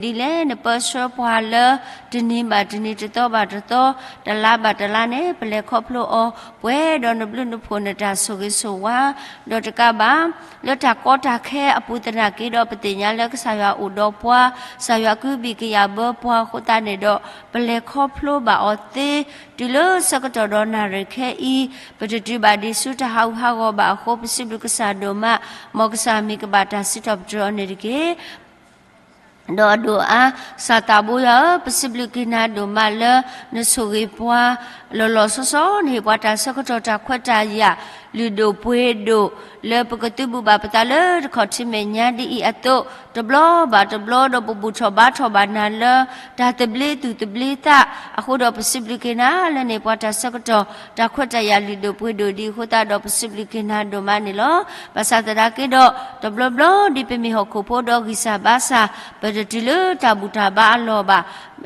ဒ်လဲၣ် နပၢဆှၢပှၤလၢ တနံၤဘၣ်တနံၤ တသီဘၣ်တသီ တလါဘၣ်တလါန့ၣ် ပလဲၤခီဖျိအီၤ ပှဲၤဒီးနဘျုးနဖှိၣ် နတၢ်ဆိၣ်ဂ့ၤဆိၣ်ဝါ ဒီးတကးဘၣ် လၢတၢ်ကီတၢ်ခဲအပူၤသနာ်က့ဒီး ပသ့ၣ်ညါလၢကစၢ်ယွၤအိၣ်ဒီးပှၤ, ကစၢ်ယွၤကဟုဘံၣ်ကယာ်ဘၢပှၤအဃိသတးန့ၣ်ဒီး ပလဲၤခီဖျိဘၣ်အီၤသ့, တုၤလၢဆၢကတီၢ်ဒီးနၣ်ရံၣ်ခဲအံၤ ပတတုၤဘၣ်ဒံးဆူတၢ်ဟးဂူာ်ဟးဂီၤဘၣ်အဃိ ပစံးဘျုးကစၢ်ဒိၣ်မး, မ်ကစၢ်မံၤကဘၣ်တၢ်စံးထီၣ်ပတြၢၤအီၤန့ၣ်တက့ၢ်. ဒီးအဒိၣ်အါ, ကစၢ်သးဘိယွၤဧၢ, ပစံးဘျုးက့ၤနၤဒိၣ်မးလၢ နဆိၣ်ဂ့ၤပှၤ လီၤလီၤဆီဆီ နဟ့ၣ်ပှၤတၢ်ဆၢကတီၢ်တၢ်ခွဲးတၢ်ယာ် လုၢ်ဒိၣ်ပှ့ၤဒိၣ် လၢပကသုးဘူးဘၣ်ပသးလၢတခီၣ်ထံးမဲာ်ညါဒ်အံၤအသိး တဘျီဘၣ်တဘျီ ဒီးပဘူၣ်ထီၣ်ဘါထီၣ်ဘၣ်နၤလၢ တၢ်သဘျ့သူၣ်သဘျ့သး အဃိဒီးပစံးဘျုးက့ၤနၤ လၢနဟ့ၣ်ပှၤတၢ်ဆၢကတီၢ် တၢ်ခွဲးတၢ်ယာ်လုၢ်ဒိၣ်ပှ့ၤဒိၣ်ဒ်အဃိသတးဒီး ပစံးဘျုးက့ၤနၤဒိၣ်မးန့ၣ်လီၤ. ဘၣ်ဆၣ်သနာ်က့ဒီး တဘျီဘျီဒ်ပမ့ၢ်ဟီၣ်ခိၣ်ဖိဒီးဂံၢ်စၢ်ဘါစၢ် ပတတုၤလၢတၢ်ဘူၣ်တၢ်ဘါအလီၢ်ဘၣ်.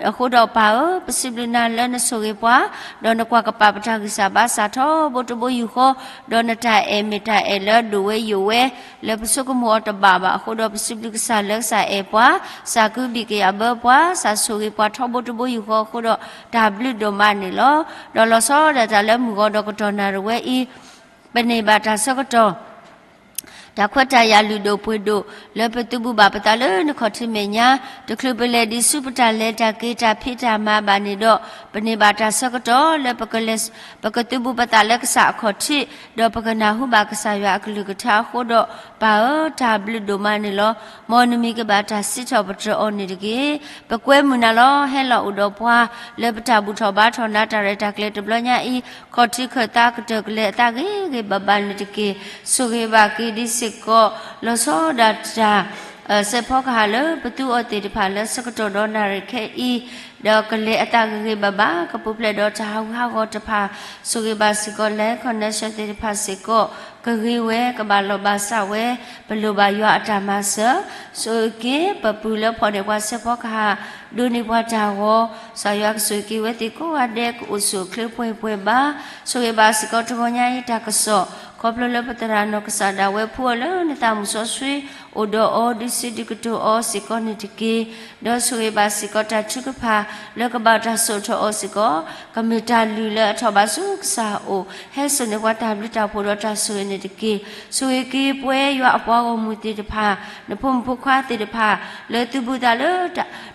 အဃိဒီးပၢ်ဧၢ, ပစံးဘျုးနၤလၢနဆိၣ်ဂ့ၤပှၤ, ဒီးနကွၢ်ကပာ်ပတၢ်ဂံၢ်စၢ်ဘါစၢ်ထီဘိတဘိယူၢ်ဃီ, ဒီးနတၢ်အဲၣ်မ့ၢ်တၢ်အဲၣ်လၢဒိၣ်ဝဲယိာ်ဝဲ လၢပဆိကမိၣ်အီၤတဘၣ်ဘၣ်. အဃိဒီးပစံးဘျုးကစၢ်လၢကစၢ်အဲၣ်ပှၤ, ကစၢ်ကဟုဘံၣ်ကယာ်ဘၢပှၤ, ကစၢ်ဆိၣ်ဂ့ၤပှၤထီဘိတဘိယူၢ်ဃီအဃိဒီး တၢ်ဘျုးဒိၣ်မးန့ၣ်လီၤ. ဒီးလီၤဆီဒၣ်တၢ်လၢမုၢ်ဂီၤဒီးကတီၢ်နၣ်ရံၣ်ဝဲအံၤ ပန့ၢ်ဘၣ်တၢ်ဆၢကတီၢ် တၢ်ခွဲးတၢ်ယာ်လုၢ်ဒိၣ်ပှ့ၤဒိၣ် လၢပသုးဘူးဘၣ်ပသးလၢနခီၣ်ထံးမဲာ်ညါ, တချုးပလဲၤဒံးဆူပတၢ်လဲၤတၢ်က့ၤတၢ်ဖံးတၢ်မၤဘၣ်န့ၣ်ဒီး ပန့ၢ်ဘၣ်တၢ်ဆၢကတီၢ်လၢ ပကသုးဘူးပသးလၢကစၢ်အခီၣ်ထံး, ဒီးပကနၢ်ဟူဘၣ်ကစၢ်ယွၤအကလုၢ်ကထါအဃိဒီး ပၢ်ဧၢ, တၢ်ဘျုးဒိၣ်မးန့ၣ်လီၤ. မ်နမံၤကဘၣ်တၢ်စံးထီၣ်ပတြၢၤအီၤန့ၣ်တက့ၢ်. ပကွဲမုာ်နၤလီၤ. ဟဲလီၤအိၣ်ဒီးပှၤ လၢပတၢ်ဘူၣ်ထီၣ်ဘါထီၣ်နၤ တၢ်ရဲၣ်တၢ်ကျဲၤတဘျီညါအံၤ ခီၣ်ထံးခၢၣ်သးကတၢၢ်ကလဲၤအသးဂ့ၤဂ့ၤဘၣ်ဘၣ်န့ၣ်တက့ၢ်. ဆိၣ်ဂ့ၤဘၣ်က့ၤဒံးစ့ၢ်ကီး လီၤဆီဒၣ်တၢ် စဲးဖီကဟၣ်လၢပသူအီၤသ့ၣ်တဖၣ်လၢဆၢကတီၢ်ဒီးနၣ်ရံၣ်ခဲအံၤ, ဒီးကလဲၤအသးဂ့ၤဂ့ၤဘၣ်ဘၣ် ကပူၤဖျဲးဒီးတၢ်ဟးဂူာ်ဟးဂီၤတဖၣ်, ဆိၣ်ဂ့ၤဘၣ်စ့ၢ်ကီး လဲၤခီၣ်နဲဆၢသ့ၣ်တဖၣ်စ့ၢ်ကီး, ကဂ့ၤဝဲ ကဘၣ်လီၤဘၣ်စးဝဲ, ပလိၣ်ဘၣ်ယွၤအတၢ်မၤစၢၤ, ဆိၣ်ဂ့ၤက့ၤပပုၢ်လၢဖီၣ်န့ၢ်ပှၤစဲးဖီကဟၣ်, ဒိးန့ၢ်ပှၤတၢ်ဂီၤ, ကစၢ်ယွၤကဆိၣ်ဂ့ၤက့ၤဝဲသ့ၣ်ကိးဂၤဒဲး ကအိၣ်ဆူၣ်အိၣ်ချ့ပှဲၤပှဲၤဘၣ်, ဆိၣ်ဂ့ၤဘၣ်စ့ၢ်ကီးတဂီၤညါအံၤတၢ်ကစီၣ်, ခီဖျိလၢပသရၣ်နီၢ်ကစၢ်ဒၣ်ဝဲဖိအလၢနသးမုၢ်စီဆှံ အိၣ်ဒီးအီၤ ဒုးစံးဒုးကတိၤအီၤစ့ၢ်ကီးန့ၣ်တက့ၢ်. ဒီးဆိၣ်ဂ့ၤဘၣ်စ့ၢ်ကီးတၢ်ထုကဖၣ် လၢကဘၣ်တၢ်စိာ်ထီၣ်အီၤစ့ၢ်ကီး, ကမ့ၢ်တၢ်လုၢ်လၢအထီၣ်ဘၣ်ဆူကစၢ်အအိၣ်, ဟဲစိာ်န့ၢ်ပှၤတၢ်ဘျုးတၢ်ဖှိၣ်ဒီးတၢ်ဆိၣ်ဂ့ၤန့ၣ်တက့ၢ်. ဆိၣ်ဂ့ၤက့ၤပဝဲယွၤအပှၤဂီၢ်မုၢ်သ့ၣ်တဖၣ်, နဖိမုၣ်ဖိခွါသ့ၣ်တဖၣ်, လၢသုးဘူးသးလၢ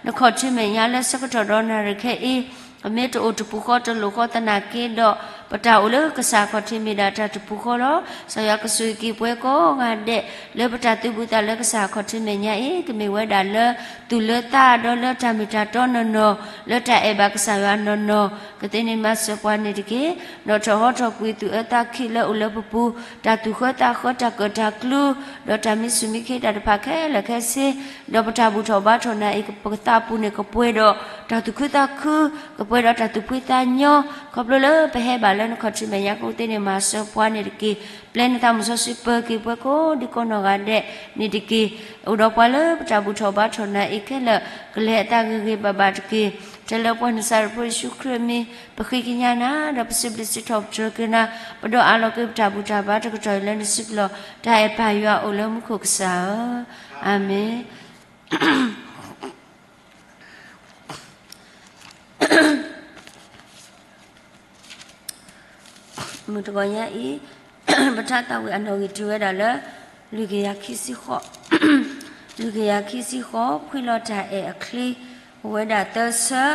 နခီၣ်ထံးမဲာ်ညါလၢဆၢကတီၢ်ဒီးနၣ်ရံၣ်ခဲအံၤ, ပမ့ၢ်တအိၣ်တပူၤဃီတလိၣ်ဃီသနာ်က့ဒီး, ပတၢ်အိၣ်လၢကစၢ်အခီၣ်ထံးမ့ၢ်ဒၣ်တၢ်တပူၤဃီလီၤ. ကစၢ်ယွၤကဆိၣ်ဂ့ၤက့ၤပဝဲကိးဂၤဒဲး လၢပတၢ်သုးဘူးသးလၢကစၢ်အခီၣ်ထံးမဲာ်ညါအံၤ, ကမ့ၢ်ဝဲဒၣ်လၢသူၣ်လၢသးဒီးလၢတၢ်မ့ၢ်တၢ်တီနီၢ်နီၢ်, လၢတၢ်အဲၣ်ဘၣ်ကစၢ်ယွၤနီၢ်နီၢ်, ကသ့န့ၢ်မၤစၢၤပှၤန့ၣ်တက့ၢ်. ဒီးထီၣ်ဟီထီၣ်ကွံာ်သူၣ်အၢသးခံလၢအိၣ်လၢပပူၤ, တၢ်သူၣ်ဃၢသးဃၢတၢ်ကၢၣ်တၢ်ကျူ, ဒီးတၢ်မံဆူၣ်မံခ့တၢ်တဖၣ်ခဲလၢာ်ခဲဆ့, ဒီးပတၢ်ဘူၣ်ထီၣ်ဘါထီၣ်နၤအံၤ ပသးပူၤန့ၣ်ကပှဲၤဒီးတၢ်သူၣ်ခုသးခု, ကပှဲၤဒီးတၢ်သူၣ်ဖှံသးညီ, ခီဖျိလၢပဟဲဘၣ်လၢနခီၣ်ထံးမဲာ်ညါ ကသ့န့ၢ်မၤစၢၤပှၤန့ၣ်တက့ၢ်. ပျဲနသးမုၢ်စီဆှံပၢၤက့ၤပှၤကိးဒံကိးနီၢ်ဂၤဒဲးန့ၣ်တက့ၢ်. အိၣ်ဒီးပှၤလၢပတၢ်ဘူၣ်ထီၣ်ဘါထီၣ်နၤအံၤခဲလၢာ် ကလဲၤအသးဂ့ၤဂ့ၤဘၣ်ဘၣ်တက့ၢ်. တဲလၢပှၤနစၤရ့းဖိယ့ၣ်ၡူးခရံာ်အမံၤ ပဃ့ကညးနၤ, ဒီးပစံးဘျုးစံးထီၣ်ပတြၢၤက့ၤနၤ, ပဒီးအးလီၤက့ၤပတၢ်ဘူၣ်တၢ်ဘါတကတီၢ်အံၤလၢနစုပူၤလီၤ. တၢ်အဲၣ်ပၢ်ယွၤအိၣ်လၢမူခိၣ်ကစၢ်ဧၢ, အၤမ့ၣ်. မုၢ်တဂီၤညါအံၤ, ပထါသးဝံၣ်အနီၣ်ဂံၢ်တုၤဝဲဒၣ်လၢ လွံၢ်ကယၤခံဆံဃိး, လွံၢ်ကယၤခံဆံဃိး, ခွံလီၤတၢ်အဲၣ်အချံ, အိၣ်ဝဲဒၣ်သၢဆၢ,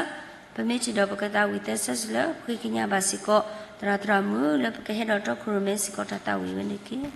ပမ့ၢ်ထံၣ်ဒီးပကသးဝံၣ်သၢဆၢလၢ ပဃ့ကညးဘၣ်စ့ၢ်ကီး သရၣ်သရၣ်မုၣ်လၢပကဟဲဒီးတီခိၣ်ရိၣ်မဲစ့ၢ်ကီးတၢ်သးဝံၣ်ဝဲန့ၣ်တက့ၢ်.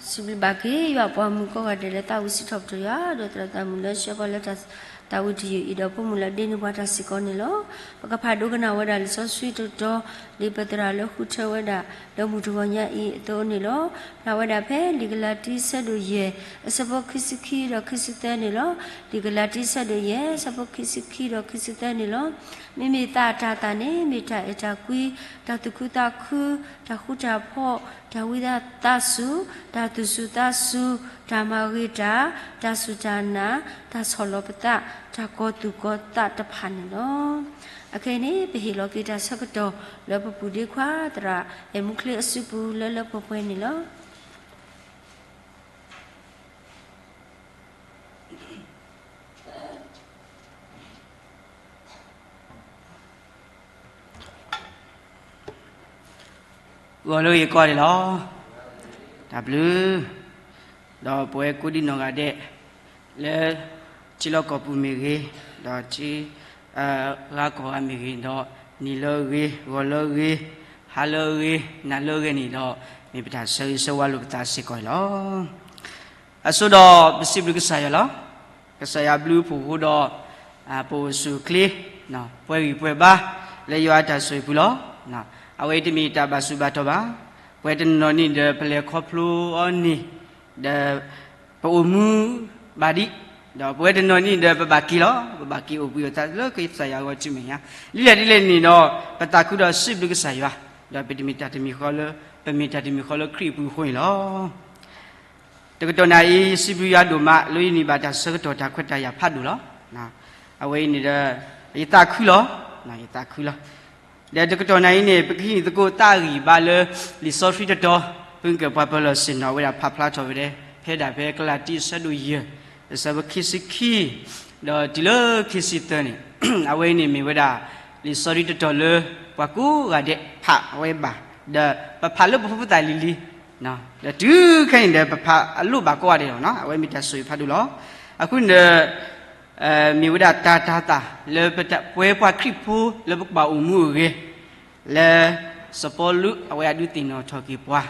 စံးဘျုးဘၣ်က့ၤ ယွၤပှၤမုၣ်ကိးဂၤဒဲးလၢသးဝံၣ်စံးထီၣ်ပတြၢၤယွၤ ဒီးသရၣ်သးမုၣ်လၢဆှၢပှၤလၢတၢ်သးဝံၣ်တယုၢ်အံၤ ဒီးဖိမုၣ်လၢဒ့န့ၢ်ပှၤတၢ်စ့ၢ်ကီးန့ၣ်လီၤ. ပကဖးဒိကနၣ်ဝဲဒၣ်လံာ်စီဆှံတတီၤ လံာ်ပတြၢၤလၢဃုထၢဝဲဒၣ် ဒီးမုၢ်တဂီၤညါအံၤအသိးန့ၣ်လီၤ. ဖျါဝဲဒၣ်ဖဲလံာ်ကလၤတံဆၢဒိၣ်ယဲၢ် အဆၢဖိခံဆံခံဒီးခံဆံသၢန့ၣ်လီၤ. လံာ်ကလၤတံဆၢဒိၣ်ယဲၢ် အဆၢဖိခံဆံခံဒီးခံဆံသၢန့ၣ်လီၤ. မ့မ့ၢ်သးအတၤသၣ်န့ၣ် မ့ၢ်တၢ်အဲၣ်တၢ်ကွံ, တၢ်သူၣ်ခုသးခု, တၢ်ဃူတၢ်ဖိး, တၢ်ဝံသးစူၤ, တၢ်သူၣ်စူၤသးစူၤ, တၢ်မၤဂ့ၤတၢ်, တၢ်စူၢ်တၢ်နာ်, တၢ်ဆီၣ်လီၤပသး, တၢ်ကီၤသူၣ်ကီၤသးတဖၣ်န့ၣ်လီၤ. အခဲအံၤန့ၣ် ပဟ့ၣ်လီၤက့ၤတၢ်ဆၢကတီၢ်လၢပပုၢ်ဒ့ခွါ သရၣ်အဲၣ်မူချ့အစုပူၤလၢလၢပှဲၤပှဲၤန့ၣ်လီၤ. ဂီၤလၢဂ့ၤကိးဂၤဒဲးလီၤ. တၢ်ဘျုး, ဒီးပဝဲကိးဒံနီၢ်ဂၤဒဲး လၢထံလီၢ်ကီၢ်ပူၤမ့ၢ်ဂ့ၤ, ဒီးထံ ဂၤကီၢ်ဂၤမ့ၢ်ဂ့ၤ, ဒီးနံၤလၢအဂ့ၤ, ဂီၤလၢအဂ့ၤ, ဟါလၢအဂ့ၤ, နၤလၢအဂ့ၤန့ၣ်ဒီး မ့ၢ်ပတၢ်ဆၢဂ့ၤဆၢဝါလိာ်ပသးစ့ၢ်ကီးန့ၣ်လီၤ. အဆိဒီးပစံးဘျုးကစၢ်ယွၤလီၤ. ကစၢ်ယွၤဘျုးဖှိၣ်ဃိဒီး ပအိၣ်ဆူၣ်အိၣ်ချ့ ပှဲၤဂံၢ်ပှဲၤဘါ လၢယွၤအတၢ်ဆိၣ်ဂ့ၤပူၤလီၤ. အဝဲအံၤတမ့ၢ်တၢ်ဘၣ်ဆူးဘၣ်တီၢ်ဘၣ်. ပှဲၤတနီၤနီၤန့ၣ်ဒီး ပလဲၤခီဖျိအီၤန့ၣ် ဒီး ပအိၣ်မူဘၣ်ဒံး ဒီးပဝဲတနီၤန့ၣ်ဒီး ပဘၣ်က့ၤလီၤ, ပဘၣ်က့ၤအိၣ်ဘှံးအိၣ်သါလၢကစၢ်ယွၤအဂီၢ်ဆူမဲာ်ညါ, ဒ်လဲၣ်ဒ်လဲၣ်န့ၣ်ဒီး ပသးခုဒီးစံးဘျုးကစၢ်ယွၤ, ဒီးပတမ့ၢ်တၢ်တမံၤဃီလၢ ပမ့ၢ်တၢ်တမံၤဃီလၢခရံာ်အပူၤအဃိန့ၣ်လီၤ. တကတီၢ်နၣ်အံၤ စံးဘျုးယွၤဒိၣ်မး လၢယန့ၢ်ဘၣ်တၢ်ဆၢကတီၢ်တၢ်ခွဲးတၢ်ယာ်ဖးဒိၣ်လီၤ. အဝဲအံၤန့ၣ်ဒီး ယသးခုလီၤ, ယသးခုလီၤ. ဒီးတကတီၢ်နၣ်အံၤန့ၣ် ပကဟံးန့ၢ်သကိးသးဂံၢ်ဘါလၢ လံာ်စီဆှံတတီၤ ဖုကပှၤပၢၤလီၢ်ဆ့ၣ်နီၤဝဲဒၣ်ဖးဖျါထီၣ်ဝဲဒၣ် ဖဲဒၣ်ဖဲကလၤတံအဆၢဒိၣ်ယဲၢ် အဆၢဖိခံဆံခံ ဒီးတုၤလၢခံဆံသၢန့ၣ် အဝဲအံၤန့ၣ်မ့ၢ်ဝဲဒၣ် လံာ်စီဆှံတတီၤလၢ ပှၤကိးဂၤဒဲးဖးဝဲဘၣ်, ဒီးပဖးလၢပဖိပသၣ်လံၤလံၤ, ဒီးတုၤခဲအံၤန့ၣ်ဒီး ပဖးအလိၣ်ဘၣ်ကိးဂၤဒဲးလီၤ, အဝဲမ့ၢ်တၢ်ဆိၣ်ဂ့ၤဖးဒိၣ်လီၤ. အဃိန့ၣ်ဒီး မ့ၢ်ဝဲဒၣ်တၢ်တၤသၣ်လၢပဝဲပှၤခရံာ်ဖိ လၢပကဘၣ်အိၣ်မူအိၣ်ဂဲၤ လၢ စီၤပီလူး အဝဲဒၣ်ဒုးသ့ၣ်နီၣ်ထီၣ်က့ၤပှၤ,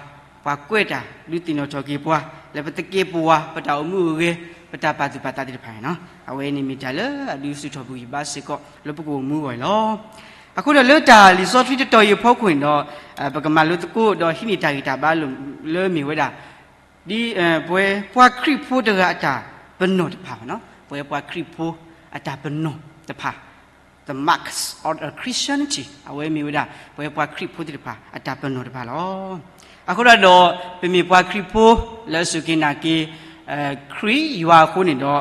ပှၤကွဲးတၢ်ဒုးသ့ၣ်နီၣ်ထီၣ်က့ၤပှၤ လၢပသကဲးပဝး ပတၢ်အိၣ်မူအိၣ်ဂဲၤ ပတၢ်ပာ်သူၣ်ပာ်သးသ့ၣ်တဖၣ်န့ၣ်လီၤ. အဝဲန့ၣ်မ့ၢ်တၢ်လၢအဒုးဆူၣ်ထီၣ်ဘှံးဂံၢ်ဘါစ့ၢ်ကီး လၢပကအိၣ်မူအဂီၢ်န့ၣ်လီၤ. အဃိဒီးလၢတၢ်လံာ်စီဆှံတတီၤအံၤအဖီခိၣ်န့ၣ်ဒီး ပကမၤလိသကိးဒီးဟံးန့ၢ်တၢ်ဂံၢ်တၢ်ဘါလၢ မ့ၢ်ဝဲဒၣ် ဒ်ပဝဲပှၤခရံာ်ဖိတဂၤအတၢ်ပနီၣ်တဖၣ်, ပဝဲပှၤခရံာ်ဖိအတၢ်ပနီၣ်တဖၣ် the marks of a Christianity အဝဲမ့ၢ်ဝဲဒၣ် ပဝဲပှၤခရံာ်ဖိသ့ၣ်တဖၣ် အတၢ်ပနီၣ်တဖၣ်လီၤ. အဃိဒီး ပမ့ၢ်ပှၤခရံာ်ဖိ လၢအစူၢ်က့ၤနာ်က့ၤ ခရံာ်ယွၤအဃိန့ၣ်ဒီး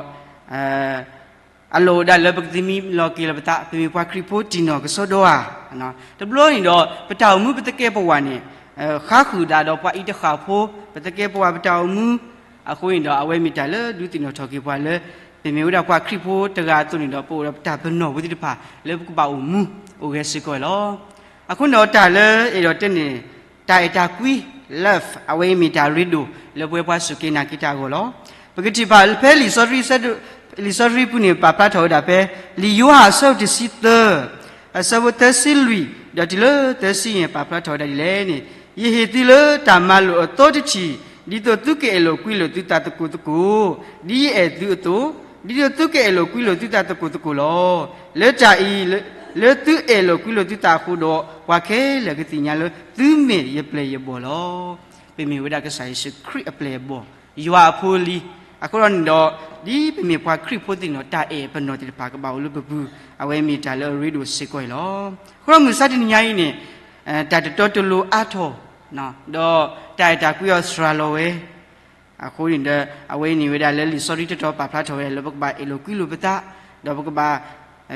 အလီၢ်အိၣ်ဒၣ်လၢပကသမံလီၤက့ၤလီၤပသး ပမ့ၢ်ပှၤခရံာ်ဖိတံၢ်နီၢ်ကစီဒီဧါ. တဘျီန့ၣ်ဒီး ပတၢ်အိၣ်မူပသကဲးပဝးန့ၣ် ဃါဃုာ်ဒၣ်ဒီးပှၤအံၤတဃၣ်ဖိ ပသကဲးပဝးပတၢ်အိၣ်မူ အဃိန့ၣ်ဒီး အဝဲမ့ၢ်တၢ်လၢဒုးသ့ၣ်နီၣ်ထီၣ်က့ၤပှၤလၢ ပမ့ၢ်ဝဲဒၣ်ပှၤခရံာ်ဖိတဂၤအသိးန့ၣ်ဒီး ပအိၣ်ဒီးပတၢ်ပနီၣ်ဝဲသ့ၣ်တဖၣ် လၢပကဘၣ်အိၣ်မူအိၣ်ဂဲၤစ့ၢ်ကီးလီၤ. အဃိန့ၣ်ဒီးတၢ်လၢအဲၣ်ဒိးတဲန့ၣ် တၢ်အဲၣ်တၢ်ကွံ love အဝဲအံၤမ့ၢ်တၢ်ရ့ဒိၣ်လၢပဝဲပှၤစူၢ်က့ၤနာ်က့ၤတၢ်အဂီၢ်လီၤ. ပကထံၣ်ဘၣ်ဖဲလံာ်စီဆှံ လံာ်စီဆှံပူၤန့ၣ် ပာ်ဖျါထီၣ်ဝဲဒၣ်ဖဲ လံာ်ယိၤဟၣ်အဆၢဒိၣ်တဆံသၢ အဆၢဖိသၢဆံလွံၢ် ဒီးတုၤလၢသၢဆံယဲၢ် ပာ်ဖျါထီၣ်ဝဲဒၣ်ဒ်လဲၣ်န့ၣ်, ယဟ့ၣ်သုလၢတၢ်မၤလိာ်အသီတထံၣ်, ဒ်သိးသုကအဲၣ်လိာ်ကွံလိာ်သုသးသကိးသကိး, ဒ်ယအဲၣ်သုအသိး, ဒ်သိးသုကအဲၣ်လိာ်ကွံလိာ်သုသးသကိးသကိးလီၤ. လၢတၢ်အံၤ, လၢသုအဲၣ်လိာ်ကွံလိာ်သုသးအဃိဒီး ပှၤခဲလၢာ်ကသ့ၣ်ညါလၢသုမ့ၢ်ယပျဲၢ်ယဘီၣ်လီၤ. ပမ့ၢ်ဝဲဒၣ်ကစၢ်ယ့ၣ်ၡူးခရံာ်အပျဲၢ်အဘီၣ်, ယွၤအဖိအလံၤ, အဃိဒီးန့ၣ်ဒီး ဒ်ပမ့ၢ်ပှၤခရံာ်ဖိသ့ၣ်န့ၣ်ဒီး တၢ်အဲၣ်ပနီၣ်သ့ၣ်တဖၣ်ကဘၣ်အိၣ်လၢပပူၤ, အဝဲမ့ၢ်တၢ်လၢအရ့ဒိၣ်စ့ၢ်ကီးအံၤလီၤ. အဃိဒီးမုၢ်မဆါတနံၤညါအံၤန့ၣ် တၢ်တတီတလိၤအါထီၣ် ဒီးတၢ်အဲၣ်တၢ်ကွံအီၤစှၤလီၤဝဲ, အဃိန့ၣ်ဒီး အဝဲန့ၣ်ဝဲဒၣ်လၢလံာ်စီဆှံတတီၤပာ်ဖျါထီၣ်ဝဲဒၣ်လၢပကဘၣ်အဲၣ်လိာ်ကွံလိာ်ပသး, ဒီးပကဘၣ်,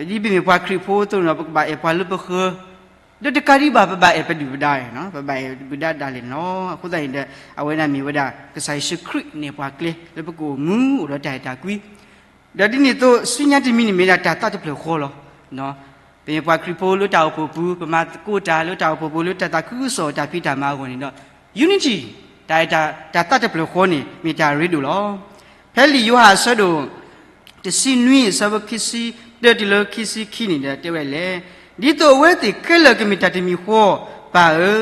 ဒ်ပမ့ၢ်ပှၤခရံာ်ဖိအသိးန့ၣ်ဒီး ပကဘၣ်အဲၣ်ပှၤလၢပဃၢၤ, ဒီးတကးဒံးဘၣ် ပဘၣ်အဲၣ်ပဒုၣ်ပဒါ, ပဘၣ်အဲၣ်ပဒုၣ်ပဒါဒၣ်လဲာ်န့ၣ်လီၤ. အဃိသတးန့ၣ်ဒီး အဝဲဒၣ်မ့ၢ်ဝဲဒၣ် ကစၢ်ယ့ၣ်ၡူးခရံာ်န့ၢ်ပှၤကျဲလၢပကအိၣ်မူအိၣ်ဒီးတၢ်အဲၣ်တၢ်ကွံ ဒီးဒ်န့ၣ်အသိး ဆူညါတမံၤန့ၣ်မ့ၢ်ဒၣ်တၢ်သးတဖျၢၣ်ဃီလီၤ. ပမ့ၢ်ပှၤခရံာ်ဖိလၢတၢ်အိၣ်ဖှိၣ်ပူၤ, ပမၤသကိးတၢ်လၢတၢ်အိၣ်ဖှိၣ်ပူၤလၢတၢ်သးခုကစီၣ်တၢ်ဖံးတၢ်မၤအဂီၢ်န့ၣ်ဒီး unity တၢ်, တၢ်သးတဖျၢၣ်ဃီန့ၣ် မ့ၢ်တၢ်ရ့ဒိၣ်လီၤ. ဖဲလံာ်ယိၤဟၣ်အဆၢဒိၣ် တဆံနွံ အဆၢဖိခံဆံတၢတုၤလၢခံဆံခံန့ၣ်ဒီး တဲဝဲဒ်လဲၣ်, ဒ်သိးအဝဲသ့ၣ်ခဲလၢာ်ကမ့ၢ်တၢ်တမံၤဃီ, ပၢ်ဧ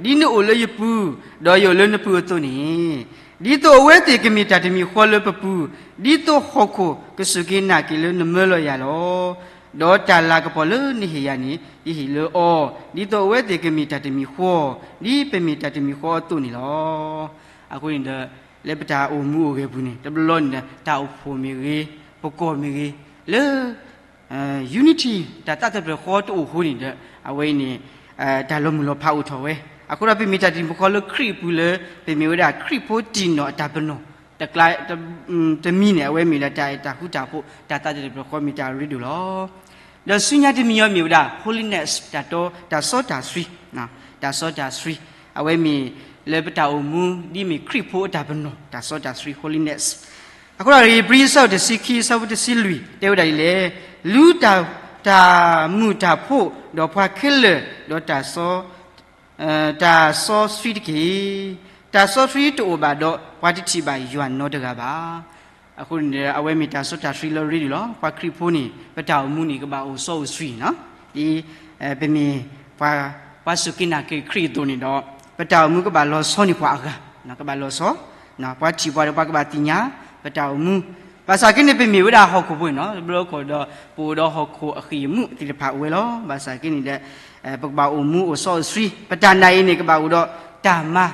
ၢ, ဒ်နအိၣ်လၢယပူၤ, ဒီးယအိၣ်လၢနပူၤအသိးန့ၣ်, ဒ်သိးအဝဲသ့ၣ်ကမ့ၢ်တၢ်တမံၤဃီလၢပပူၤ, ဒ်သိးဟီၣ်ခိၣ်ကစူၢ်က့ၤနာ်က့ၤလၢနမၢလီၤယၤလီၤ. ဒီးတၢ်လၤကပီၤလၢနဟ့ၣ်ယၤန့ၣ် ယဟ့ၣ်လၢအီၤ, ဒ်သိးအဝဲသ့ၣ်ကမ့ၢ်တၢ်တမံၤဃီ, ဒ်ပမ့ၢ်တၢ်တမံၤဃီအသိးန့ၣ်လီၤ. အဃိန့ၣ်ဒီး လၢပတၢ်အိၣ်မူအိၣ်ဂဲၤပူၤန့ၣ် တဘျီဘျီန့ၣ်ဒီး တၢ်အိၣ်ဖှိၣ်မ့ၢ်ဂ့ၤ, ပကီၢ်မ့ၢ်ဂ့ၤ, လၢ unity တၢ်သးတဖျၢၣ်ဃီတအိၣ်အဃိန့ၣ်ဒီး အဝဲအံၤန့ၣ် တၢ်လီၤမုၢ်လီၤဖးအိၣ်ထီၣ်ဝဲ. အဃိဒီးပမ့ၢ်တၢ်တမံၤဃီလၢခရံာ်အပူၤလၢ ပမ့ၢ်ဝဲဒၣ်ခရံာ်ဖိတံၢ်နီၣ်အတၢ်ပနီၣ် တကျါ တမံၤန့ၣ် အဝဲမ့ၢ်ဝဲဒၣ်တၢ်အဲၣ်တၢ်ဃူတၢ်ဖိး တၢ်သးတဖျၢၣ်ဃီမ့ၢ်တၢ်ရ့ဒိၣ်လီၤ. ဒီးဆူညါတမံၤအံၤမ့ၢ်ဝဲဒၣ် holiness တၢ်တီ တၢ်စီတၢ်ဆှံ, တၢ်စီတၢ်ဆှံ, အဝဲမ့ၢ်လၢပတၢ်အိၣ်မူ ဒ်မ့ၢ်ခရံာ်ဖိအတၢ်ပနီၣ် တၢ်စီတၢ်ဆှံ holiness. အဃိဒီး ဧ့ၤဘြံၤ အဆၢဒိၣ်တဆံခံ အဆၢဖိတဆံလွံၢ် တဲဝဲဒၣ်ဒ်လဲၣ်, လူတၢ်, တၢ်မုာ်တၢ်ဖိး ဒီးပှၤခဲလၢာ်, ဒီးတၢ်စီ တၢ်စီဆှံတက့ၢ်. တၢ်စီဆှံတအိၣ်ဘၣ်ဒီး ပှၤတထံၣ်ဘၣ်ယွၤနီတဂၤဘၣ်. အဃိန့ၣ်ဒီး အဝဲမ့ၢ်တၢ်စီတၢ်ဆှံလၢအရ့ဒိၣ်လီၤ. ပှၤခရံာ်ဖိန့ၣ် ပတၢ်အိၣ်မူန့ၣ် ကဘၣ်အိၣ်စီအိၣ်ဆှံန့ၣ်လီၤ. ဒ်ပမ့ၢ်ပှၤ, ပှၤစူၢ်က့ၤနာ်က့ၤခရံာ်အသိးန့ၣ်ဒီး ပတၢ်အိၣ်မူကဘၣ်လီၤဆီန့ၢ်ပှၤအဂၤ, ကဘၣ်လီၤဆီ, ပှၤထံၣ်ပှၤဒီးပှၤကဘၣ်သ့ၣ်ညါ ပတၢ်အိၣ်မူ. ဘၣ်ဆၣ်က့န့ၣ် ပမ့ၢ်ဝဲဒၣ်ဟီၣ်ခိၣ်ဖိန့ၣ်လီၤ. တဘျီတခီၣ်ဒီး ပအိၣ်ဒီးဟီၣ်ခိၣ်အဃံၢ်အမူးသ့ၣ်တဖၣ်အိၣ်ဝဲလီၤ. ဘၣ်ဆၣ်က့န့ၣ်ဒီး ပကဘၣ်အိၣ်မူအိၣ်စီအိၣ်ဆှံ, ပတၢ်နာ်အံၤန့ၣ် ကဘၣ်အိၣ်ဒီးတၢ်မၤ,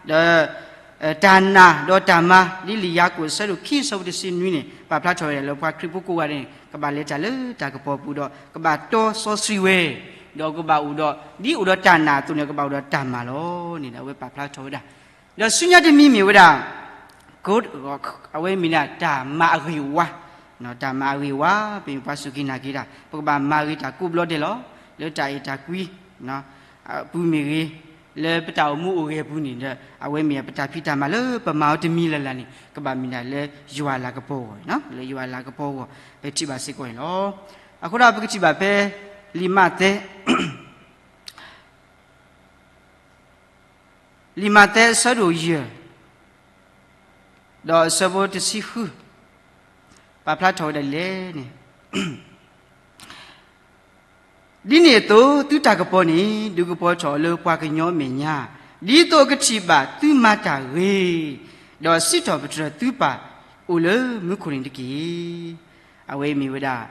ဒီး တၢ်နာ်ဒီးတၢ်မၤ ဒ်လံာ်ယၤကိာ်အဆၢဒိၣ်ခံ အဆၢဖိတဆံနွံန့ၣ် ပာ်ဖျါထီၣ်ဝဲဒၣ်လၢပှၤခရံာ်ဖိကိးဂၤန့ၣ် ကဘၣ်လဲၤတၢ်လၢတၢ်ကပီၤပူၤဒီး ကဘၣ်တီစီဆှံဝဲ, ဒီးကဘၣ်အိၣ်ဒီး ဒ်အိၣ်ဒီးတၢ်နာ်အသိးန့ၣ် ကဘၣ်အိၣ်ဒီးတၢ်မၤလီၤန့ၣ်ဒီး အဝဲပာ်ဖျါထီၣ်ဝဲဒၣ် ဒီးဆူညါတမံၤမ့ၢ်ဝဲဒၣ် good work အဝဲမ့ၢ်ဒၣ်တၢ်မၤအဂ့ၤအဝါ, တၢ်မၤအဂ့ၤအဝါ ပမ့ၢ်ပှၤစူၢ်က့ၤနာ်က့ၤတၢ် ပကဘၣ်မၤဂ့ၤတၢ်ကိးဘျီဒဲးလီၤ. လၢတၢ်အဲၣ်တၢ်ကွံ ပူၤမ့ၢ်ဂ့ၤ, လၢပတၢ်အိၣ်မူအိၣ်ဂဲၤပူၤန့ၣ်ဒီး အဝဲမ့ၢ်ပတၢ်ဖံးတၢ်မၤလၢပမၤအီၤတမံၤလၢ်လၢ်န့ၣ် ကဘၣ်မ့ၢ်ဒၣ်လၢယွၤအလၤကပီၤအဂီၢ်, လၢယွၤအလၤကပီၤအဂီၢ် ပထံၣ်ဘၣ်စ့ၢ်ကီးန့ၣ်လီၤ. အဃိဒီးပကထံၣ်ဘၣ်ဖဲ လံာ်မးသဲ လံာ်မးသဲအဆၢဒိၣ်ယဲၢ် ဒီးအဆၢဖိတဆံဃု ပာ်ဖျါထီၣ်ဝဲဒၣ်ဒ်လဲၣ်န့ၣ်, ဒ်န့ၣ်အသိး သုတၢ်ကပီၤန့ၣ် ဒုးကပီၤထီၣ်လၢပှၤကညီအမဲာ်ညါ, ဒ်သိးကထံၣ်ဘၣ်သုမၤတၢ်ဂ့ၤ, ဒီးစံးထီၣ်ပတြၢၤသုပၢ်အိၣ်လၢမူခိၣ်န့ၣ်တက့ၢ်. အဝဲမ့ၢ်ဝဲဒၣ်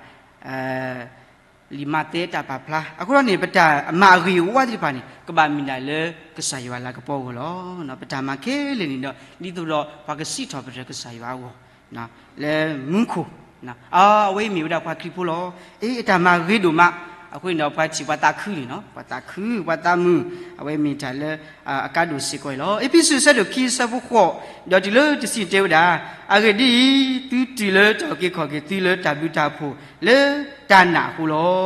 လံာ်မးသဲတၢ်ပာ်ဖျါ အဃိဒီးန့ၣ် ပတၢ်မၤအဂ့ၤအဝါသ့ၣ်တဖၣ်န့ၣ် ကဘၣ်မ့ၢ်ဒၣ်လၢကစၢ်ယွၤလၤကပီၤအဂီၢ်လီၤ. ပတၢ်မၤခဲလၢာ်န့ၣ်ဒီး ဒ်သိးဒီးပှၤကစံးထီၣ်ပတြၢၤကစၢ်ယွၤအဂီၢ် လၢမူခိၣ်, အဝဲမ့ၢ်ဝဲဒၣ်ပှၤခရံာ်ဖိလီၤ. အ့ အတၢ်မၤဂ့ၤဒိၣ်မး, အဃိန့ၣ်ဒီးပှၤထံၣ်ပှၤသးခုန့ၣ်လီၤ, ပှၤသးခု ပှၤသးမုာ်, အဝဲမ့ၢ်တၢ်လၢ အကါဒိၣ်စ့ၢ်ကီးအံၤလီၤ. အ့းဖ့းစူး အဆၢဒိၣ်ခံ အဆၢဖိဃိး ဒီးတုၤလၢတဆံတဲဝဲဒၣ်, အဂ့ၢ်ဒ်အံၤ, သုတုၤလၢတၢ်အုၣ်က့ၤခီၣ်က့ၤသုလၢတၢ်ဘျုးတၢ်ဖှိၣ်လၢတၢ်နာ်အဃိလီၤ.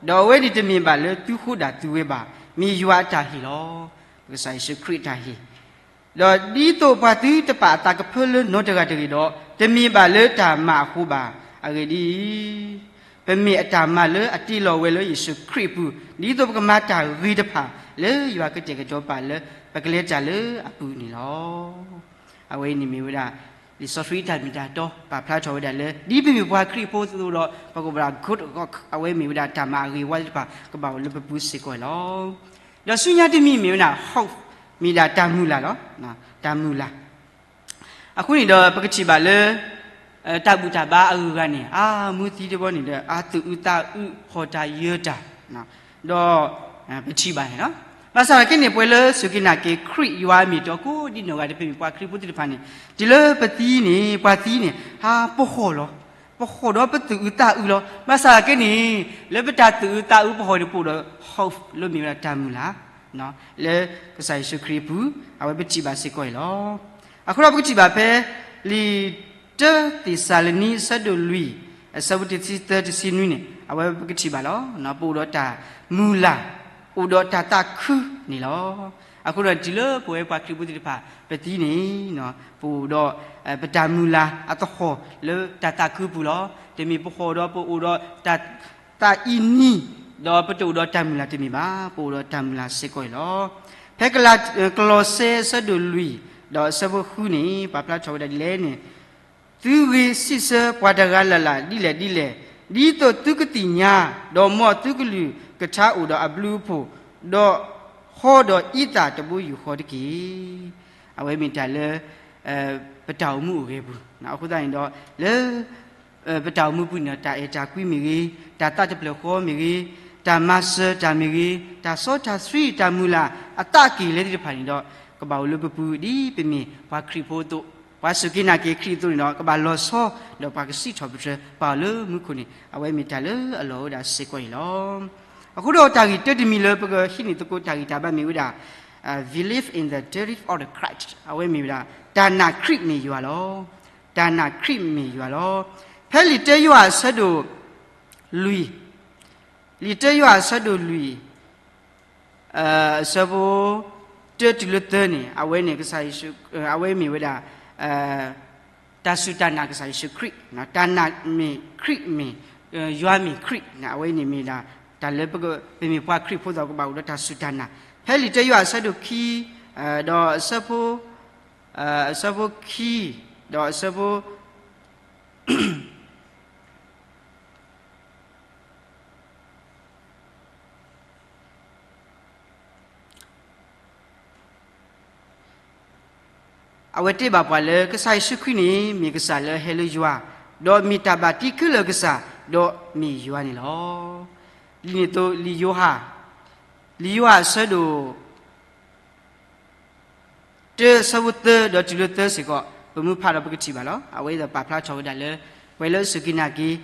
ဒီးအဝဲန့ၣ်တမ့ၢ်ဘၣ်လၢသုဃိဒၣ်သုဝဲဘၣ်, မ့ၢ်ယွၤအတၢ်ဟ့ၣ်လီၤ. ကစၢ်ယ့ၣ်ၡူးခရံာ်အတၢ်ဟ့ၣ်, ဒီးဒ်သိးပှၤသုတပာ်အသးကဖၢလၢနီတဂၤတဂ့ၤဒီး, တမ့ၢ်ဘၣ်လၢတၢ်မၤအဃိဘၣ်. အဂ့ၢ်ဒ်အံၤ, ပမ့ၢ်အတၢ်မၤလၢအတ့လီၤဝဲလၢယ့ၣ်ၡူးခရံာ်အပူၤ, ဒ်သိးပကမၤတၢ်ဂ့ၤတဖၣ် လၢယွၤကတဲာ်ကတီၤပာ်လၢပကလဲၤတၢ်လၢအပူၤန့ၣ်လီၤ. အဝဲအံၤန့ၣ်မ့ၢ်ဝဲဒၣ် လံာ်စီဆှံတၢ်မ့ၢ်တၢ်တီ ပာ်ဖျါထီၣ်ဝဲဒၣ်လၢ ဒ်ပမ့ၢ်ပှၤခရံာ်ဖိအသိးဒီး ပကဘၣ် good work အဝဲမ့ၢ်ဝဲဒၣ်တၢ်မၤအဂ့ၤအဝါသ့ၣ်တဖၣ် ကဘၣ်အိၣ်လၢပပူၤစ့ၢ်ကီးလီၤ. ဒီးဆူညါတမံၤမ့ၢ်ဝဲဒၣ် hope မ့ၢ်ဒၣ်တၢ်မုၢ်လၢ်လီၤ. တၢ်မုၢ်လၢ် အဃိန့ၣ်ဒီး ပကထံၣ်ဘၣ်လၢ တၢ်ဘူၣ်တၢ်ဘါအဂုၤအဂၤန့ၣ် အမူသံတဘီန့ၣ်ဒီး အသူၣ်အုးသးအုး ဖီၣ်တၢ်ယၢၤတၢ် ဒီး ပထံၣ်ဘၣ်န့ၣ်လီၤ. ဘၣ်ဆၣ်သနာ်က့န့ၣ် ပဝဲလၢစူၢ်က့ၤနာ်က့ၤခရံာ်ယွၤအမံၤ ဒီးကိးဒံနီၢ်ဂၤဒဲး ပမ့ၢ်ပှၤခရံာ်ဖိသ့ၣ်တဖၣ်န့ၣ် တုၤလၢပသံန့ၣ် ပှၤသံန့ၣ် ဟးပဟီၣ်လီၤ. ပဟီၣ်ဒီးပသူၣ်အုးသးအုးလီၤ. ဘၣ်ဆၣ်သနာ်က့န့ၣ် လၢပတၢ်သူၣ်အုးသးအုးပဟီၣ်န့ၣ် ပအိၣ်ဒီး hope လၢမ့ၢ်ဝဲဒၣ်တၢ်မုၢ်လၢ် လၢကစၢ်ယ့ၣ်ၡူးခရံာ်အပူၤ အဝဲပထံၣ်ဘၣ်စ့ၢ်ကီးအံၤလီၤ. အဃိဒီးပကထံၣ်ဘၣ်ဖဲ လံာ်တၢသ့းစၤလနံ အဆၢဒိၣ်လွံၢ် အဆၢဖိတဆံသၢ တဆံနွံန့ၣ် အဝဲပကထံၣ်ဘၣ်လီၤ. ပအိၣ်ဒီးတၢ်မုၢ်လၢ် အိၣ်ဒီးတၢ်သးခုန့ၣ်လီၤ. အဃိဒီးတုၤလၢပဝဲပှၤခရံာ်ဖိသ့ၣ်တဖၣ် ပသံန့ၣ် ပအိၣ်ဒီး ပတၢ်မုၢ်လၢ်အသဟီၣ်လၢတၢ်သးခုပူၤလီၤ. တမ့ၢ်ပဟီၣ်ဒီးပအိၣ်ဒီးတၢ်သးအံၤနံၤ ဒီးပတအိၣ်ဒီးတၢ်မုၢ်လၢ်တမ့ၢ်ဘၣ်. ပအိၣ်ဒီးတၢ်မုၢ်လၢ်စ့ၢ်ကီးအံၤလီၤ. ဖဲကလၤ ကလီးစဲ အဆၢဒိၣ်လွံၢ် ဒီးအဆၢဖိဃုန့ၣ် ပာ်ဖျါထီၣ်ဝဲဒၣ်ဒ်လဲၣ်န့ၣ်, သုဂ့ၤစံးဆၢပှၤတဂၤလၢ်လၢ်ဒ်လဲၣ်ဒ်လဲၣ်, ဒ်သိးသုကသ့ၣ်ညါ, ဒီးမ်သုကလုၢ်ကထါအိၣ်ဒီးအဘျုးအဖှိၣ်, ဒီးဟီဒီးအံသၣ်တဘိယူၢ်ဃီတက့ၢ်. အဝဲမ့ၢ်တၢ်လၢ ပတၢ်အိၣ်မူအိၣ်ဂဲၤပူၤ, အဃိသတးန့ၣ်ဒီး လၢ ပတၢ်အိၣ်မူပူၤန့ၣ်ဒီး တၢ်အဲၣ်တၢ်ကွံမ့ၢ်ဂ့ၤ, တၢ်သးတဖျၢၣ်ဃီမ့ၢ်ဂ့ၤ, တၢ်မၤစၢၤတၢ်မ့ၢ်ဂ့ၤ, တၢ်စီတၢ်ဆှံတၢ်မုၢ်လၢ် အသးက့ၢ်လဲသ့ၣ်တဖၣ်န့ၣ်ဒီး ကဘၣ်အိၣ်လၢပပူၤဒ်ပမ့ၢ်ပှၤခရံာ်ဖိအသိး, ပှၤစူၢ်က့ၤနာ်က့ၤခရံာ်အသိးန့ၣ်ဒီး ကဘၣ်လီၤဆီ ဒီးပှၤကစံးထီၣ်ပတြၢၤပာ်အီၤလၢမူခိၣ်န့ၣ် အဝဲမ့ၢ်တၢ်လၢအလီၢ်အိၣ်ဝဲဒၣ်စ့ၢ်ကီးအံၤလီၤ. အဃိဒီးတၢ်ဂ့ၢ်တၢတမံၤလၢပကဟံးန့ၢ်သကိးတၢ်ဂံၢ်တၢ်ဘါမ့ၢ်ဝဲဒၣ် believe in the deity of the Christ အဝဲမ့ၢ်ဝဲဒၣ် တၢ်နာ်ခရံာ်မ့ၢ်ယွၤလီၤ. တၢ်နာ်ခရံာ်မ့ၢ်ယွၤလီၤ. ဖဲလံာ်တၢယိၤဟၣ်အဆၢဒိၣ်လွံၢ်, လံာ်တၢယိၤဟၣ်အဆၢဒိၣ်လွံၢ် အဆၢဖိ တၢတုၤလၢသၢန့ၣ် အဝဲန့ၣ် ကစၢ်ယ့ၣ်ၡူး အဝဲမ့ၢ်ဝဲဒၣ် တၢ်စူၢ်တၢ်နာ်ကစၢ်ယ့ၣ်ၡူးခရံာ်, တၢ်နာ်မ့ၢ်ခရံာ်မ့ၢ် ယွၤမ့ၢ်ခရံာ်န့ၣ် အဝဲန့ၣ်မ့ၢ်ဒၣ် တၢ်လၢပမ့ၢ်ပှၤခရံာ်ဖိသ့ၣ်တဖၣ်ကဘၣ်အိၣ်ဒီးတၢ်စူၢ်တၢ်နာ်, ဖဲလံာ်တၢယိၤဟၣ်အဆၢဒိၣ်ခံ ဒီးအဆၢဖိ အဆၢဖိခံ ဒီးအဆၢဖိ အဝဲတဲဘၣ်ပှၤလၢ ကစၢ်ယ့ၣ်ၡူးခရံာ်န့ၣ် မ့ၢ်ကစၢ်လၢအဟဲလၢယွၤ, ဒီးမ့ၢ်တၢ်ဘၣ်တ့ခဲလၢာ်ကစၢ်, ဒီးမ့ၢ်ယွၤန့ၣ်လီၤ. ဒ်န့ၣ်အသိး လံာ်ယိၤဟၣ်, လံာ်ယိၤဟၣ်အဆၢဒိၣ် တၢ အဆၢဖိသၢ ဒီးတုၤလၢသၢစ့ၢ်ကီး ပမ့ၢ်ဖးဒီးပကထံၣ်ဘၣ်လီၤ. အဝဲဒၣ်ပာ်ဖျါထီၣ်ဝဲဒၣ်လၢ ပှဲၤလၢစူၢ်က့ၤနာ်က့ၤ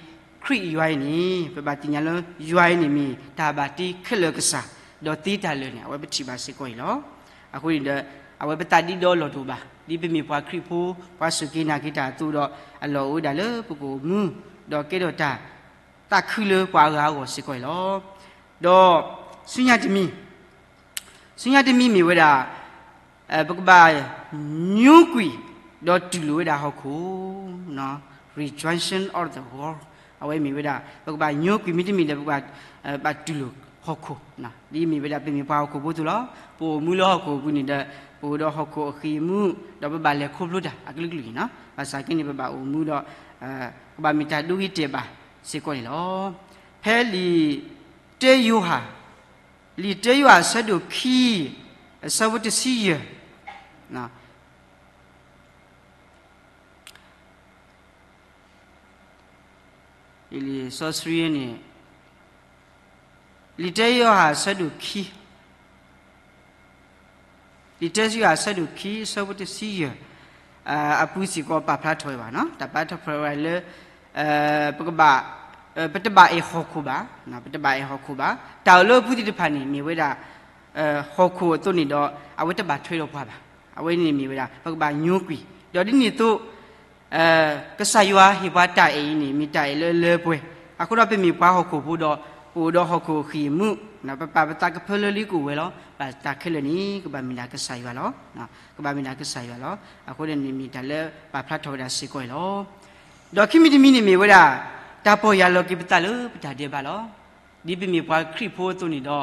ခရံာ်ယွၤအံၤန့ၣ် ပဘၣ်သ့ၣ်ညါလၢယွၤအံၤန့ၣ်မ့ၢ်တၢ်ဘၣ်တ့ခဲလၢာ်အကစၢ်, ဒီးသ့တၢ်လၢာ်န့ၣ် အဝဲပထံၣ်ဘၣ်စ့ၢ်ကီးအံၤလီၤ. အဃိန့ၣ်ဒီး အဝဲပသးဒ့ဒီအလီၢ်တအိၣ်ဘၣ်, ဒ်ပမ့ၢ်ပှၤခရံာ်ဖိ ပှၤစူၢ်က့ၤနာ်က့ၤတၢ်အသိးဒီး အလီၢ်အိၣ်ဝဲဒၣ်လၢပကအိၣ်မူ ဒီးကဲထီၣ်တၢ်သးခုလၢပှၤအဂၤအဂီၢ်စ့ၢ်ကီးအံၤလီၤ. ဒီးဆူညါတမံၤ ဆူညါတမံၤမ့ၢ်ဝဲဒၣ် ပကဘၣ်ညိကွံာ် ဒီးတူၢ်လိာ်ဝဲဒၣ်ဟီၣ်ခိၣ်, rejoicing of the world, အဝဲမ့ၢ်ဝဲဒၣ် ပကဘၣ်ညိကွံာ် မ့တမ့ၢ်ဒီး ပကဘၣ် ဘၣ်တူၢ်လိာ်ဟီၣ်ခိၣ်, ဒ်မ့ၢ်ဝဲဒၣ်ပမ့ၢ်ပှၤဟီၣ်ခိၣ်ဖိအသိးလီၤ. ပအိၣ်မူလၢဟီၣ်ခိၣ်အပူၤန့ၣ်ဒီး ပအိၣ်ဒီးဟီၣ်ခိၣ်အဃံၢ်အမူး ဒီးပဘၣ်လဲၤခီဖျိတၢ်အကလုာ်ကလုာ်န့ၣ်လီၤ. ဘၣ်ဆၣ်က့န့ၣ် ပဘၣ်အိၣ်မူဒီး ကဘၣ်မ့ၢ်တၢ်ဒိဂ့ၤတဲာ်ဘၣ်စ့ၢ်ကီးန့ၣ်လီၤ. ဖဲလံာ်တၢယိၤဟၣ် လံာ်တၢယိၤဟၣ်အဆၢဒိၣ်ခံ အဆၢဖိတဆံယဲၢ်, လံာ်စီဆှံန့ၣ် လံာ်တၢယိၤဟၣ်အဆၢဒိၣ်ခံ လံာ်တၢယိၤဟၣ်အဆၢဒိၣ်ခံ အဆၢဖိတဆံယဲၢ် အပူၤစ့ၢ်ကီးပာ်ဖျါထီၣ်ဝဲဘၣ်, တၢ်ပာ်ဖျါထီၣ်ဝဲလၢ ပကဘၣ် ပတဘၣ်အဲၣ်ဟီၣ်ခိၣ်ဘၣ်, ပတဘၣ်အဲၣ်ဟီၣ်ခိၣ်ဘၣ်. တၢ်အၢၣ်လီၤအပူၤသ့ၣ်တဖၣ်န့ၣ် မ့ၢ်ဝဲဒၣ် ဟီၣ်ခိၣ်အသိးန့ၣ်ဒီး အဝဲတဘၣ်ထွဲဒီးပှၤဘၣ်. အဝဲန့ၣ်မ့ၢ်ဝဲဒၣ် ပကဘၣ်ညိကွံာ်, ဒီးဒ်န့ၣ်အသိး ကစၢ်ယွၤဟ့ၣ်ပှၤတၢ်အဲၣ်အံၤန့ၣ် မ့ၢ်တၢ်အဲၣ်လၢလၢပှဲၤ, အဃိဒီးပမ့ၢ်ပှၤဟီၣ်ခိၣ်ဖိဒီး ပအိၣ်ဒီးဟီၣ်ခိၣ်အဃံၢ်အမူး, ပပာ်ပသးကဖၢလၢလံကအိၣ်ဝဲလီၤ. ဘၣ်တၢ်ခဲလၢာ်န့ၣ် ကဘၣ်မ့ၢ်ဒၣ်ကစၢ်ယွၤလီၤ. ကဘၣ်မ့ၢ်ဒၣ်ကစၢ်ယွၤလီၤ. အဃိန့ၣ်မ့ၢ်တၢ်လၢပာ်ဖျါထီၣ်ဝဲဒၣ်စ့ၢ်ကီးအံၤလီၤ. ဒီးခံမံၤတမံၤန့ၣ်မ့ၢ်ဝဲဒၣ် တၢ်ပီၢ်ယၢ်လီၤက့ၤပသးလၢပတၢ်ဒဲးဘးလီၤ. ဒ်ပမ့ၢ်ပှၤခရံာ်ဖိအသိးန့ၣ်ဒီး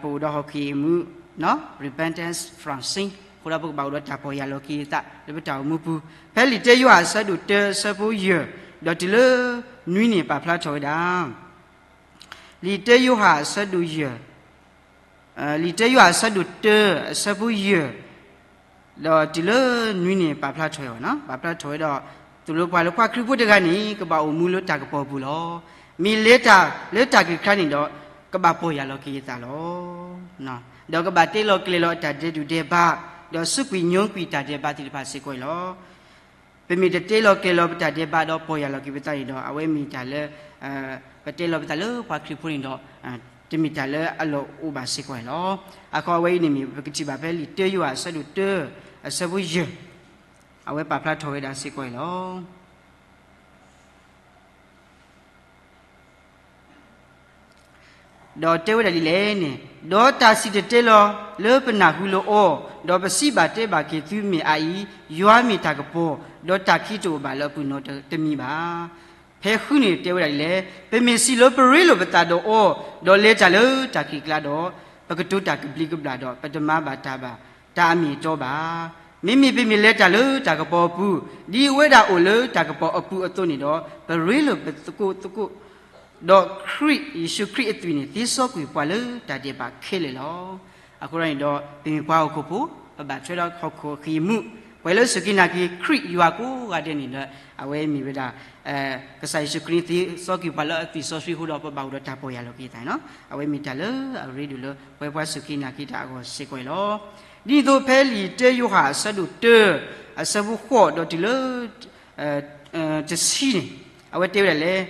ပအိၣ်ဒီးဟီၣ်ခိၣ်အဃံၢ်အမူး, repentance from sin, အဃိဒီးပကဘၣ်အိၣ်ဒီးတၢ်ပီၢ်ယၢ်လီၤက့ၤသးလၢပတၢ်အိၣ်မူပူၤ. ဖဲလံာ်တၢယိၤဟၣ်အဆၢဒိၣ်တၢ အဆၢဖိယဲၢ် ဒီးတုၤလၢနွံန့ၣ် ပာ်ဖျါထီၣ်ဝဲဒၣ် လံာ်တၢယိၤဟၣ်အဆၢဒိၣ်ယဲၢ် လံာ်တၢယိၤဟၣ်အဆၢဒိၣ်တၢ အဆၢဖိယဲၢ် ဒီးတုၤလၢနွံန့ၣ် ပာ်ဖျါထီၣ်ဝဲ, ပာ်ဖျါထီၣ်ဝဲဒီး သိၣ်လိပှၤလၢပှၤခရံာ်ဖိတဂၤန့ၣ် ကဘၣ်အိၣ်မူလၢတၢ်ကပီၤပူၤလီၤ. မ့ၢ်လဲၤတၢ်လၢတၢ်ဂ့ၢ်ခါန့ၣ်ဒီး ကဘၣ်ပီၢ်ယၢ်လီၤက့ၤအသးလီၤ. ဒီးကဘၣ်တဲလီၤကျဲၤလီၤအတၢ်ဒဲးဒူၣ်ဒဲးဘး, ဒီးစူးကွံာ်ညိကွံာ်တၢ်ဒဲးဘးသ့ၣ်တဖၣ်စ့ၢ်ကီးအံၤလီၤ. ပမ့ၢ်တတဲလီၤကျဲၤလီၤပတၢ်ဒဲးဘးဒီးပီၢ်ယၢ်လီၤက့ၤပသးန့ၣ်ဒီး အဝဲမ့ၢ်တၢ်လၢ ပတဲလီၤပသးလၢပှၤခရံာ်ဖိန့ၣ်ဒီး တမ့ၢ်တၢ်လၢအလီၢ်အိၣ်ဘၣ်စ့ၢ်ကီးအံၤလီၤ. အခီအဝဲအံၤန့ၣ်မ့ၢ် ပကထံၣ်ဘၣ်ဖဲလံာ်တၢယိၤဟၣ်အဆၢဒိၣ်တၢ အဆၢဖိယဲၢ်, အဝဲပာ်ဖျါထီၣ်ဝဲဒၣ်စ့ၢ်ကီးအံၤလီၤ. ဒီးတဲဝဲဒၣ်ဒ်လဲၣ်န့ၣ်, ဒီးတၢ်စံၣ်တဲၤတဲလီၤလၢပနၢ်ဟူလၢအီၤ, ဒီးပစံးဘၣ်တဲဘၣ်က့ၤသုမ့ၢ်အအံၤ, ယွၤမ့ၢ်တၢ်ကပီၤ, ဒီးတၢ်ခံတအိၣ်ဘၣ်လၢအပူၤနီတမံၤဘၣ်. ဖဲဃုန့ၣ်တဲဝဲဒၣ်ဒ်လဲၣ်, ပမ့ၢ်စံးလၢပရ့လိာ်ပသးဒီးအီၤ, ဒီးလဲၤတၢ်လၢတၢ်ခံးကျါဒီး, ပကတိၤတၢ်ကဘျံးကဘျၣ်ဒီး ပတမၤဘၣ်တၢ်ဘၣ် တၢ်အမ့ၢ်အတီဘၣ်. မ့မ့ၢ်ပမ့ၢ်လဲၤတၢ်လၢတၢ်ကပီၤအပူၤ, ဒ်အဝဲဒၣ်အိၣ်လၢတၢ်ကပီၤအပူၤအသိးန့ၣ်ဒီး, ပရ့လိာ်ပသကိးသကိး ဒီးခရံာ်ယ့ၣ်ၡူးခရံာ်အသွံၣ်န့ၣ် သ့စီကွံာ်ပှၤလၢတၢ်ဒဲးဘးခဲလၢာ်လီၤ. အဃိန့ၣ်ဒီး ပမ့ၢ်ပှၤဟီၣ်ခိၣ်ဖိ, ပဘၣ်ထွဲဒီးဟီၣ်ခိၣ်အဃံၢ်အမူး, ပှဲၤလၢစူၢ်က့ၤနာ်က့ၤခရံာ်ယွၤကိးဂၤဒဲးန့ၣ်ဒီး အဝဲမ့ၢ်ဝဲဒၣ် ကစၢ်ယ့ၣ်ၡူးခရံာ်န့ၣ် သ့စီကွံာ်ပှၤလၢအသွံၣ်စီဆှံအဃိဒီး ပဘၣ်အိၣ်ဒီးတၢ်ပီၢ်ယၢ်လီၤက့ၤသးန့ၣ်လီၤ. အဝဲမ့ၢ်တၢ်လၢအရ့ဒိၣ်လၢပဝဲပှၤစူၢ်က့ၤနာ်က့ၤတၢ်အဂီၢ်စ့ၢ်ကီးအံၤလီၤ. ဒ်သိးဖဲလံာ်တၢယိၤဟၣ်အဆၢဒိၣ်တၢ အဆၢဖိဃိးဒီးတုၤလၢ တဆံန့ၣ် အဝဲတဲဝဲဒၣ်လဲၣ်,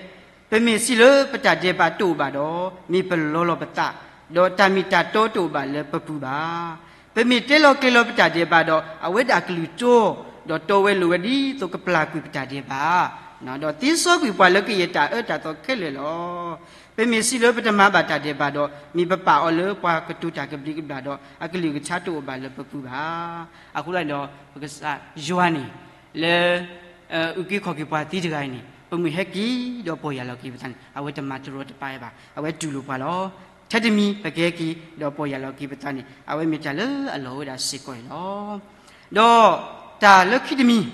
ပမ့ၢ်စံးလၢပတၢ်ဒဲးဘးတအိၣ်ဘၣ်ဒီး, မ့ၢ်ပလီၤလီၤပသး, ဒီးတၢ်မ့ၢ်တၢ်တီတအိၣ်ဘၣ်လၢပပူၤဘၣ်. ပမ့ၢ်တဲလီၤကျဲၤလီၤပတၢ်ဒဲးဘးဒီး, အဝဲဒၣ်ကလုၢ်တီ, ဒီးတီဝဲလိၤဝဲဒ်သိးကပျၢ်ကွံာ်ပတၢ်ဒဲးဘး, ဒီးသ့စီကွံာ်ပှၤလၢကယဲၢ်တၢ်အၢတၢ်သီခဲလၢာ်လီၤ. ပမ့ၢ်စံးလၢပတမၤဘၣ်တၢ်ဒဲးဘးဒီး, မ့ၢ်ပပာ်အီၤလၢပှၤကတိၤတၢ်ကဘျံးကဘျၣ်ဒီး, အကလုၢ်ကထါတအိၣ်ဘၣ်လၢပပူၤဘၣ်. အဃိသတးဒီး ပကစၢ်ယွၤန့ၣ် လၢ အုၣ်က့ၤခီၣ်က့ၤပှၤသ့တဂၤအံၤန့ၣ် ပမ့ၢ်ဟဲက့ၤဒီးပီၢ်ယၢ်လီၤက့ၤပသးန့ၣ် အဝဲတမၤတရီတပါဘၣ်. အဝဲတူၢ်လိာ်ပှၤလီၤ. ထဲတမံၤပကဟဲက့ၤဒီးပီၢ်ယၢ်လီၤက့ၤပသးန့ၣ် အဝဲမ့ၢ်တၢ်လၢအလီၢ်ဝဲဒၣ်စ့ၢ်ကီးအံၤလီၤ. ဒီးတၢ်လၢခံတမံၤ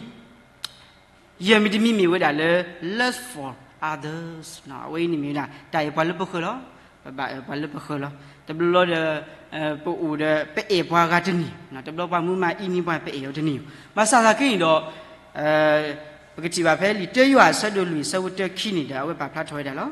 ယဲၢ်မံၤတမံၤမ့ၢ်ဝဲဒၣ်လၢ love for others, အဝဲအံၤန့ၣ်မ့ၢ်ဝဲဒၣ် တၢ်အဲၣ်ပှၤလၢပဃၢၤလီၤ. ပဘၣ်အဲၣ်ပှၤလၢပဃၢၤလီၤ. တဘျီဒီး ပအိၣ်ဒီး ပအဲၣ်ပှၤဂၤတန့ၢ်, တဘျီပှၤမူမၤအံၤန့ၢ်ပှၤ ပအဲၣ်အီၤတန့ၢ်. ဘၣ်ဆၣ်သနာ်က့န့ၣ်ဒီး ပကထံၣ်ဘၣ်ဖဲလံာ်တၢယိၤဟၣ်အဆၢဒိၣ်လွံၢ်အဆၢဖိတၢခံန့ၣ်ဒီး အဝဲပာ်ဖျါထီၣ်ဝဲဒၣ်လီၤ.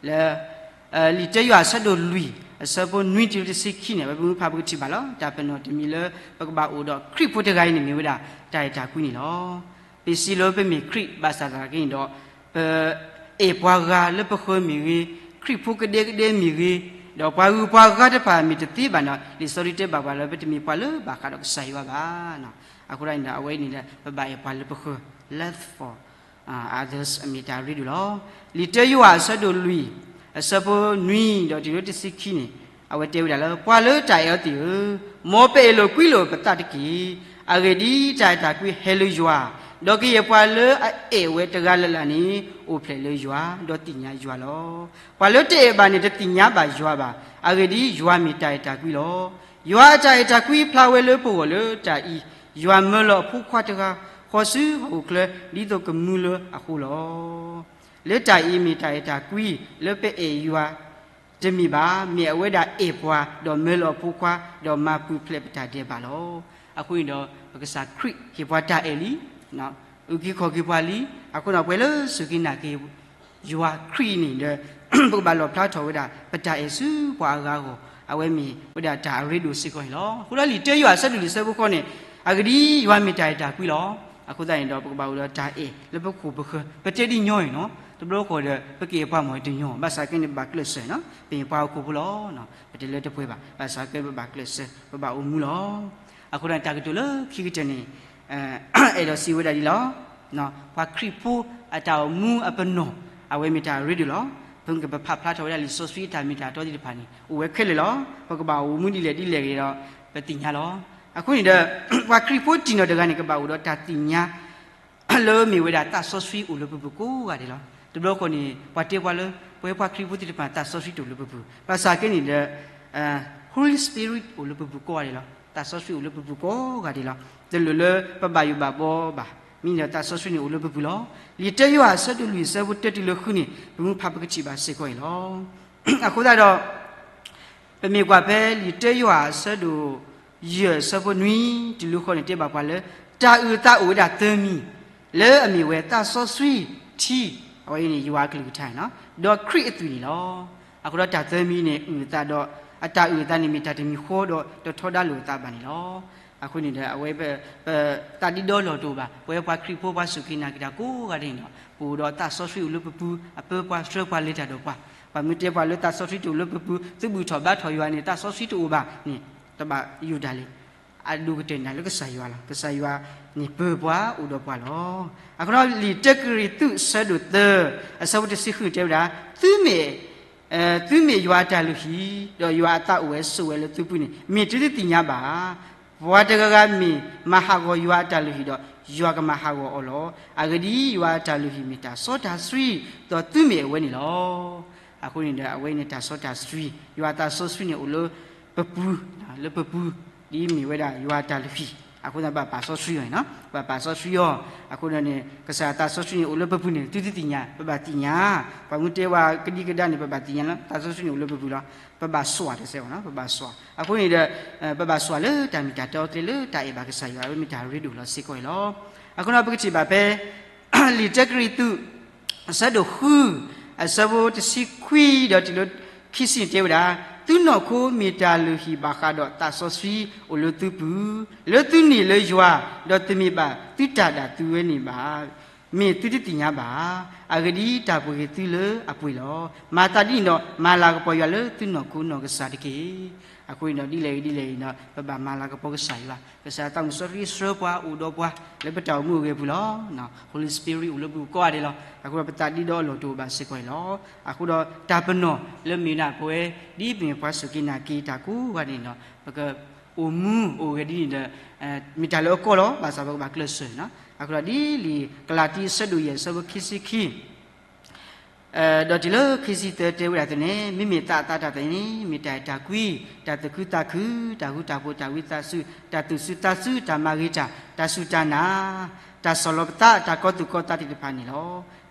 လၢ လံာ်တၢယိၤဟၣ်အဆၢဒိၣ်လွံၢ်အဆၢဖိနွံတုၤလၢတဆံခံန့ၣ် အဝဲပမ့ၢ်ဖးပကထံၣ်ဘၣ်လီၤ. တၢ်ပနီၣ်တမံၤလၢ ပကဘၣ်အိၣ်ဒီးခရံာ်ဖိတဂၤအံၤန့ၣ်မ့ၢ်ဝဲဒၣ် တၢ်အဲၣ်တၢ်ကွံန့ၣ်လီၤ. ပစံးလၢပမ့ၢ်ခရံာ်ဘၣ်ဆၣ်သနာ်က့န့ၣ်ဒီး ပအဲၣ်ပှၤဂၤလၢပဃၢၤမ့ၢ်ဂ့ၤ, ခရံာ်ဖိကဒဲကဒဲမ့ၢ်ဂ့ၤ, ဒီးပှၤဂုၤပှၤဂၤတဖၣ်မ့ၢ်တသ့ဘၣ်န့ၣ်, လံာ်စီဆှံတဲဘၣ်ပှၤလၢပတမ့ၢ်ပှၤလၢဘၣ်ဃးဒီးကစၢ်ယွၤဘၣ်. အဃိန့ၣ်ဒီး အဝဲန့ၣ်ဒီး ပဘၣ်အဲၣ်ပှၤလၢပဃၢၤ, love for others အမ့ၢ်တၢ်ရ့ဒိၣ်လီၤ. လံာ်တၢယိၤဟၣ်အဆၢဒိၣ်လွံၢ် အဆၢဖိနွံဒီးတုၤလၢတဆံခံန့ၣ်, အဝဲတဲဝဲဒၣ်လၢ ပှၤလၢတၢ်အဲၣ်အီၤသ့ၣ်ဧၢ, မ်ပအဲၣ်လိာ်ကွံလိာ်ပသးတက့ၢ်. အဂ့ၢ်ဒ်အံၤ, တၢ်အဲၣ်တၢ်ကွံဟဲလၢယွၤ, ဒီးကယဲၢ်ပှၤလၢအအဲၣ်ဝဲတဂၤလၢ်လၢ်န့ၣ် အိၣ်ဖျဲၣ်လၢယွၤ, ဒီးသ့ၣ်ညါယွၤလီၤ. ပှၤလၢတအဲၣ်ဘၣ်န့ၣ် တသ့ၣ်ညါဘၣ်ယွၤဘၣ်. အဂ့ၢ်ဒ်အံၤ, ယွၤမ့ၢ်တၢ်အဲၣ်တၢ်ကွံလီၤ. ယွၤအတၢ်အဲၣ်တၢ်ကွံဖျါဝဲလၢပဂီၢ်လၢတၢ်အံၤ, ယွၤမၢလီၤအဖိခွါတဂၤဃီၤဆူဟီၣ်ခိၣ်ချၢ ဒ်သိးကမူလၢအဃိလီၤ. လၢတၢ်အံၤမ့ၢ်တၢ်အဲၣ်တၢ်ကွံလၢပအဲၣ်ယွၤတမ့ၢ်ဘၣ်, မ့ၢ်အဝဲဒၣ်အဲၣ်ပှၤ, ဒီးမၢလီၤအဖိခွါ, ဒီးမၤပူၤဖျဲးပတၢ်ဒဲးဘးလီၤ. အဃိန့ၣ်ဒီး ပကစၢ်ခရံာ်ဟ့ၣ်ပှၤတၢ်အဲၣ်လံ, အုၣ်က့ၤခီၣ်က့ၤပှၤလံ. အဃိန့ၣ် ပှၤလၢစူၢ်က့ၤနာ်က့ၤ ယွၤခရံာ်န့ၣ်ဒီး ပကဘၣ်လီၣ်ဖျါထီၣ်ဝဲဒၣ် ပတၢ်အဲၣ်ဆူပှၤအဂၤအဂီၢ်, အဝဲမ့ၢ်ဝဲဒၣ်တၢ်အရ့ဒိၣ်စ့ၢ်ကီးန့ၣ်လီၤ. အဃိဒီးလံာ်တၢယိၤဟၣ်အဆၢဒိၣ်လွံၢ်အဆၢဖိဃိးန့ၣ်, အဂ့ၢ်ဒ်အံၤ, ယွၤမ့ၢ်တၢ်အဲၣ်တၢ်ကွံလီၤ. အဃိသတးန့ၣ်ဒီး ပကဘၣ်အိၣ်ဒီးတၢ်အဲၣ်လၢပခိၣ်ပဃၢၤ, ပတဲဒ်ညီအံၤနီၤ, တဘျီဃီဒီး ပကအဲၣ်ပှၤမ့ၢ်တညီ, ဘၣ်ဆၣ်က့န့ၣ် ပဘၣ်ကျဲးစၢးနီၤ, ပမ့ၢ်ပှၤဟီၣ်ခိၣ်ဖိလီၤ, ပတလၢတပှဲၤဘၣ်, ဘၣ်ဆၣ်က့ပဘၣ်ကျဲးစၢး, ပဘၣ်အိၣ်မူလီၤ. အဃိဒီးတၢ်ကတိၤလၢခံကတၢၢ်န့ၣ် အဲၣ်ဒိးစံးဝဲဒၣ်ဒ်လီၤ. ပှၤခရံာ်ဖိအတၢ်အိၣ်မူအပနီၣ်, အဝဲမ့ၢ်တၢ်ရ့ဒိၣ်လီၤ. ပကပာ်ဖျါထီၣ်ဝဲဒၣ်လံာ်စီဆှံအတၢ်မ့ၢ်တၢ်တီသ့ၣ်တဖၣ်န့ၣ် အိၣ်ဝဲခဲလၢာ်လီၤ. ပကဘၣ်အိၣ်မူဒ်လဲၣ်ဒ်လဲၣ်ဂ့ၤဒီး ပသ့ၣ်ညါလီၤ. အဃိန့ၣ်ဒီး ပှၤခရံာ်ဖိတံၢ်နီၢ်တဂၤန့ၣ် ကဘၣ်အိၣ်ဒီးတၢ်သ့ၣ်ညါ လၢမ့ၢ်ဝဲဒၣ်သးစီဆှံအိၣ်လၢပပူၤကိးဂၤဒဲးလီၤ. တဘျီဃီန့ၣ် ပှၤတဲပှၤလၢ ပဝဲပှၤခရံာ်ဖိသ့ၣ်တဖၣ် သးစီဆှံတအိၣ်လၢပပူၤ, ဘၣ်ဆၣ်က့န့ၣ်ဒီး Holy Spirit အိၣ်လၢပပူၤကိးဂၤဒဲးလီၤ. သးစီဆှံအိၣ်လၢပပူၤကိးဂၤဒဲးလီၤ. တလိၣ်လၢပဘၣ်ယိၣ်ဘၣ်ဘီဘၣ်, မ့ၢ်ဒီးသးစီဆှံန့ၣ်အိၣ်လၢပပူၤလီၤ. လံာ်တၢယိၤဟၣ်အဆၢဒိၣ်လွံၢ်အဆၢဖိတၢတုၤလၢဃုန့ၣ် ပမ့ၢ်ဖးပကထံၣ်ဘၣ်စ့ၢ်ကီးအံၤလီၤ. အဃိသတးဒီး ပမ့ၢ်ကွၢ်ဖဲလံာ်တၢယိၤဟၣ်အဆၢဒိၣ်ယဲၢ်အဆၢဖိနွံ တုၤလၢဃိးန့ၣ် တဲဘၣ်ပှၤလၢ တၢ်အုၣ်အသးအိၣ်ဝဲဒၣ်သၢမံၤ, လၢအမ့ၢ်ဝဲသးစီဆှံထံ, အဝဲအံၤန့ၣ် ယွၤအကလုၢ်ကထါန့ၣ်လီၤ, ဒီးခရံာ်အသွံၣ်န့ၣ်လီၤ. အဃိဒီးတၢ်သၢမံၤန့ၣ် အုၣ်အသးဒီး အတၢ်အုၣ်အသးန့ၣ်မ့ၢ်တၢ်တမံၤဃီဒီးတထီဒါလိာ်အသးဘၣ်န့ၣ်လီၤ. အဃိန့ၣ်ဒီး အဝဲပ ပသးဒ့ဒီလိာ်တအိၣ်ဘၣ်, ပဝဲပှၤခရံာ်ဖိပှၤစူၢ်က့ၤနာ်က့ၤတၢ်ကိးဂၤဒဲးန့ၣ်ဒီး ပအိၣ်ဒီးသးစီဆှံအိၣ်လၢပပူၤ, အပၢပှၤဆှၢပှၤလဲၤတၢ်ဒီးပှၤ, ပှၤမ့ၢ်တဲပှၤလၢသးစီဆှံတအိၣ်လၢပပူၤ, သုဘူၣ်ထီၣ်ဘါထီၣ်ယွၤန့ၣ် သးစီဆှံတအိၣ်ဘၣ်န့ၣ် တဘၣ်ယိၣ်တၢ်လံ. အဒိၣ်ကတၢၢ်န့ၣ်လၢကစၢ်ယွၤလီၤ. ကစၢ်ယွၤန့ၣ်ပၢပှၤအိၣ်ဒီးပှၤလီၤ. အဃိဒီးလံာ်တၢကရံၣ်သူးအဆၢဒိၣ်သၢ အဆၢဖိတဆံဃုတဲဝဲဒၣ်, သုမ့ၢ် သုမ့ၢ်ယွၤအတၢ်လုၢ်ဟံၣ်, ဒီးယွၤအသးအိၣ်ဝဲဆိးဝဲလၢသုပူၤန့ၣ် မ့ၢ်သုတသ့ၣ်ညါဘၣ်ဧါ. ပှၤတဂၤဂၤမ့ၢ်မၤဟးဂီၤယွၤအတၢ်လုၢ်ဟံၣ်ဒီး ယွၤကမၤဟးဂီၤအီၤလီၤ. အဂ့ၢ်ဒ်အံၤ, ယွၤအတၢ်လုၢ်ဟံၣ်မ့ၢ်တၢ်စီတၢ်ဆှံ, ဒီးသုမ့ၢ်အဝဲန့ၣ်လီၤ. အဃိန့ၣ်ဒီး အဝဲန့ၣ်တၢ်စီတၢ်ဆှံ, ယွၤအသးစီဆှံန့ၣ်အိၣ်လၢပပူၤ, လၢပပူၤ, ဒ်အမ့ၢ်ဝဲဒၣ်ယွၤအတၢ်လုၢ်ဟံၣ်, အဃိသတးဘၣ်ပာ်စီဆှံအီၤန့ၣ်, ဘၣ်ပာ်စီဆှံအီၤ. အဃိဒီးန့ၣ် ကစၢ်အသးစီဆှံန့ၣ်အိၣ်လၢပပူၤန့ၣ် သုတသ့ၣ်ညါ, ပဘၣ်သ့ၣ်ညါ, ပှၤမ့ၢ်တဲဝဲကဒံကဒါန့ၣ် ပဘၣ်သ့ၣ်ညါလၢ သးစီဆှံန့ၣ်အိၣ်လၢပပူၤလီၤ. ပဘၣ်စွၣ်တစဲးအီၤ, ပဘၣ်စွၣ်. အဃိန့ၣ်ဒီး ပဘၣ်စွၣ်လၢတၢ်မ့ၢ်တၢ်တီအကျဲလၢတၢ်အဲၣ်ဘၣ်ကစၢ်ယွၤ အဝဲမ့ၢ်တၢ်ရ့ဒိၣ်လီၤစ့ၢ်ကီးအံၤလီၤ. အဃိဒီးပကထံၣ်ဘၣ်ဖဲ လံာ်တၢကရံၣ်သူး အဆၢဒိၣ်ဃု, အဆၢဖိတဆံခွံဒီးတုၤလၢခံဆံန့ၣ်တဲဝဲဒၣ်, သုနီၢ်ခိမ့ၢ်တၢ်လုၢ်ဟံၣ်ဘၣ်ဃးဒီးသးစီဆှံအိၣ်လၢသုပူၤ, လၢသုန့ၢ်လၢယွၤ, ဒီးတမ့ၢ်ဘၣ်သုတၢ်ဒၣ်သုဝဲန့ၣ်ဘၣ်, မ့ၢ်သုတသ့ၣ်ညါဘၣ်. အဂ့ၢ်ဒ်အံၤ, တၢ်ပှ့ၤက့ၤသုလၢအပှ့ၤလီၤ. မၤသးဒ်န့ၣ်ဒီး မၤလၤကပီၤယွၤလၢသုနီၢ်ခိနီၢ်ကစၢ်တက့ၢ်. အဃိန့ၣ်ဒီး ဒ်လဲၣ်ဂ့ၤဒ်လဲၣ်ဂ့ၤဒီး ပဘၣ်မၤလၤကပီၤကစၢ်ယွၤ, ကစၢ်သးမုၣ်စီဆှံဆှၢပှၤအိၣ်ဒီးပှၤ လၢပတၢ်အိၣ်မူအဂ့ၢ်အပူၤလီၤ. Holy Spirit အိၣ်လၢပပူၤကိးဂၤဒဲးလီၤ. အဃိဒီးပသးဒ့ဒီအလီၢ်တအိၣ်ဘၣ်စ့ၢ်ကီးအံၤလီၤ. အဃိဒီးတၢ်ပနီၣ်လၢမ့ၢ်ဒၣ်ပဝဲ ဒ်ပမ့ၢ်ပှၤစူၢ်က့ၤနာ်က့ၤတၢ်ကိးဂၤဒဲးန့ၣ်ဒီး ပကအိၣ်မူအိၣ်ဂဲၤဒ်န့ၣ်ဒီး မ့ၢ်တၢ်လၢအကီလီၤ. ဘၣ်ဆၣ်ပကဘၣ်ကျဲးစၢးန့ၣ်, အဃိဒီးဒ်လံာ်ကလၤတံအဆၢဒိၣ်ယဲၢ်အဆၢဖိခံဆံခံ ဒီးတုၤလၢခံဆံသၢတဲဝဲဒၣ်သုန့ၣ်, မ့မ့ၢ်သးအသးတၢ်သ့ၣ်န့ၣ် မ့ၢ်တၢ်အဲၣ်တၢ်ကွံ, တၢ်သူၣ်ခုသးခု, တၢ်ဃူတၢ်ဖိး, တၢ်ဝံသးစူၤ, တၢ်သူၣ်စူၤသးစူၤ, တၢ်မၤဂ့ၤတၢ်, တၢ်စူၢ်တၢ်နာ်, တၢ်ဆီၣ်လီၤပသး, တၢ်ကီသူၣ်ကီသးသ့ၣ်တဖၣ်န့ၣ်လီၤ.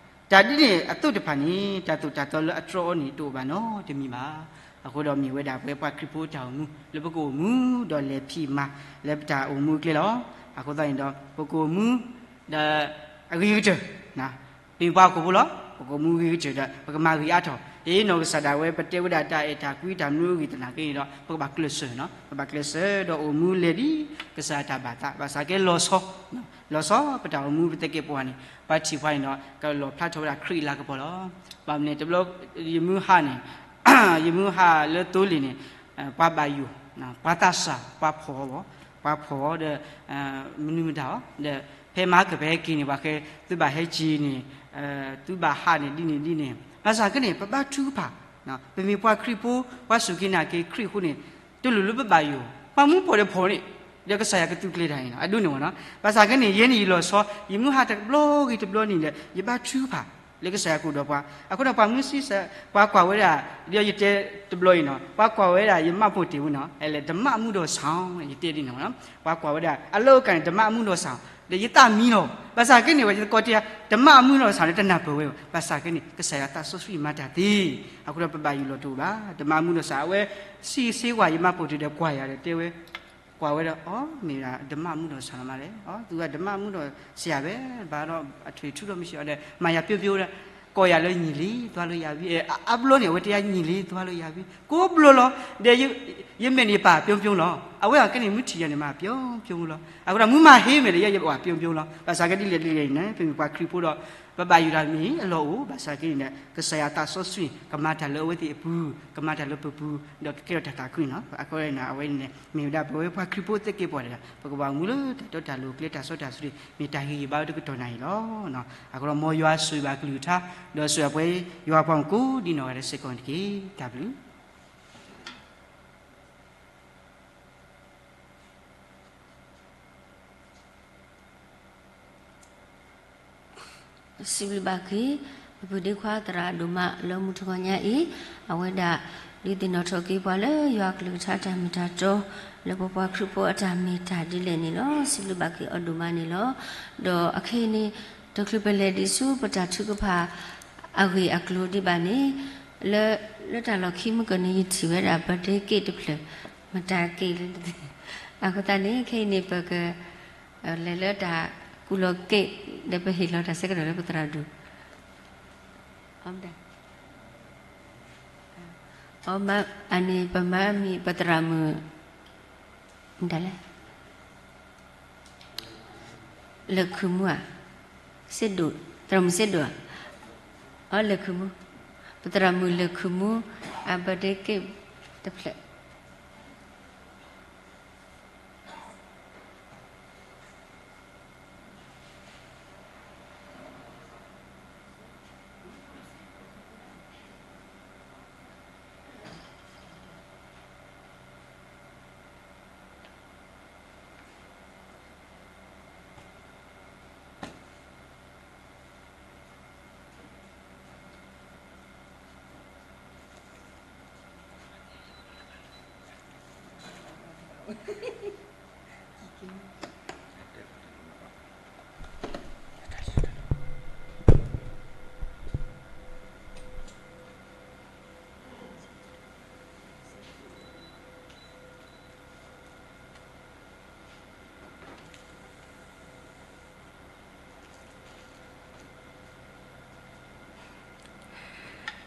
တၢ်ဒ်န့ၣ်အသိးတဖၣ်န့ၣ် တၢ်သိၣ်တၢ်သီလၢအတြီအီၤန့ၣ် တအိၣ်ဘၣ်နီတမံၤဘၣ်. အဃိဒီးမ့ၢ်ဝဲဒၣ်ပဝဲပှၤခရံာ်ဖိတၢ်အိၣ်မူ လၢပကအိၣ်မူဒီးလဲၤဖံးမၤလၢပတၢ်အိၣ်မူအကျဲလီၤ. အဃိသတးန့ၣ်ဒီး ပကအိၣ်မူဒီးအဂ့ၤကတၢၢ်, ပမ့ၢ်ပှၤဟီၣ်ခိၣ်ဖိလီၤ. ပကအိၣ်မူဂ့ၤကတၢၢ်ဒီး ပကမၤဂ့ၤအါထီၣ်, ယနီၢ်ကစၢ်ဒၣ်ဝဲ ပတဲဝဲဒၣ်တၢ်အဲၣ်တၢ်ကွံတၢ်မနုၤအဂ့ၢ်သနာ်က့န့ၣ်ဒီး ပကဘၣ်ကျဲးစၢးနီၤ, ပဘၣ်ကျဲးစၢးဒီးအိၣ်မူလဲၤဒ်ကစၢ်ယွၤတၢ်ဘၣ်သး, ဘၣ်ဆၣ်က့လီၤဆီ, လီၤဆီပတၢ်အိၣ်မူပသကဲးပဝးန့ၣ် ပှၤထံၣ်ပှၤန့ၣ်ဒီး ကလီၣ်ဖျါထီၣ်ဝဲဒၣ်ခရံာ်အလၤကပီၤလီၤ. ဘၣ်မနုၤတဘျီ ယမုၢ်ဟါန့ၣ် ယမုၢ်ဟါလၢသိလ့ၣ်န့ၣ် ပှၤဘၣ်ယိၣ်, ပှၤသးစၢ်, ပှၤဖှီၣ်အီၤ, ပှၤဖှီၣ်အီၤဒီး မနုၤမတၤအီၤ ဒီး ဖဲမဟါကပဟဲက့ၤန့ၣ် ပှၤဃဲ သုဘၣ်ဟဲက့ၤန့ၣ် သုဘၣ်ဟးန့ၣ်ဒ်န့ၣ်ဒ်န့ၣ်, ဘၣ်ဆၣ်က့န့ၣ် ပဘါထုကဖၣ်, ပမ့ၢ်ပှၤခရံာ်ဖိ ပှၤစူၢ်က့ၤနာ်က့ၤခရံာ်အဃိန့ၣ် တလိၣ်လၢပဘၣ်ယိၣ်, ပှၤမူဖှီၣ်ဒီးဖှီၣ်န့ၣ် ဒီးကစၢ်ယွၤကသုးကျဲၤတၢ်န့ၣ်လီၤ. အဒိန့ၣ်ဝဲနီၤ, ဘၣ်ဆၣ်က့န့ၣ် ယဲန့ၣ်ယလီၤဆီ ယမုၢ်ဟါတဘျီဂ့ၤတဘျီန့ၣ်ဒီး ယဘါထုကဖၣ် လၢကစၢ်ယွၤကအိၣ်ဒီးပှၤ, အဃိဒီးပှၤမုၢ်ဆံးစၢ် ပှၤကွၢ်ဝဲဒၣ် ဒီးယတဲတဘျီအံၤနီၤ ပှၤကွၢ်ဝဲဒၣ်ယမၢ်ပိာ်တ့ၢ်ဝဲနီၤ အဲလဲၣ်ဓမ္မအမှုတော်ဆောင် ယတဲဒ်န့ၣ်နီၤ, ပှၤကွၢ်ဝဲဒၣ် အလုပ်အကိုင် ဓမ္မအမှုတော်ဆောင် ဒီးယသးမံလီၤ, ဘၣ်ဆၣ်က့န့ၣ် ဝဲယသကိးတဲ ဓမ္မအမှုတော်ဆောင် န့ၣ်တနၢ်ပၢၢ်ဝဲဘၣ်, ဘၣ်ဆၣ်က့န့ၣ် ကစၢ်ယွၤသးစီဆှံမၤတၢ်သ့, အဃိဒီးပဘၣ်ယိၣ်လီၤတအိၣ်ဘၣ်, ဓမ္မအမှုတော်ဆောင် အဝဲ ဆံးစ့ၢ်ဝဲယမၢ်ပိာ်တ့ၢ်ဒီးကွၢ်ယၤဒီးတဲဝဲ ကွၢ်ဝဲဒီး အီ မ့ၢ်ဝဲဒၣ် ဓမ္မအမှုတော်ဆောင် မးလဲၣ်, အီ သူက ဓမ္မအမှုတော်ဆရာ ဘဲ ဘၣ်ဒီး အထွေထွေ ဒီး မ့ၢ်ဆံးအီၤဒီး မၤယၤ ပြုံးပြုံး ဒီး ကိးယၤလၢ ညီလီး သွားလို့ရပြီ, အါဘျီန့ၣ် အဝဲတဲယၤ ညီလီး သွားလို့ရပြီ, ကိးဘျီလီၤ, ဒီး ယမဲာ်န့ၣ်ယပာ် ပြုံးပြုံးလီၤ, အဝဲအကဲန့ၣ် မုၢ်ထံၣ်ယၤန့ၣ် မၤ ပြုံးပြုံး လီၤ, အဃိဒီး မုၢ်မၤဟ့ မ့ၢ်ဒီး ယဲယပာ် ပြုံးပြုံး လီၤ, ဘၣ်ဆၣ်က့ဒ်လဲၣ်ဒ်လဲၣ်န့ၣ် ပမ့ၢ်ပှၤခရံာ်ဖိဒီး ပဘၣ်ယိၣ်တၢ်မ့ၢ်အလီၢ်အိၣ်, ဘၣ်ဆၣ်က့န့ၣ် ကစၢ်ယွၤသးစီဆှံန့ၣ် ကမၤတၢ်လၢအဝဲသ့ၣ်အပူၤ, ကမၤတၢ်လၢပပူၤ, ဒီးကကဲထီၣ်တၢ်သးခုန့ၣ်လီၤ, အဃိန့ၣ် အဝဲန့ၣ် မ့ၢ်ဝဲဒၣ်ပဝဲပှၤခရံာ်ဖိသ့ၣ်က့ပှၤတဂၤ ပကဘၣ်မူလၢတၢ်တီတၢ်လိၤ ကျဲတၢ်စီတၢ်ဆှံ မ့ၢ်တၢ်ဂ့ၤဂ့ၤဘၣ်ဝဲတကတီၢ်နၢ်အံၤလီၤ. အဃိဒီးမ်ယွၤဆိၣ်ဂ့ၤဘၣ်ကလုၢ်ကထါ ဒီးဆိၣ်ဂ့ၤပှၤယွၤပှၤမုၣ်ကိးဒံနီၢ်ဂၤဒဲးစ့ၢ်ကီးန့ၣ်တက့ၢ်. တၢ်ဘျုး စံးဘျုးဘၣ်က့ၤ ပပုၢ်ဒ့ခွါသရၣ်ဒိၣ်မး လၢမုၢ်ထူၣ်ကီၢ်ညါအံၤ အဝဲဒၣ် ဒုးသ့ၣ်နီၣ်ထီၣ်က့ၤပှၤလၢယွၤကလုၢ်ကထါတၢ်မ့ၢ်တၢ်တီ လၢပပှၤခရံာ်ဖိအတၢ်မ့ၢ်တၢ်ဒ်လဲၣ်န့ၣ်လီၤ. စံးဘျုးဘၣ်က့ၤအီၤဒိၣ်မးန့ၣ်လီၤ. ဒီးအခဲအံၤန့ၣ် တချုးပလဲၤဒံးဆူပတၢ်ထုကဖၣ်အဂ့ၢ်အကျိၤဒံးဘၣ်န့ၣ် လၢ လၢတၢ်လီၢ်ခံမုၢ်ကၢၢ်န့ၣ် ယထံၣ်ဝဲဒၣ် birthday cake တဖျၢၣ် မတၤက့ၤလၢ အဃိသတးန့ၣ် ခဲအံၤန့ၣ် ပက လဲၤလၢတၢ်ကူၣ်လီၤ cake ဒီးပဟ့ၣ်လီၤတၢ်ဆၢကတီၢ်လၢပသရၣ်ဒိၣ် အန့ၣ် ပမၤမံၤ ပသရၣ်မုၣ် မတၤလဲၣ် လၢၢ်ခုၣ်မူဧါ, စ့ဒိၣ်, သရၣ်မုၣ်စ့ဒိၣ်ဧါ, အီ လၢၢ်ခုၣ်မူ, ပသရၣ်မုၣ်လၢၢ်ခုၣ်မူ အ birthday cake တဖျၢၣ်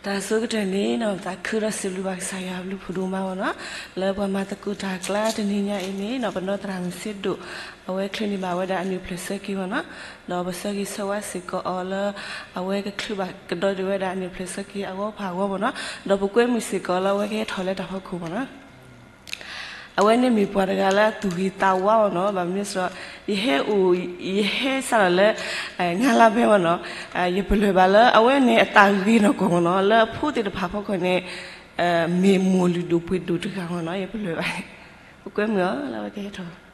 တၢ်ဆိကတၢၢ်န့ၣ် ပသးခုဒီးစံးဘျုးဘၣ်ကစၢ်ယွၤအဘျုးဖးဒိၣ်မးနီၤ, လၢပှၤမၤသကိးတၢ်အကျါတနံၤညါအံၤန့ၣ် ပနီၢ်သရၣ်မုၣ်စ့ဒိၣ် အဝဲချုးန့ၢ်ဘၣ်ဝဲဒၣ်အနံၣ်ဖျၢၣ်ဆၢက့ၤမ့ၢ်နီၤ, ဒီးပဆၢဂ့ၤဆၢဝါစ့ၢ်ကီးအီၤလၢ အဝဲကချုးဘၣ်ကဒီးဒံးဝဲဒၣ်အနံၣ်ဖျၢၣ်ဆၢက့ၤအဂီၢ်ဖးဂီၢ်မ့ၢ်နီၤ, ဒီးပကွဲမုာ်စ့ၢ်ကီးလၢအဝဲကဟဲထီၣ်လၢတၢ်ဖီခိၣ်မ့ၢ်နီၤ. အဝဲန့ၣ်မ့ၢ်ပှၤတဂၤလၢအသူၣ်ဂ့ၤသးဝါအီၤနီၤ, ဘၣ်မနုၤစ့ၢ်ကီး ယဟဲအိၣ် ယဟဲစးထီၣ်လၢ ငါးလပိုင်းမ့ၢ်နီၤ, ယပလၢၢ်ဘၣ်လၢအဝဲန့ၣ်အသးဂ့ၤနီၢ်ကီၢ်မ့ၢ်နီၤ, လၢအဖိသ့ၣ်တဖၣ်ဖီခိၣ်န့ၣ် မ့ၢ်မိၢ်လုၢ်ဒိၣ်ပှ့ၤဒိၣ်တဂၤမ့ၢ်နီၤ, ယပလၢၢ်ဘၣ်န့ၣ် ပကွဲမုာ်အီၤလၢအဝဲကဟဲထီၣ်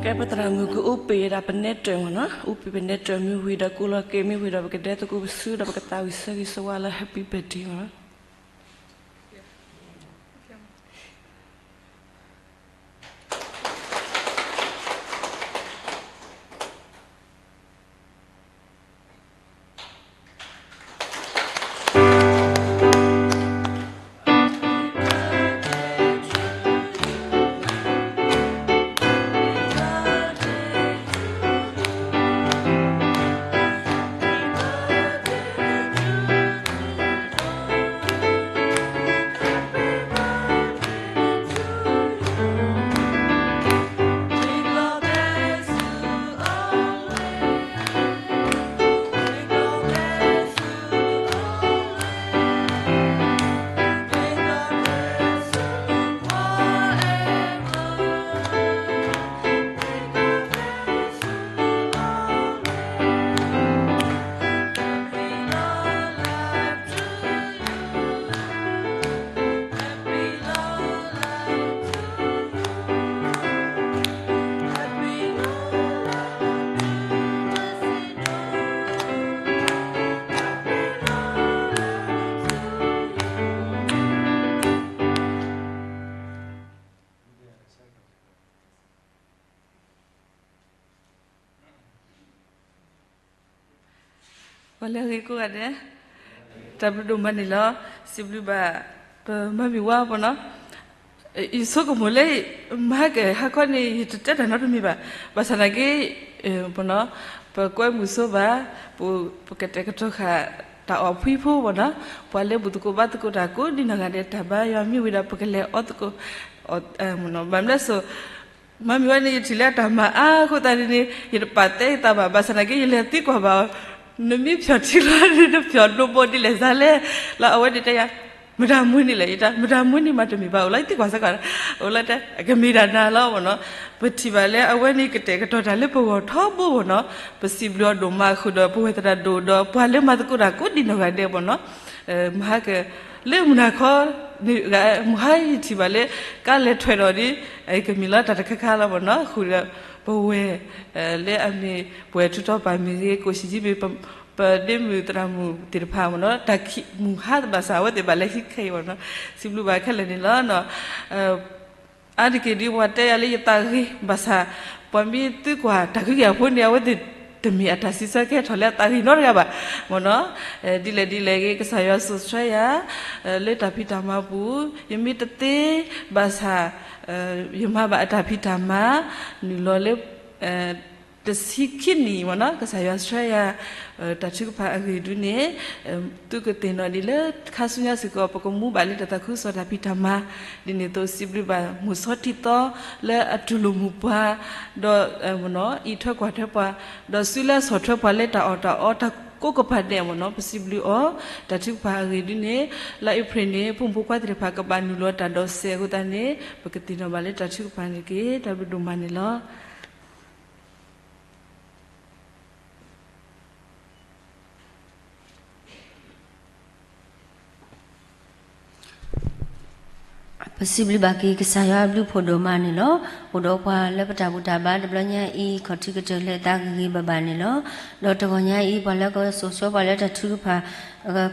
ကဲ ပသရၣ်မုၣ်ကအိၣ်ပ့ၤဒၣ်ပနဲတၢၣ်မ့ၢ်နီၤ, အိၣ်ပ့ၤပနဲတၢၣ်မ့ၢ်ဝံၤဒီး ကိးလီၤက့ၤမ့ၢ်ဝံၤဒီး ပကဒဲသကိးပစုဒီး ပကသးဝံၣ်ဆၢဂ့ၤဆၢဝါလၢ Happy Birthday မ့ၢ်နီၤ. ပှၤလၢအဂ့ၤကိးဂၤဒဲး, တၢ်ဘျုးဒိၣ်မးန့ၣ်လီၤ. စံးဘျုးဘၣ် ပမၤမံၤဝါပနီၤ, ယဆိကမိၣ်လၢ မဟါကဟါခီန့ၣ် ယတတဲတၢ်နီတမံၤဘၣ်. ဘၣ်ဆၣ်သနာ်က့ ပနီၤ ပကွဲမုာ်ဆိဘၣ်, ပကတဲာ်ကတီၤဃာ်တၢ်အီၣ်ဖှံဖိပနီၤ, ပှၤလၢဘူၣ်သကိးဘါသကိးတၢ်ကိးဒ်နီၢ်ဂၤဒဲး တၢ်ဘါယွၤမ့ၢ်ဝံၤဒီး ပကလဲၤအီသကိး ဘၣ်မနုၤလဲၣ်စိ မၤမံၤဝါန့ၣ် ယထံၣ်လၢအတၢ်မၤအါအဃိသတးန့ၣ် ယတပာ်တဲယသးဘၣ်, ဘၣ်ဆၣ်သနာ်က့ ယလဲၤသံကွၢ်ဘၣ်အီၤ, နမ့ၢ်ဖျီၣ်ထံလီၤန့ၣ် နဖျီၣ်ဒိဘိဒ်လဲၣ်စ့ၢ်လဲၣ်, လၢအဝဲန့ၣ်တဲယၤ မတၤမွဲန့ၣ်လဲၣ်, ယတဲ မတၤမွဲန့ၣ်မးတမ့ၢ်ဘၣ်, အိၣ်လၢယသံကွၢ်စ့ၢ်ကီး, အိၣ်လၢတဲ အကမ့ၢ်ဒၣ်နၤလီၤပနီၤ. ပထံၣ်ဘၣ်လၢအဝဲန့ၣ် ကတဲာ်ကတီၤတၢ်လၢပဂီၢ်ထီဘိပနီၤ, ပစံးဘျုးအီၤဒိၣ်မးအဃိဒီး ပဝဲသရၣ်ဒိၣ်ဒီး ပှၤလၢမၤသကိးတၢ်ကိးဒ်နီၢ်ဂၤဒဲးပနီၤ မဟါက လၢမုၢ်နၤခီ မုၢ်ဟါယထံၣ်ဘၣ်လၢ ကါလဲၤထွဲဒီးဒ် ကမ့ၢ်လီၤတၢ်တခါခါလီၤပနီၤ, ဃုာ်ဒီး ပဝဲၢ် လၢအမ့ၢ်ပဝဲၢ်ထူးတီၤပာ်မ့ၢ်ဂ့ၤ ကိၣ်စံၣ်ကၠံမ့ၢ် ပဒ့မုၣ်သရၣ်မုၣ်သ့ၣ်တဖၣ်မနီၤ, တၢ်ခံးမုၢ်ဟါဘၣ်ဆၣ် အဝဲသ့ၣ်ဘၣ်လဲၤဟံးခဲအံၤပနီၤ, စံးဘျုးဘၣ်ခဲလၢာ်န့ၣ်လီၤ. အါတက့ၢ်ဒ်ပှၤတဲယၤလၢယသးဂ့ၤဘၣ်ဆၣ်, ပှၤမ့ၢ်သံကွၢ်တၢ်ဂ့ၢ်အဖိန့ၣ် အဝဲသ့ၣ်တမ့ၢ်အတၢ်စံးဆၢကဲထီၣ်လၢအသးဂ့ၤနီတဂၤဘၣ် မနီၤ. ဒ်လဲၣ်ဒ်လဲၣ်ဂ့ၤ ကစၢ်ယွၤစိာ်ဆှၢယၤ လၢတၢ်ဖံးတၢ်မၤပူၤ, ယမ့ၢ်တသ့ဘၣ်ဆၣ် ယမၤဘၣ်အတၢ်ဖံးတၢ်မၤ နုာ်လီၤလၢ တဆံခံနံၣ်မနီၤ, ကစၢ်ယွၤဆှၢယၤ တၢ်ထုကဖၣ်အဂ့ၢ်ဒုန့ၣ် သုကသ့ၣ်နီၣ်ဒ်လၢခါဆူညါစ့ၢ်ကီး ပကမူဘၣ်လၢတၢ်သးခုကစီၣ်တၢ်ဖံးတၢ်မၤ, ဒ်န့ၣ်အသိးစံးဘျုးဘၣ် မိၢ်ဆီထံသီ လၢအတူၢ်လိာ်မုာ်ပှၤ ဒီး အံးထွဲကွၢ်ထွဲပှၤ, ဒီးစုလၢအဆီၣ်ထွဲပှၤလၢတၢ်အီၣ်တၢ်အီ တၢ်ကိးကပၤဒဲးမနီၤ, ပစံးဘျုးအီၤ တၢ်ထုကဖၣ်အဂ့ၢ်ဒုန့ၣ် လါအ့ဖြ့ၣ်န့ၣ် ဖိမုၣ်ဖိခွါသ့ၣ်တဖၣ်ကဘၣ်နုာ်လီၤတၢ်ဒိးစဲးအဃိသတးန့ၣ် ပကသ့ၣ်နီၣ်ဘၣ်လၢတၢ်ထုကဖၣ်န့ၣ်တက့ၢ်. တၢ်ဘျုးဒိၣ်မးန့ၣ်လီၤ. ပစံးဘျုးဘၣ်က့ၤကစၢ်ယွၤအဘျုးဖှိၣ်ဒိၣ်မးန့ၣ်လီၤ. အိၣ်ဒီးပှၤလၢပတၢ်ဘူၣ်တၢ်ဘါတဘျီညါအံၤ ခီၣ်ထံးကတၢၢ်လၢအသးဂ့ၤဂ့ၤဘၣ်ဘၣ်န့ၣ်လီၤ. ဒီးတဂီၤညါအံၤ ပှၤလၢကစိာ်ဆှၢပှၤလၢတၢ်ထုကဖၣ်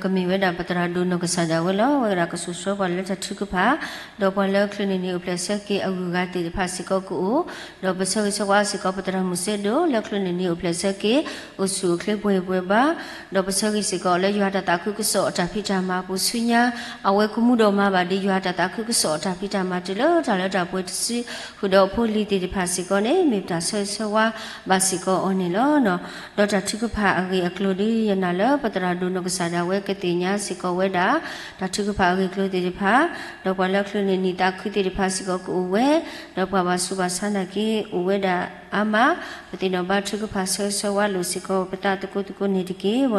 ကမ့ၢ်ဝဲဒၣ်ပသရၣ်ဒိၣ်နီၢ်ကစၢ်ဒၣ်ဝဲလီၤ. အဝဲဒၣ်ကစိာ်ဆှၢပှၤလၢတၢ်ထုကဖၣ်, ဒီးပှၤလၢချုးန့ၢ်န့ၢ်အိၣ်ဖျဲၣ်ဆၢက့ၤအဂုၤအဂၤသ့ၣ်တဖၣ်စ့ၢ်ကီးကအိၣ်, ဒီးပဆၢဂ့ၤဆၢဝါစ့ၢ်ကီးပသရၣ်မုၣ်စ့ဒိၣ် လၢချုးန့ၢ်န့ၢ်အိၣ်ဖျဲၣ်ဆၢက့ၤ အိၣ်ဆူၣ်အိၣ်ချ့ပှဲၤပှဲၤဘၣ်, ဒီးပဆၢဂ့ၤစ့ၢ်ကီးလၢယွၤတၢ်သးခုကစီၣ်အတၢ်ဖံးတၢ်မၤအပူၤဆူညါ, အဝဲကမူဒီးမၤဘၣ်ဒ်ယွၤတၢ်သးခုကစီၣ်အတၢ်ဖံးတၢ်မၤတုၤလၢတၢ်လၢတၢ်ပှဲၤတစု, ဃုာ်ဒီးအဖိအလံၤသ့ၣ်တဖၣ်စ့ၢ်ကီးန့ၣ် မ့ၢ်ပတၢ်ဆၢဂ့ၤဆၢဝါဘၣ်စ့ၢ်ကီးအီၤန့ၣ်လီၤ. ဒီးတၢ်ထုကဖၣ်အဂ့ၢ်အကျိၤဒ် ယနာ်လၢပသရၣ်ဒိၣ်နီၢ်ကစၢ်ဒၣ်ဝဲကသ့ၣ်ညါစ့ၢ်ကီးဝဲဒၣ် တၢ်ထုကဖၣ်အဂ့ၢ်အကျိၤသ့ၣ်တဖၣ်, ဒီးပှၤလၢချုးန့ၢ်န့ၢ်သးခုသ့ၣ်တဖၣ်စ့ၢ်ကီးကအိၣ်ဝဲ, ဒီးပှၤဘၣ်ဆူးဘၣ်ဆါနာ်က့ အိၣ်ဝဲဒၣ်အါမး, ပသ့ၣ်နီၣ်ဘၣ်ထုကဖၣ်ဆၢဂ့ၤဆၢဝါလိာ်စ့ၢ်ကီးပသးသကိးသကိးန့ၣ်တက့ၢ်.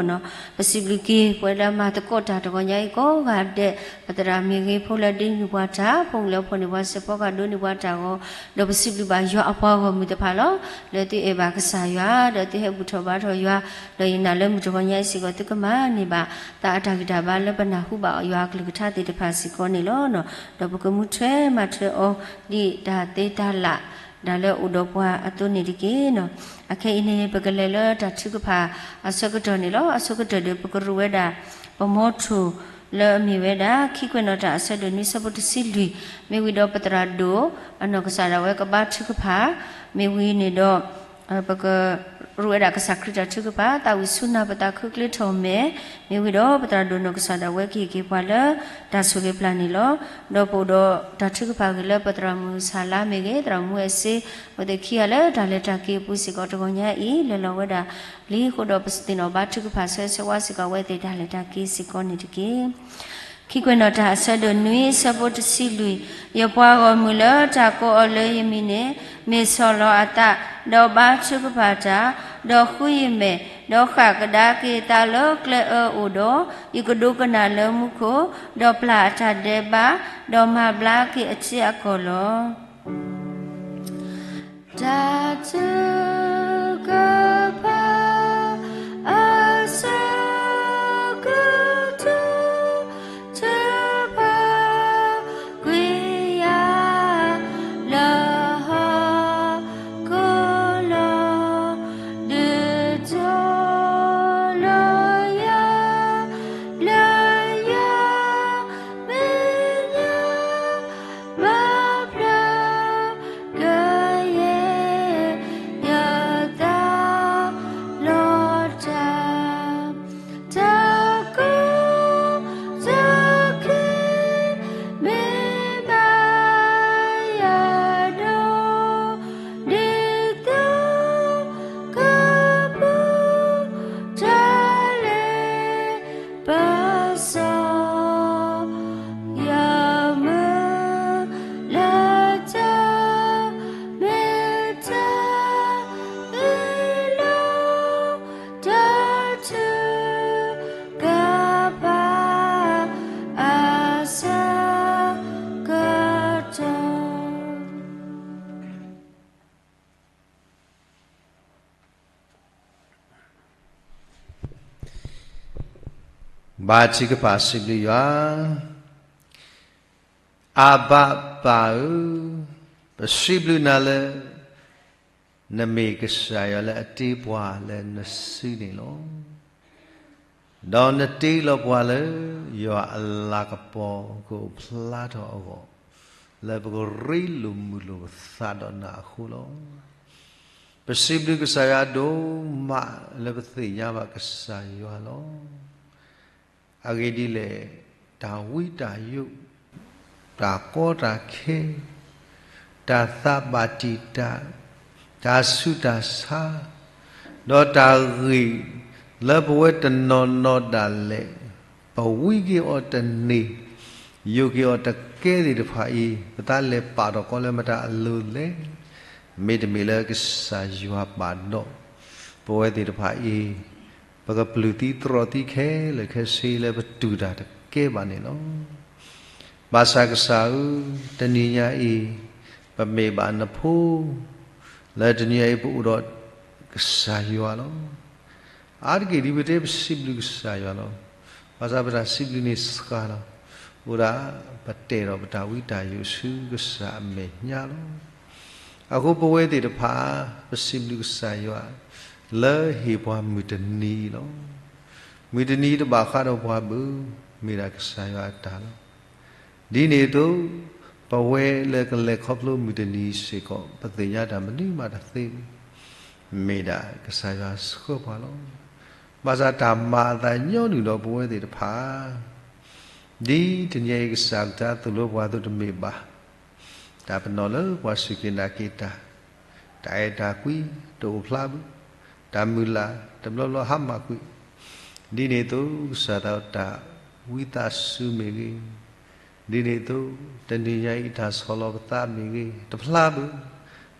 ပစံးဘျုးက့ၤ ပဝဲလၢမၤသကိးတၢ်တဂီၤညါအံၤကိးဂၤဒဲး, ပသရၣ်မ့ၢ်ဂ့ၤ ဖိလၢဒ့န့ၢ်ပှၤတၢ်, ဖိလၢဖီၣ်န့ၢ်ပှၤစဲးဖီကဟၣ်ဒိးန့ၢ်ပှၤတၢ်အဂီၢ်, ဒီးပစံးဘျုးဘၣ်ယွၤအပှၤဂီၢ်မုၢ်တဖၣ်လီၤ. လၢသုအဲၣ်ဘၣ်ကစၢ်ယွၤ, ဒီးသုဟဲဘူၣ်ထီၣ်ဘါထီၣ်ယွၤ, ဒီးယနာ်လၢမုၢ်တဂီၤညါအံၤစ့ၢ်ကီး သုကမၤန့ၢ်ဘၣ် သးအတၢ်ဂံၢ်တၢ်ဘါလၢပနၢ်ဟူဘၣ်ယွၤအကလုၢ်ကထါသ့ၣ်တဖၣ်စ့ၢ်ကီးန့ၣ်လီၤ. ဒီးပကမူထွဲမၤထွဲအီၤ ဒ်တၢ်သ့တၢ်လၢ် ဒၣ်လၢအိၣ်ဒီးပှၤအသိးန့ၣ်တက့ၢ်နီၤ. အခဲအံၤန့ၣ် ပကလဲၤလၢတၢ်ထုကဖၣ်အဆၢကတီၢ်န့ၣ်လီၤ. အဆိကတၢၢ်ဒီး ပကရူးဝဲဒၣ် ပမိထိၣ်လၢအမ့ၢ်ဝဲဒၣ် ခံကွဲးနီၣ်တၢ်အဆၢဒိၣ်နွံဆၢဖိတဆံလွံၢ်, မ့ၢ်ဝံၤဒီးပသရၣ်ဒိၣ်အနီၢ်ကစၢ်ဒၣ်ဝဲကဘါထုကဖၣ်, မ့ၢ်ဝံၤန့ၣ်ဒီး ပကရူးဝဲဒၣ်ကစၢ်ခရံာ်တၢ်ထုကဖၣ်, သးဝံၣ်ဆူၣ်နၢ်ပသးခုချ့ထီၣ်မဲာ်, မ့ၢ်ဝံၤဒီးပသရၣ်ဒိၣ်နီၢ်ကစၢ်ဒၣ်ဝဲကဟ့ၣ်က့ၤပှၤလၢတၢ်ဆိၣ်ဂ့ၤပျၢ်န့ၣ်လီၤ. ဒီးပအိၣ်ဒီးတၢ်ထုကဖၣ်ဂ့ၤလၢပသရၣ်မုၣ်ဆၣ်လါမ့ၢ်ဂ့ၤ, သရၣ်မုၣ်အဲၣ်စ့, အဝဲသ့ၣ်ခံဂၤလၢတၢ်လဲၤတၢ်က့ၤအပူၤစ့ၢ်ကီး တဂီၤညါအံၤ လဲၤလီၤဝဲဒၣ်လံအဃိဒီး ပသ့ၣ်နီၣ်ဘါထုကဖၣ်ဆၢ ဆၢဝါစ့ၢ်ကီးအဝဲသ့ၣ်တၢ်လဲၤတၢ်က့ၤစ့ၢ်ကီးန့ၣ်တက့ၢ်. ခံကွဲးနီၣ်တၢ်အဆၢဒိၣ်နွံဆၢဖိတဆံလွံၢ်, ယပှၤဂီၢ်မုၢ်လၢတၢ်ကိးအီၤလၢယမံၤန့ၣ် မ့ၢ်ဆီၣ်လီၤအသး, ဒီးဘါထုကဖၣ်တၢ်, ဒီးဃုယမဲာ်, ဒီးဃၣ်ကဒါက့ၤအသးလၢကျဲအၢအိၣ်ဒီး, ယကဒိကနၣ်လၢမူခိၣ်, ဒီးပျၢ်အတၢ်ဒဲးဘး, ဒီးမၤဘျါက့ၤအထံအကီၢ်လီၤ. တၢ်ထုကဖၣ်အဆၢကတီၢ် ထုကဖၣ်ကွံာ်ယၤလၢဟီၣ်ခိၣ်လီၤ. ဒုးတီၤလၢယၤ လၢယၤမဲာ်ညါ ဘၣ်ဖျါ ကယဲၢ်ယသးလီၤတၢ်, တၢ်ကိးတၢ်ခံ မ့ၢ်ဘၣ်ယၤဒီး ဒ်သိးကပူၤ တၢ်လဲၤ ပစီၤ ယမုၢ်လၢတၢ် မ့ၢ်တၢ်အ့ၣ်လိာ် တၢ်ထုကဖၣ် အဆၢကတီၢ် ဘါထုကဖၣ်စံးဘျုးယွၤ. အဘၤပၢ်ဧၢ, ပစံးဘျုးနၤလၢ နမ့ၢ်ကစၢ်ယွၤလၢအတ့ပှၤလၢနစုန့ၣ်လီၤ. ဒီးနတ့လီၤပှၤလၢယွၤအလၤကပီၤကအိၣ်ဖျါထီၣ်အဂီၢ်, လၢပကရ့လိာ်မုာ်လိာ်ပသးဒီးနၤအဃိလီၤ. ပစံးဘျုးကစၢ်ယွၤဒိၣ်မးလၢပသ့ၣ်ညါဘၣ်ကစၢ်ယွၤလီၤ. အဂ့ၢ်ဒ်လဲၣ်, တၢ်ဝံတၢ်ယိး, တၢ်ကီတၢ်ခဲ, တၢ်သးဘၣ်တံာ်တာ်, တၢ်ဆူးတၢ်ဆါ, ဒီးတၢ်ဂ့ၢ်လၢပဝဲတနီၤနီၤဒၣ်လဲာ်, ပဝံက့ၤအီၤတန့ၢ်, ယိးက့ၤအီၤတကဲသ့ၣ်တဖၣ်အံၤ, ပသးလဲၤပာ်ထီၣ်ကီလၢမတၤအလိၤလဲၣ်. မ့တမ့ၢ်လၢကစၢ်ယွၤပာ်ဒီး ပဝဲသ့ၣ်တဖၣ်အံၤ, ပကပျုၢ်သံသရီၣ်သံခဲလၢာ်ခဲဆ့လၢပတူၢ်တၢ်တကဲဘၣ်န့ၣ်လီၤ. ဘၣ်ဆၣ်ကစၢ်ဧၢ, တနံၤညါအံၤ, ပမ့ၢ်ဘၣ်နဖိ, လၢတနံၤညါအံၤပအိၣ်ဒီးကစၢ်ယွၤလီၤ. အါတက့ၢ်ဒ်ပတဲပစံးဘျုးကစၢ်ယွၤလီၤ. ဘၣ်ဆၣ်ပတၢ်စံးဘျုးန့ၣ်စှၤလီၤ. အိၣ်ဒၣ်ပတဲာ်ဒီးပတၢ်ဝံတၢ်ယိးဆူကစၢ်အမဲာ်ညါလီၤ. အဃိပဝဲသ့ၣ်တဖၣ် ပစံးဘျုးကစၢ်ယွၤ လၢဟ့ၣ်ပှၤမုၢ်တနံၤအံၤလီၤ. မုၢ်တနံၤတဘၣ်ဃးဒီးပှၤဘၣ်, မ့ၢ်ဒၣ်ကစၢ်ယွၤအတၢ်လီၤ. ဒ်န့ၣ်အသိး, ပဝဲလၢကလဲၤခီဖျိမုၢ်တနံၤစ့ၢ်ကီး ပသ့ၣ်ညါတၢ်မနုၤမးတသ့ဘၣ်. မ့ၢ်ဒၣ်ကစၢ်ယွၤဆှၢပှၤလီၤ. ဘၣ်ဆၣ်တၢ်မၤအသးညီနုၢ်ဒီးပဝဲသ့ၣ်တဖၣ် ဒ်တနံၤအံၤကစၢ်အကလုၢ်သိၣ်လိပှၤအသိးတမ့ၢ်ဘၣ်. တၢ်ပနီၣ်လၢပှၤစူၢ်က့ၤနာ်က့ၤတၢ်, တၢ်အဲၣ်တၢ်ကွံတအိၣ်ဖျါဘၣ်, တၢ်မုၢ်လၢ်တဘျီဘျီဟါမၢ်ကွံာ်, ဒ်န့ၣ်အသိးကစၢ်သးတၢ်ဝံသးစူၤမ့ၢ်ဂ့ၤ, ဒ်န့ၣ်အသိး တနံၤညါအံၤတၢ်ဆီၣ်လီၤပသးမ့ၢ်ဂ့ၤ တဖျါဘၣ်.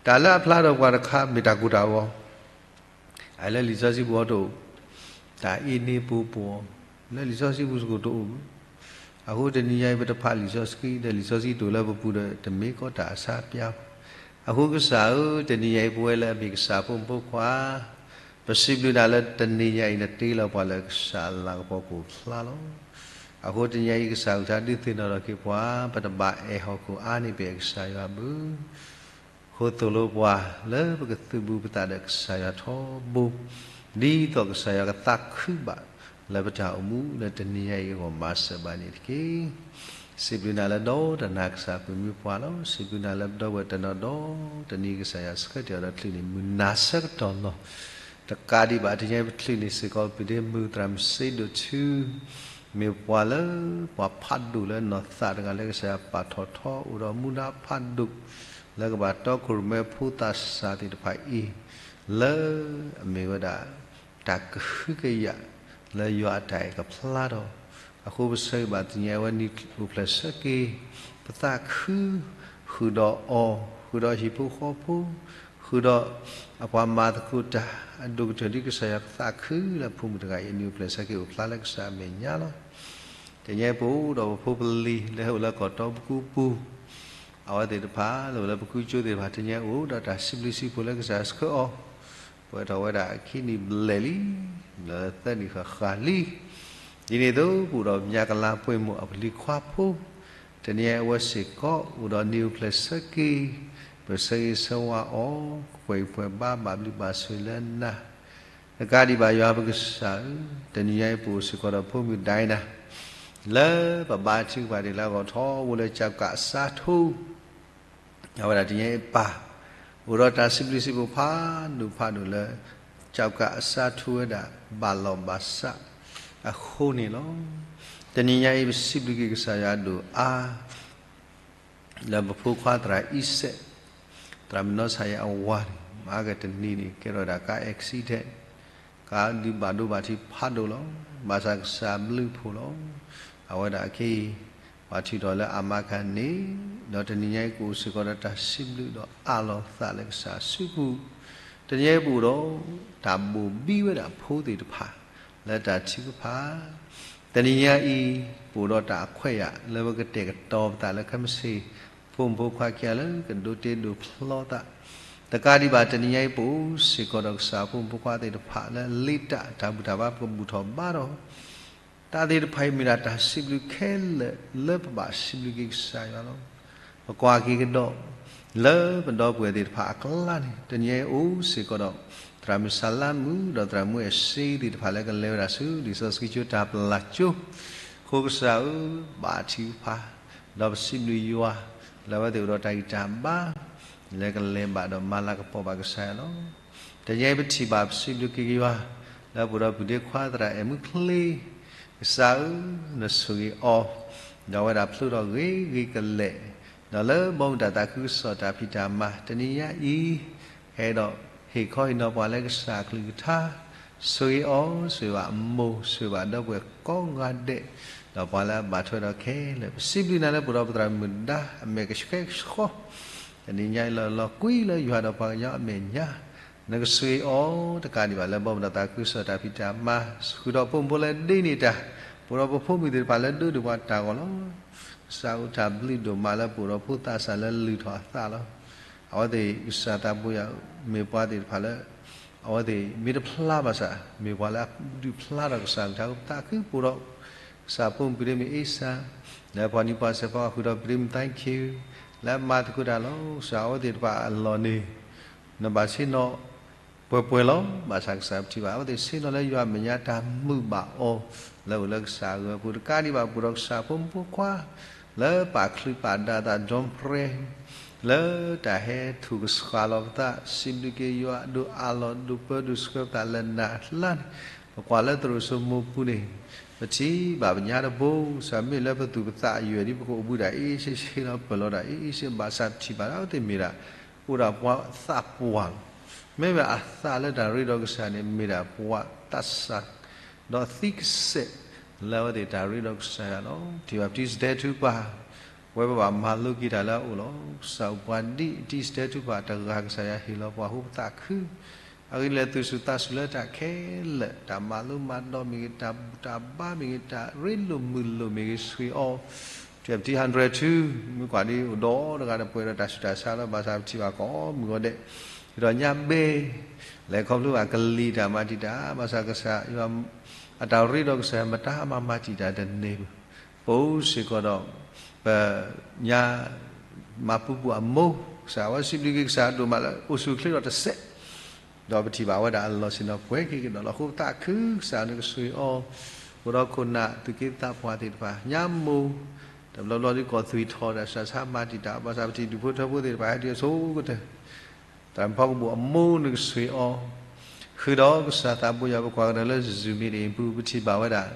တၢ်လၢအဖျါဒီးပှၤတခါမ့ၢ်တၢ်ကိၢ်တၢ်ဂီၤ အလၢလံာ်စီဆှံပူၤအီၤတအိၣ်, တၢ်အ့န့ပူၤပိာ်အီၤ လၢလံာ်စီဆှံပူၤစ့ၢ်ကီးတအိၣ်ဘၣ်. အဃိတနံၤညါအံၤပတဖးလံာ်စီဆှံဒီး လံာ်စီဆှံတအိၣ်လၢပပူၤဒီး တမ့ၢ်ကီးတၢ်အဆါပျါဘၣ်. အဃိကစၢ်ဧၢ, တနံၤညါအံၤပဝဲလၢအမ့ၢ်ကစၢ်ဖိမုၣ်ဖိခွါ ပစံးဘျုးနၤလၢတနံၤညါအံၤ နတ့လီၤပှၤလၢကစၢ်အလၤကပီၤကအိၣ်ဖျါလီၤ. အဃိတနံၤညါအံၤကစၢ်အကလုၢ်သ့ၣ်နီၣ်ထီၣ်က့ၤပှၤ ပတဘၣ်အဲၣ်ဟီၣ်ခိၣ်အါန့ၢ်ပကစၢ်ယွၤဘၣ်. ဃိသိၣ်လိပှၤလၢပကသုးဘူးပသးဒီးကစၢ်ယွၤထီဘိ, ဒ်သိးကစၢ်ယွၤကသးခုဘၣ် လၢပတၢ်အိၣ်မူလၢတနံၤညါအံၤအဂီၢ်မၤစၢၤဘၣ်န့ၣ်တက့ၢ်. စံးဘျုးနၤလၢဒီတနၤကစၢ်ပမ့ၢ်ပှၤလီၤ. စံးဘျုးနၤလၢပဒီပုၢ်ဝဲၢ်တနီၤဒီး တနံၤကစၢ်ယွၤဆှၢတ့ၢ်အီၤဒီးချုးန့ၣ် မုၢ်နၤဆၢကတီၢ်လီၤ. တကးဒံးဘၣ်တနံၤညါအံၤပချုးန့ၣ်စ့ၢ်ကီး ပဒ့မုၣ်သရၣ်မုၣ်စ့ဒိၣ်ထူ မ့ၢ်ပှၤလၢ ပှၤဖးဒိၣ်လၢနီၢ်သးတဂၤလၢကစၢ်ယွၤပာ်ထီၣ်ထီ အိၣ်ဒီးမူဒါဖးဒိၣ် လၢကဘၣ်တီခိၣ်ရိၣ်မဲဖိသးစၢ်သ့ၣ်တဖၣ်အံၤ လၢအမ့ၢ်ဝဲဒၣ် တၢ်ကဟုကယာ်လၢယွၤအတၢ်အဲၣ်ကဖျါထီၣ်, အဃိပဆၢဂ့ၤဘၣ်တနံၤညါအံၤဝဲနံၤအိၣ်ဖျဲၣ်ဆၢက့ၤ ပသးခု ဃုာ်ဒီးအီၤ, ဃုာ်ဒီးအဟံၣ်ဖိဃီဖိ, ဃုာ်ဒီး အပှၤမၤသကိးတၢ် အဒိၣ်ကတၢၢ်ဒ်ကစၢ်ယွၤကသးခုလၢဖိမုၣ်တဂၤအံၤ နံၤအိၣ်ဖျဲၣ်ဆၢက့ၤအိၣ်ဖျါလၢကစၢ်အမဲာ်ညါလီၤ. တနံၤညါအံၤပအိၣ်ဒီးပဖိပလံၤလၢဟဲအိၣ်လၢကီၢ်တီပကူပူၤ, အဝဲသ့ၣ်တဖၣ်လၢအိၣ်လၢပကုကၠိသ့ၣ်တဖၣ် တနံၤညါအံၤအိၣ်ဒီးတၢ်စံးဘျုးစံးဖှိၣ်လၢကစၢ်ဆှၢအီၤ, ပှဲၤထီၣ်ဝဲဒၣ်အခံနံၣ်ဘျဲၣ်လံ, လၢသၢနံၣ်ဃၣ်ဃၣ်လံ. ဒ်န့ၣ်အသိးပအိၣ်ဒီးပညါကလါပှဲၤမိၢ်အပလံၤခွါဖိ တနံၤညါအံၤအဝဲစ့ၢ်ကီး အိၣ်ဒီးနံၤအိၣ်ဖျဲၣ်ဆၢက့ၤ ပဆၢဂ့ၤဆၢဝါအီၤ ပှဲၤအံၤပှဲၤဘါ ဘၣ်ဘျုးဘၣ်ဆိၣ်လၢနၤ, တကးဒံးဘၣ်ယွၤပကစၢ်ဧၢ, တနံၤညါအံၤပအိၣ်စ့ၢ်ကီးဒီးဖိမုၣ်ဒိၣ်နၤ လၢပဘါထုကဖၣ်ဒံးလၢအဂီၢ်ထီဘိလၢကၠီကးအစါထူ အဝဲဒၣ်တနံၤညါအံၤပၢ် အိၣ်ဒီးတၢ်စံးဘျုးစံးဖှိၣ်ဖးဒိၣ်ဖးဒိၣ်လၢ ကၠီကးအစါထူဝဲဒၣ်ဘၣ်လီၤဘၣ်စးအဃိန့ၣ်လီၤ. တနံၤညါအံၤပစံးဘျုးက့ၤကစၢ်ယွၤဒိၣ်အါ လၢပဖိခွါသရၣ်အံၤစဲး, သရၣ်မုၣ်နီၢ်ဆါယဲအဝၤန့ၣ် မဟါကတနံၤန့ၣ် ကဲထီၣ်ဝဲဒၣ်ကါ accident, ကါဒုးဘၣ်ဒိဘၣ်ထံးဖးဒိၣ်လီၤ. ဘၣ်ဆၣ်ကစၢ်ဘျုးဖှိၣ်လီၤ. အဝဲဒၣ်အခဲအံၤ ပှၤထုးထီၣ်လၢအမါခါန့ၣ်, ဒီးတနံၤညါအံၤကအိၣ်စ့ၢ်ကီးဒီးတၢ်စံးဘျုးဒီးအးလီၤသးလၢကစၢ်အစုပူၤ, တနံၤညါအံၤပအိၣ်ဒီး တၢ်ဘိၣ်ဘံဝဲဒၣ်ဖိသ့ၣ်တဖၣ် လၢတၢ်ထုကဖၣ် တနံၤညါအံၤ ပအိၣ်ဒီးတၢ်အခွဲးယာ်လၢပကတဲာ်ကတီၤပသးလၢခဲမုၢ်ဆ့ၣ် ဖိမုၣ်ဖိခွါခံဂၤလၢကဒိးတ့ဒိးဖျီသး, တကးဒံးဘၣ်တနံၤညါအံၤ ပအိၣ်စ့ၢ်ကီးဒီးကစၢ်ဖိမုၣ်ဖိခွါသ့ၣ်တဖၣ်လၢလ့တၢ်တၢ်ဘူၣ်တၢ်ဘါပကဘူၣ်ထီၣ်ဘါထီၣ် တၢ်သ့ၣ်တဖၣ်အံၤမ့ၢ်ဒၣ်တၢ်စံးဘျုးခဲလၢာ်လၢပဘၣ်စံးဘျုးက့ၤကစၢ်ယွၤလီၤ. ပကွၢ်က့ၤကဒီး လၢပဒီပုၢ်ဝဲၢ်သ့ၣ်တဖၣ်အကျါန့ၣ် တနံၤညါအံၤအိၣ်စ့ၢ်ကီးဒီး သရၣ်မုၣ်စၤလါမုၣ် ဒီးသရၣ်မုၣ်အဲၣ်စ့သ့ၣ်တဖၣ်လၢကလဲၤဝဲဒၣ်ဆူလံာ်စီဆှံကၠိတၢ်ပလၢ်ကၠိ, အဃိကစၢ်ဧၢ, ဘၣ်ထုကဖၣ် ဒီးပစံးဘျုးယွၤ လၢအဝဲသ့ၣ်အိၣ်ဒီးတၢ်ဂံၢ်တၢ်ဘါ လၢကလဲၤဘၣ်ဒီးမၤလၤကပီၤဘၣ်ကစၢ်ယွၤလီၤ. တနံၤညါအံၤပထံၣ်ဘၣ်ပစံးဘျုးက့ၤယွၤ လၢပအိၣ်ဒီးပုၢ်ဒ့ခွါသရၣ်အဲၣ်မုၣ်ချ့ ကစၢ်ဧၢ, နဆိၣ်ဂ့ၤအီၤ, ဒီးအဝဲဒၣ်ဖျိထီၣ်ဂ့ၤဂ့ၤကလဲာ်, ဒီးလၢဘီမုၢ်တၢ်သးခုကစီၣ်တၢ်ဖံးတၢ်မၤ တနံၤညါအံၤ ဟဲဒီးဟ့ၣ်ခီဟ့ၣ်နီၤပှၤလၢကစၢ်အကလုၢ်ကထါ, ဆိၣ်ဂ့ၤအီၤ, ဆိၣ်ဂ့ၤဘၣ်အမိၢ်, ဆိၣ်ဂ့ၤဘၣ်ဒီပုၢ်ဝဲၢ်ကိးဂၤဒဲး, ဒီးပှၤလၢအဘၣ်ထွဲဒီးခဲလၢာ်, ပစံးဘျုးနၤလၢပအိၣ်ဒီးပသရၣ်မုၣ်ဒါ အမဲာ်ကဆှဲကဆှီ တနံၤညါအံၤလီၤလီၤကွံလၢယွၤဒီးပှၤကညီအမဲာ်ညါ, နကဆိၣ်ဂ့ၤအီၤတကးဒံးဘၣ်လၢဘီမုၢ်တၢ်သးခုကစီၣ်တၢ်ဖံးတၢ်မၤ, ဃုာ်ဒီးဖိမုၣ်ဖိလၢဒ့န့ၢ်တၢ်, ပအိၣ်ဒီးပဖိမုၣ်သ့ၣ်တဖၣ်လၢဒိးန့ၢ်ပှၤတၢ်ဂီၤလီၤ. ကစၢ်ဧၢတၢ်ဘျုးဒိၣ်မးလၢပအိၣ်ဒီးဖိသးစၢ်လၢလုၢ်ထီၣ်အသးလီၤ. အဝဲသ့ၣ်ကစၢ်သးဘိယွၤမ့ၢ်ပှၤသ့ၣ်တဖၣ်လၢ အဝဲသ့ၣ်မ့ၢ်တဖျါဘၣ်ဆၣ် မ့ၢ်ပှၤလၢအဒုးဖျါထီၣ်ကစၢ်အကလုၢ်ကထါ ပသးခုပအိၣ်ဒီး ကစၢ်ဖိမုၣ်ပူၤဒ့မုၣ်အ့စၢ် လၢပှၤနံၤပှၤစဲးပှၤဃုာ်ဒီးပူၤဒ့မုၣ်သၢခ့ လၢအမၤသကိးတၢ်လီၤ. ကစၢ်အဝဲသ့ၣ်တဖၣ်အလီၢ်န့ၣ် နဘၣ်ဆ့ၣ်နီၤ ပှဲၤပှဲၤလီၤ. ဘၣ်ဆၣ်ကစၢ်ပထံၣ်ဘၣ် အဝဲသ့ၣ်ဆ့ၣ်နီၤလၢယွၤအမဲာ်ညါတၢ်မုာ်ဘၣ်အီၤ လၢအိၣ်လၢကစၢ်အဂီၢ်အပူၤ တကးဒံးဘၣ်ပအိၣ်ဒီးကစၢ်ဖိမုၣ်ဖိခွါ လၢပာ်ချုးပာ်ဒါသး ဒိၣ်ဖရဲ လၢတၢ်ဟဲထူၣ်ကဆှီလီၤပသး စံးဘျုးက့ၤယွၤ ဒိၣ်အးလီၤ ဒိၣ်ပၢဒိၣ်ဆှၢပသးလၢနၤအကျါန့ၣ် ပကွၢ်လၢသရိာ်စိမိၢ်ပူၤန့ၣ် ပထံၣ်ဘၣ်ပညါတဘိ ကစၢ်မ့ၢ်လၢပသူၣ်ပသးယွဲၢ်ဒ်ပကအိၣ်ဘှံးဒၣ်အ့ၣ်အ့ဆ့ဆ့လီၤ ပၢၢ်လီၤဒၣ်အ့ၣ်အ့ဆ့ ဘၣ်ဆၣ်ပထံၣ်ဘၣ်လၢအဝဲသ့ၣ်မ့ၢ်ဒၣ် အိၣ်ဒၣ်ပှၤသးပှၢ်လီၤ. မ့မ့ၢ်အသးလၢတၢ်ရ့ဒီးကစၢ်န့ၣ် မ့ၢ်ဒၣ်ပှၤသးစၢ် ဒီးသံကစဲး လၢအဝဲသ့ၣ်တၢ်ရ့ဒီးကစၢ်ယွၤလီၤ. ထံၣ်ဘၣ်ပတံၤစတဲထူပာ် ပဝဲပဘၣ်မၤလိက့ၤတၢ်လၢအအိၣ်လီၤ. ကစၢ်အိၣ်ပှၤဒ်တံၤစတဲထူပာ်တဂၤ ကစၢ်ယွၤဟ့ၣ်လီၤပှၤဟူပသးခု အဂ့ၢ်ဒ်လဲၣ် သူၣ်စူၤသးစူၤလၢတၢ်ခဲလၢာ် တၢ်မၤလိမၤဒိးမ့ၢ်ဂ့ၤ တၢ်ဘူၣ်တၢ်ဘါမ့ၢ်ဂ့ၤ တၢ်ရ့လိာ်မုာ်လိာ်မ့ၢ်ဂ့ၤ ဆိၣ်ဂ့ၤအီၤ တံၤ hundred two မ့ၢ်ကွၢ်ဒ်အိၣ်ဒီးတဂၤဒီးပှဲၤဒီးတၢ်ဆူးတၢ်ဆါလီၤ. ဘၣ်ဆၣ်ပထံၣ်ဘၣ်ကိးမုၢ်ဂီၤဒဲး ဒီးညါဘဲ လဲၤခီဖျိဘၣ်ကလံၤတၢ်မၤတံာ်တာ် ဘၣ်ဆၣ်ကစၢ်ယွၤ အတၢ်ရ့ဒီးကစၢ်ယွၤမတၤမၤမၤတံာ်တာ်တန့ၢ်ဘၣ်. ပအိၣ်စ့ၢ်ကီးဒီး ပညါ မၤပူၤပူၤအမိၢ် ကစၢ်ဝဲစံးဘျုးက့ၤကစၢ်ဒိၣ်မးလၢ အိၣ်ဆူၣ်အိၣ်ချ့ဒီးတစဲး, ဒီးပထံၣ်ဘၣ်ဝဲဒၣ်အလီၢ်ဆ့ၣ်နီၤပှဲၤက့ၤကဒီးလီၤ. အဃိပသးခုကစၢ်နကဆိၣ်ဂ့ၤအီၤ, အိၣ်ဒီးခိၣ်နၢ်သူၣ်က့သးပှၢ်သ့ၣ်တဖၣ် ညါမိၢ်, တဘျီဘျီဒ်ကီၢ်သူၣ်ထီၣ်တၢ်ဆူးတၢ်ဆါမၤတံာ်တာ် ဘၣ်ဆၣ်ပထံၣ်ဒူၣ်ဖိထၢဖိသ့ၣ်တဖၣ်ဟဲတုၤအဆိကတၢၢ် သရၣ်မုၣ်ဖီကဘိၣ်အမိၢ်နကဆိၣ်ဂ့ၤအီၤ, ဃုာ်ဒီးကစၢ်သးဘိယွၤ ပကွၢ်ကဒါလၢ Zoom meeting အပူၤ ပထံၣ်ဘၣ်ဝဲဒၣ်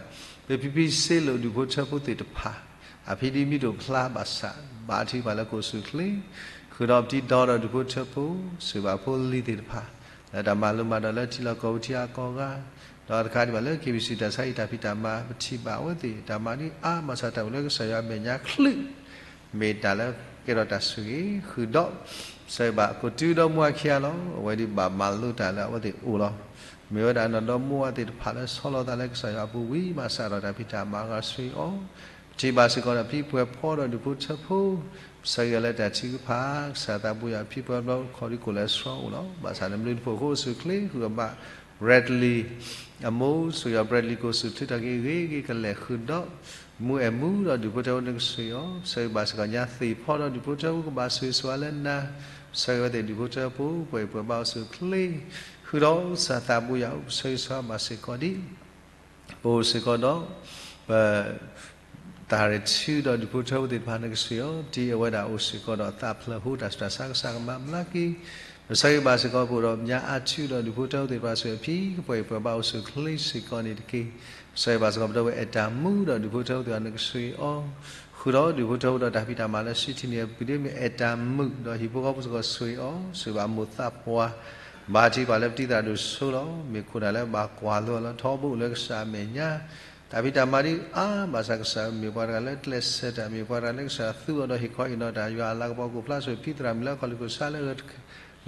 ပဖံဖံစ့လိာ်ဒူၣ်ဖိထၢဖိသ့ၣ်တဖၣ် အဖံဒ်မံဒိၣ်ဖျါဘၣ်ဆၣ် ဘါထုကဖၣ်လၢကအိၣ်ဆူၣ်အိၣ်ချ့, ဃုာ်ဒီးပတံၤဒီးဒူၣ်ဖိထၢဖိ စံးဘၣ်ဖိလံၤသ့ၣ်တဖၣ် လၢတၢ်မၤလိမၤဒိးလၢထံလီၢ်ကီၢ်ပူၤထံအကီၢ်ဂၤ, ဒီးတကးဒံးဘၣ်လၢ KBC တၢ်ဆါဟံၣ်တၢ်ဖံးတၢ်မၤ ပထံၣ်ဘၣ်အဝဲသ့ၣ် တၢ်မၤဒ်အါဘၣ်ဆၣ် တၢ်အိၣ်လၢကစၢ်ယွၤအမဲာ်ညါချုး မ့ၢ်တၢ်လၢကဲထီၣ်တၢ်ဆိၣ်ဂ့ၤ, ဃုာ်ဒီး ဆၢဂ့ၤဘၣ်ကိးတုဒီးမူအခံဂၤလီၤ. အဝဲဒ်ဘၣ်မၤလိတၢ်လၢအဝဲသ့ၣ်အိၣ်လီၤ. မ့ၢ်ဝဲဒၣ်နီၢ်ဒီမါဝၤသ့ၣ်တဖၣ်လၢဆီလီၤသးလၢကစၢ်ယွၤအပူၤဝံၤမးစးထီၣ် တၢ်ဖံးတၢ်မၤအဂီၢ်ဆိၣ်ဂ့ၤအီၤ, ပထံၣ်ဘၣ်စ့ၢ်ကီးဒီးဖံပှဲၤဖီဒီးဒူၣ်ဖိထၢဖိ ဆၢဂ့ၤလၢတၢ်ထုကဖၣ် ကစၢ်သးဘိယွၤ ဖံပှဲၤဖီခီဒ်ကိးလဲၤဆှီအိၣ်လီၤ. ဘၣ်ဆၣ်န့ၣ် ဘျုးနဖိအဃိ အိၣ်ဆူၣ်အိၣ်ချ့ ဃုာ်အဘၣ် Bradley အမိၢ် ဆိၣ်ဂ့ၤအီၤ Bradley ကအိၣ်ဆူၣ်အိၣ်ချ့တၢ်က့ၤဂ့ၤက့ၤကလဲာ် ဃုာ်ဒီး မူအဲၣ်မူဒီးဒူၣ်ဖိထၢဖိနကဆိၣ်ဂ့ၤအီၤ, ဆၢဂ့ၤဘၣ်စ့ၢ်ကီးညါသ့ၣ်ဖီဒီးဒူၣ်ဖိထၢဖိ ကဘၣ်ဆိၣ်ဂ့ၤဆိၣ်ဝါလၢနၤ, ဆၢဂ့ၤဝဲသ့ၣ်ဒူၣ်ဖိထၢဖိ ပှဲၤပှဲၤဘၣ်အိၣ်ဆူၣ်အိၣ်ချ့, ဃုာ်ဒီးကစၢ်သးဘိယွၤ အိၣ်ဆၢဂ့ၤဆိၣ်ဝါဘၣ်စ့ၢ်ကီးဒ် ပအိၣ်စ့ၢ်ကီးဒီး ပ သးရ့ထုဒီးဒူၣ်ဖိထၢဖိသ့ၣ်တဖၣ်နကဆိၣ်ဂ့ၤအီၤ, ပတံၤအဝဲဒၣ်အိၣ်စ့ၢ်ကီးဒီးသးဖျၢၣ်ဟိတၢ်ဆူးတၢ်ဆါ ကစၢ်ကမၤဘျါက့ၤ, ပဆၢဂ့ၤဘၣ်စ့ၢ်ကီးပအိၣ်ဒီးညါအါထုဒီးဒူၣ်ဖိထၢဖိသ့ၣ်တဖၣ်ဆိၣ်ဂ့ၤအဖံ ကပှဲၤပှဲၤဘၣ်အိၣ်ဆူၣ်အိၣ်ချ့စ့ၢ်ကီးန့ၣ်တက့ၢ်. ပဆၢဂ့ၤဘၣ်စ့ၢ်ကီးပဒီပုၢ်ဝဲၢ်အဲၣ်တၢ်မူဒီး ဒူၣ်ဖိထၢဖိသ့ၣ်တဖၣ်နကဆိၣ်ဂ့ၤအီၤ, ဃုာ်ဒီးဒူၣ်ဖိထၢဖိဒီးတၢ်ဖံးတၢ်မၤလၢ Sydney အပူၤဒ်မ့ၢ်အဲၣ်တၢ်မုာ်ဒီးဟံၣ်ဖိဃီဖိစ့ၢ်ကီးဆိၣ်ဂ့ၤအီၤ, ဆိၣ်ဂ့ၤဘၣ်မိၢ်သးပှၢ် ဘါထုကဖၣ်လၢပတံၤသရၣ်ဒိၣ်ဆိလီၤ. မ့ၢ်ခိၣ်နၢ်လၢဘၣ်ကွၢ်လိအီၤလီၤ ထီဘိအိၣ်လၢကစၢ်အမဲာ်ညါ, တၢ်ဖံးတၢ်မၤဒ်အါဘၣ်ဆၣ်ကစၢ်မ့ၢ်ပှၤတဂၤလၢကျဲးစၢးတၢ် မ့ၢ်ပှၤတဂၤလၢကစၢ်သူအီၤဒီးဟ့ၣ်ခီဟ့ၣ်နီၤတၢ် ယွၤအလၤကပီၤကအိၣ်ဖျါဆိၣ်ဂ့ၤဖံသရၣ်မုၣ်လၢအခီၣ်လံၣ်ခိၣ်ဆါလၢ ဂဲ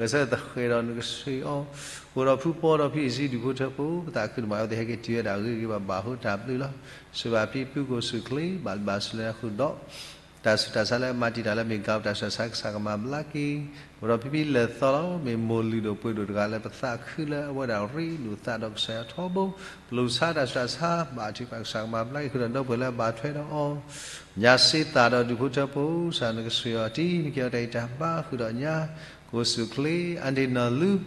ၤဆၢထၢၣ်သဃဲးဒီးနကဆိၣ်ဂ့ၤအီၤ, အိၣ်ဒီးဖုပီဒီးဖံအံၤစံဒူၣ်ဖိထၢဖိ ပသးခုဒိၣ်မးအဝဲသ့ၣ်ဟဲက့ၤတုၤဝဲဒၣ်ဂ့ၤဂ့ၤဘၣ်ဘၣ်အဃိတၢ်ဘျုးလီၤ. ဆိၣ်ဂ့ၤဘၣ်ဖံဖုကအိၣ်ဆူၣ်အိၣ်ချ့ ဘၣ်ဘျုးဘၣ်ဆိၣ်ဂ့ၤလၢနၤဃုာ်ဒီး တၢ်ဆူးတၢ်ဆါလၢမၤတံာ်တာ်လၢမ့ၢ်ကၤပတၢ်ဆူးတၢ်ဆါ ကစၢ်ကမၤဘျါက့ၤ, အိၣ်ဒီးဖံဖံလဲၤသီလီၤ. မ့ၢ်မိၢ်လုၢ်ဒိၣ်ပှ့ၤဒိၣ်တဂၤလၢပသးခုလၢအဝဲဒၣ်ရ့ဒိၣ်သးဒီးကစၢ်ယွၤထီဘိ, ပလူၤဆါတၢ်ဆူးတၢ်ဆါ ဘၣ်ထုကဖၣ်ကစၢ်ကမၤဘျါက့ၤ ဃုာ်ဒီးဒီပုၢ်ဝဲၢ်လၢအဘၣ်ထွဲဒီးအီၤ ညါစ့သးဒီးဒူၣ်ဖိထၢဖိ ကစၢ်နကဆိၣ်ဂ့ၤအီၤ တံၤမ့ၢ်ကဲအီၤတၢ်အံၤတၢ်ဘါဃုာ်ဒီးညါ ကအိၣ်ဆူၣ်အိၣ်ချ့ အါန့ၢ်နီၢ်လုၢ်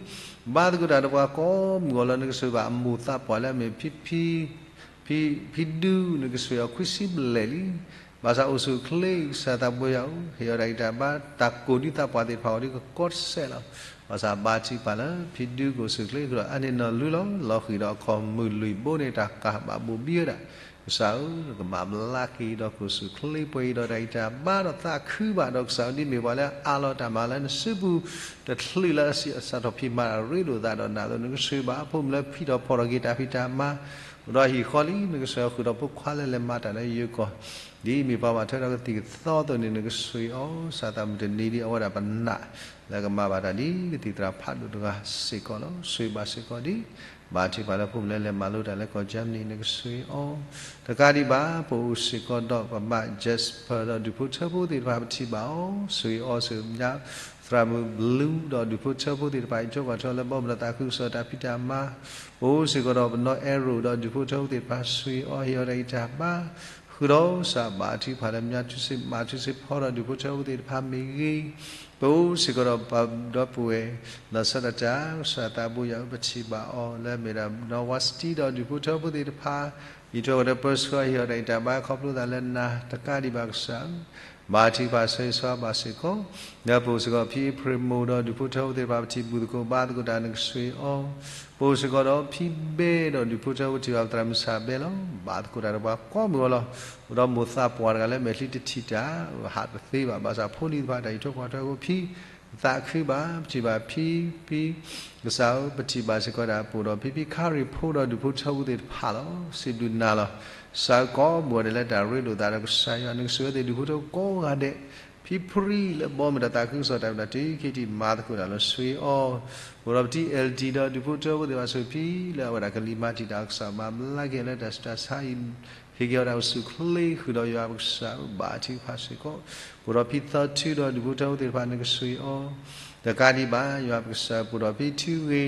ဘါသကိးတၢ်ဒီးပှၤကိးမုၢ်ဂီၤလီၤ. နကဆိၣ်ဂ့ၤဘၣ်အမိၢ်သးပှၢ်လၢအမ့ၢ်ဖံဖံ ဖံ ဖံဒူ နကဆိၣ်ဂ့ၤအီၤခွံဆံဘျဲၣ်လံ. ဘၣ်ဆၣ်အိၣ်ဆူၣ်အိၣ်ချ့ ကစၢ်သးဘိယွၤဧၢ, ဟ့ၣ်အီၤတၢ်ဂံၢ်တၢ်ဘါ တၢ်ကိၢ်ဒ်သးပှၢ်သ့ၣ်တဖၣ်အဂီၢ်ဒ်ကကီတစဲးလီၤ. ဘၣ်ဆၣ်ဘါထုကဖၣ်လၢ ဖံဒူကအိၣ်ဆူၣ်အိၣ်ချ့ ဃုာ်ဒီးအါန့ၢ်နီၢ်လုၢ်လီၤ. လီၤဃံၤဒီးအခီၣ်မုၢ်လွံၢ်ဘိန့ၣ် တၢ်ကးဘၣ်ဘိၣ်ဘံဝဲဒၣ် ကစၢ်ဧၢ, ကမၤဘျါက့ၤဒီးကအိၣ်ဆူၣ်အိၣ်ချ့ ပှဲၤအံၤဒီးတၢ်ဂံၢ်တၢ်ဘါဒီးသးခုဘၣ်ဒီးကစၢ်ဧၢ, ဒ်မ့ၢ်ပှၤလၢအအးလီၤတၢ်မၤလၢနစုပူၤ တချုးလၢအစးထီၣ်ဖံးမၤတၢ်ရ့ဒိၣ်သးဒီးနၤအသိး နကဆိၣ်ဂ့ၤဘၣ်အဖိမုၣ်လၢဖံးထီၣ်ဖီၣ်ထီၣ်က့ၤတၢ်ဖံးတၢ်မၤ အိၣ်ဒီးဟံၣ်ဃီလံ. နကဆိၣ်ဂ့ၤဃုာ်ဒီးဖိခွါလၢလဲၤမၤတၢ်လၢယိၤကီၢ် ဒ်မ့ၢ်ပှၤဘၣ်ထွဲဒီးကသံၣ်ကသီအသိးန့ၣ် နကဆိၣ်ဂ့ၤအီၤ စၢ်သးမုၢ်တနံၤဒ်အဝဲဒၣ်ပနာ် လၢကမၤဘၣ်တၢ်ဒ်ကသံၣ်သရၣ်ဖးဒိၣ်တဂၤစ့ၢ်ကီးလီၤ. ဆိၣ်ဂ့ၤဘၣ်စ့ၢ်ကီးဒ် ဘါထုကဖၣ်လၢဖိမုၣ်လၢလဲၤမၤလိတၢ်လၢကီၢ် Germany နကဆိၣ်ဂ့ၤအီၤ တကးဒံးဘၣ် ပအိၣ်စ့ၢ်ကီးဒီးပမါ Jasper ဒီးဒူၣ်ဖိထၢဖိသ့ၣ်တဖၣ် ပထံၣ်ဘၣ်အီၤ ဆိၣ်ဂ့ၤအီၤ ဆိၣ်ဂ့ၤညါသရၣ်မုၣ် Blue ဒီးဒူၣ်ဖိထၢဖိသ့ၣ်တဖၣ် အံးထွဲကွၢ်ထွဲလၢဘီမုၢ်ဒီးသးခုကစီၣ်တၢ်ဖံးတၢ်မၤ ပအိၣ်စ့ၢ်ကီးဒီးပနီၢ် Arrow ဒီးဒူၣ်ဖိထၢဖိသ့ၣ်တဖၣ် ဆိၣ်ဂ့ၤအီၤ ဟ့ၣ်အီၤတၢ်ဂံၢ်တၢ်ဘါ ဃုာ်ဒီးကစၢ်ဘါထုကဖၣ်လၢ မါထုစ့ဖီဒီးဒူၣ်ဖိထၢဖိသ့ၣ်တဖၣ်မ့ၢ်ဂ့ၤ, ပအိၣ်စ့ၢ်ကီးဒီးပဒီပုၢ်ဝဲၢ် နီၢ်ဆၢတၢ်တၢ် ကစၢ်သးဘိယွၤဧၢ ပထံၣ်ဘၣ်အီၤလၢမ့ၢ်ဒၣ်နီၢ်ဝါစတံဒီးဒူၣ်ဖိထၢဖိသ့ၣ်တဖၣ် အံးထွဲကွၢ်ထွဲပၢဆှၢအီၤ ဟ့ၣ်အီၤတၢ်ဂံၢ်တၢ်ဘါ ခီဖျိသးလၢနၤ တကးဒံးဘၣ်ကစၢ်ဧၢ ဘါထုကဖၣ်ဆိၣ်ဂ့ၤဆိၣ်ဝါဘၣ်စ့ၢ်ကီး ဒီးပအိၣ်စ့ၢ်ကီးဖံအ့ဖြ့ၣ်မိၢ်ဒီးဒူၣ်ဖိထၢဖိသ့ၣ်တဖၣ် ပထံၣ်ဘူၣ်သကိးဘါသကိးတၢ် နကဆိၣ်ဂ့ၤအီၤ, ပအိၣ်စ့ၢ်ကီးဒီးဖံဘဲဒီးဒူၣ်ဖိထၢဖိ ထံၣ်ဘၣ်ပသရၣ်မုၣ်စၢ်ဘဲလီၤ ဘါသကိးတၢ်ဒီးပှၤကိးမုၢ်ဂီၤလီၤ. အိၣ်ဒီးမိၢ်သးပှၢ်တဂၤလၢမဲာ်ချံတထံၣ်တၢ် ဟးတသ့ဘၣ် ဘၣ်ဆၣ်ဖိလံၤတဖၣ်တၢ်အံးထွဲကွၢ်ထွဲအဃိ ဖံ ပသးခုဘၣ် ပထံၣ်ဘၣ်ဖံ ဖံ ကစၢ်ဧၢ ပထံၣ်ဘၣ်စ့ၢ်ကီးဒၣ် ပအိၣ်ဒီးဖံဖံခါရ့ၣ်ဖိဒီးဒူၣ်ဖိထၢဖိသ့ၣ်တဖၣ်လီၤ. စံးဘျုးနၤလီၤ. ကစၢ်ဧၢ ကိးမုၢ်ဂီၤဒဲးလၢတၢ်ရ့ဒိၣ်သးဒီးကစၢ်ယွၤ နကဆိၣ်ဂ့ၤသ့ၣ်ဒူၣ်ဖိထၢဖိကိးဂၤဒဲး ဖံဖရံလၢဘီမုၢ်ဒီးသးခုကစီၣ်တၢ်မၤတၢ်တုၤခံထံၣ်မၤသကိးတၢ်လၢဆိၣ်ဂ့ၤအီၤ, ပအိၣ်ဒီးပတံၤ အဲလ်ဒံ ဒီးဒူၣ်ဖိထၢဖိသ့ၣ်တဖၣ်ဆိၣ်ဂ့ၤဖံလၢအဝဲဒၣ်ကလံၤမၤတံာ်တာ် ကစၢ်မၤဘျါက့ၤလၢတၢ်ဆူးတၢ်ဆါအံၤ ဟ့ၣ်က့ၤအီၤတၢ်အိၣ်ဆူၣ်အိၣ်ချ့ဃုာ်ဒီးယွၤပကစၢ်ဧၢ ဘါထုကဖၣ်စ့ၢ်ကီး, ပအိၣ်ဒီးဖံသီထုဒီးဒူၣ်ဖိထၢဖိသ့ၣ်တဖၣ် နကဆိၣ်ဂ့ၤအီၤ, တကးဒံးဘၣ် ယွၤပကစၢ် ပအိၣ်ဒီးဖံထူဂ့ၤ အီ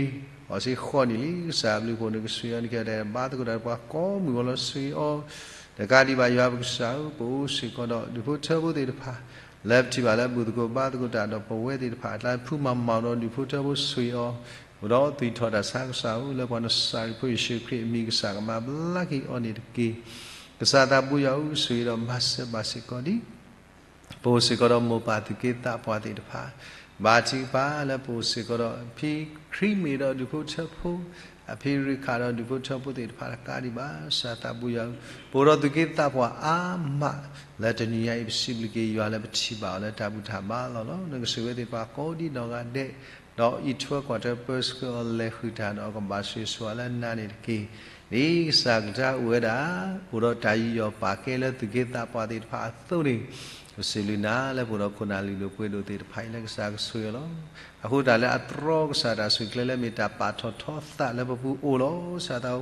ၤစ့ၢ်ဃီနံၣ်လံ ကစၢ်အဘျုးအဖှိၣ် နကဆိၣ်ဂ့ၤအီၤ နကဟ့ၣ်အီၤတၢ်ဘါသကိးတၢ်ဒီးပှၤကိးမုၢ်ဂီၤလီၤ ဆိၣ်ဂ့ၤအီၤ, တကးဒံးဘၣ် ယွၤပကစၢ်ဧၢ ပအိၣ်စ့ၢ်ကီးဒီးဒူၣ်ဖိထၢဖိသ့ၣ်တဖၣ် လၢပထံၣ်ဘၣ်လၢဘူၣ်သကိးဘါသကိးတၢ်ဒီးပဝဲသ့ၣ်တဖၣ်အကျါ ဖုမၤမၤဒီးဒုးဖိထၢဖိဆိၣ်ဂ့ၤအီၤ, အိၣ်ဒီးသွံၣ်ထီၣ်တၢ်ဆါကစၢ်ဧၢ, လၢပှၤနစၤရ့းဖိယ့ၣ်ၡူးခရံာ်အမံၤ ကစၢ်ကမၤဘျါက့ၤအီၤန့ၣ်တက့ၢ်. ကစၢ်သးဘိယွၤဧၢ, ဆိၣ်ဂ့ၤဒီးမၤစၢၤဘၣ်စ့ၢ်ကီးဒံး ပအိၣ်စ့ၢ်ကီးဒီးမိၢ်ပၢ်သူၣ်က့သးပှၢ်သ့ၣ်တဖၣ်, ဘါထုကဖၣ်လၢပအိၣ်စ့ၢ်ကီးဒီး ဖံခရံာ်မ့ၢ်ဒီးဒုးဖိထၢဖိ, အဖံရ့ခၣ်ဒီးဒုးဖိထၢဖိသ့ၣ်တဖၣ်တကးဒံးဘၣ် ကစၢ်သးဘိယွၤဧၢ, ပအိၣ်ဒီးသူၣ်က့သးပှၢ်အါမး, လၢတနံၤညါအံၤ ပစံးဘျုးက့ၤယွၤလၢပထံၣ်ဘၣ်အီၤလၢတၢ်ဘူၣ်တၢ်ဘါလီၤလီၤ. နကဆိၣ်ဂ့ၤဝဲသ့ၣ်တဖၣ်ကိးဒံနီၢ်ဂၤဒဲး, ဒီးအံးထွဲကွၢ်ထွဲပၢဆှၢအီၤလဲၤဃုာ်တၢ်ဒီး ကဘၣ်ဆိၣ်ဂ့ၤဆိၣ်ဝါလၢနၤန့ၣ်တက့ၢ်. ဒ်ကစၢ်ကလုၢ်ကထါအိၣ်ဝဲဒၣ်, အိၣ်ဒီးတၢ်ယူးယီၣ်ပာ်ကဲလၢသူၣ်က့သးပှၢ်သ့ၣ်တဖၣ်အသိးန့ၣ်, ပစံးဘျုးနၤလၢပအိၣ်ဒီးခိၣ်နၢ်လုၢ်ဒိၣ်ပှ့ၤဒိၣ်သ့ၣ်တဖၣ်အံၤလၢကစၢ်ကဆိၣ်ဂ့ၤအီၤလီၤ. အဃိတၢ်လၢအတြီကစၢ်တၢ်ဆိၣ်ဂ့ၤလၢမ့ၢ်တၢ်ပာ်ထီၣ်ထီသးလၢပပူၤအိၣ်လီၤ. ကစၢ်သး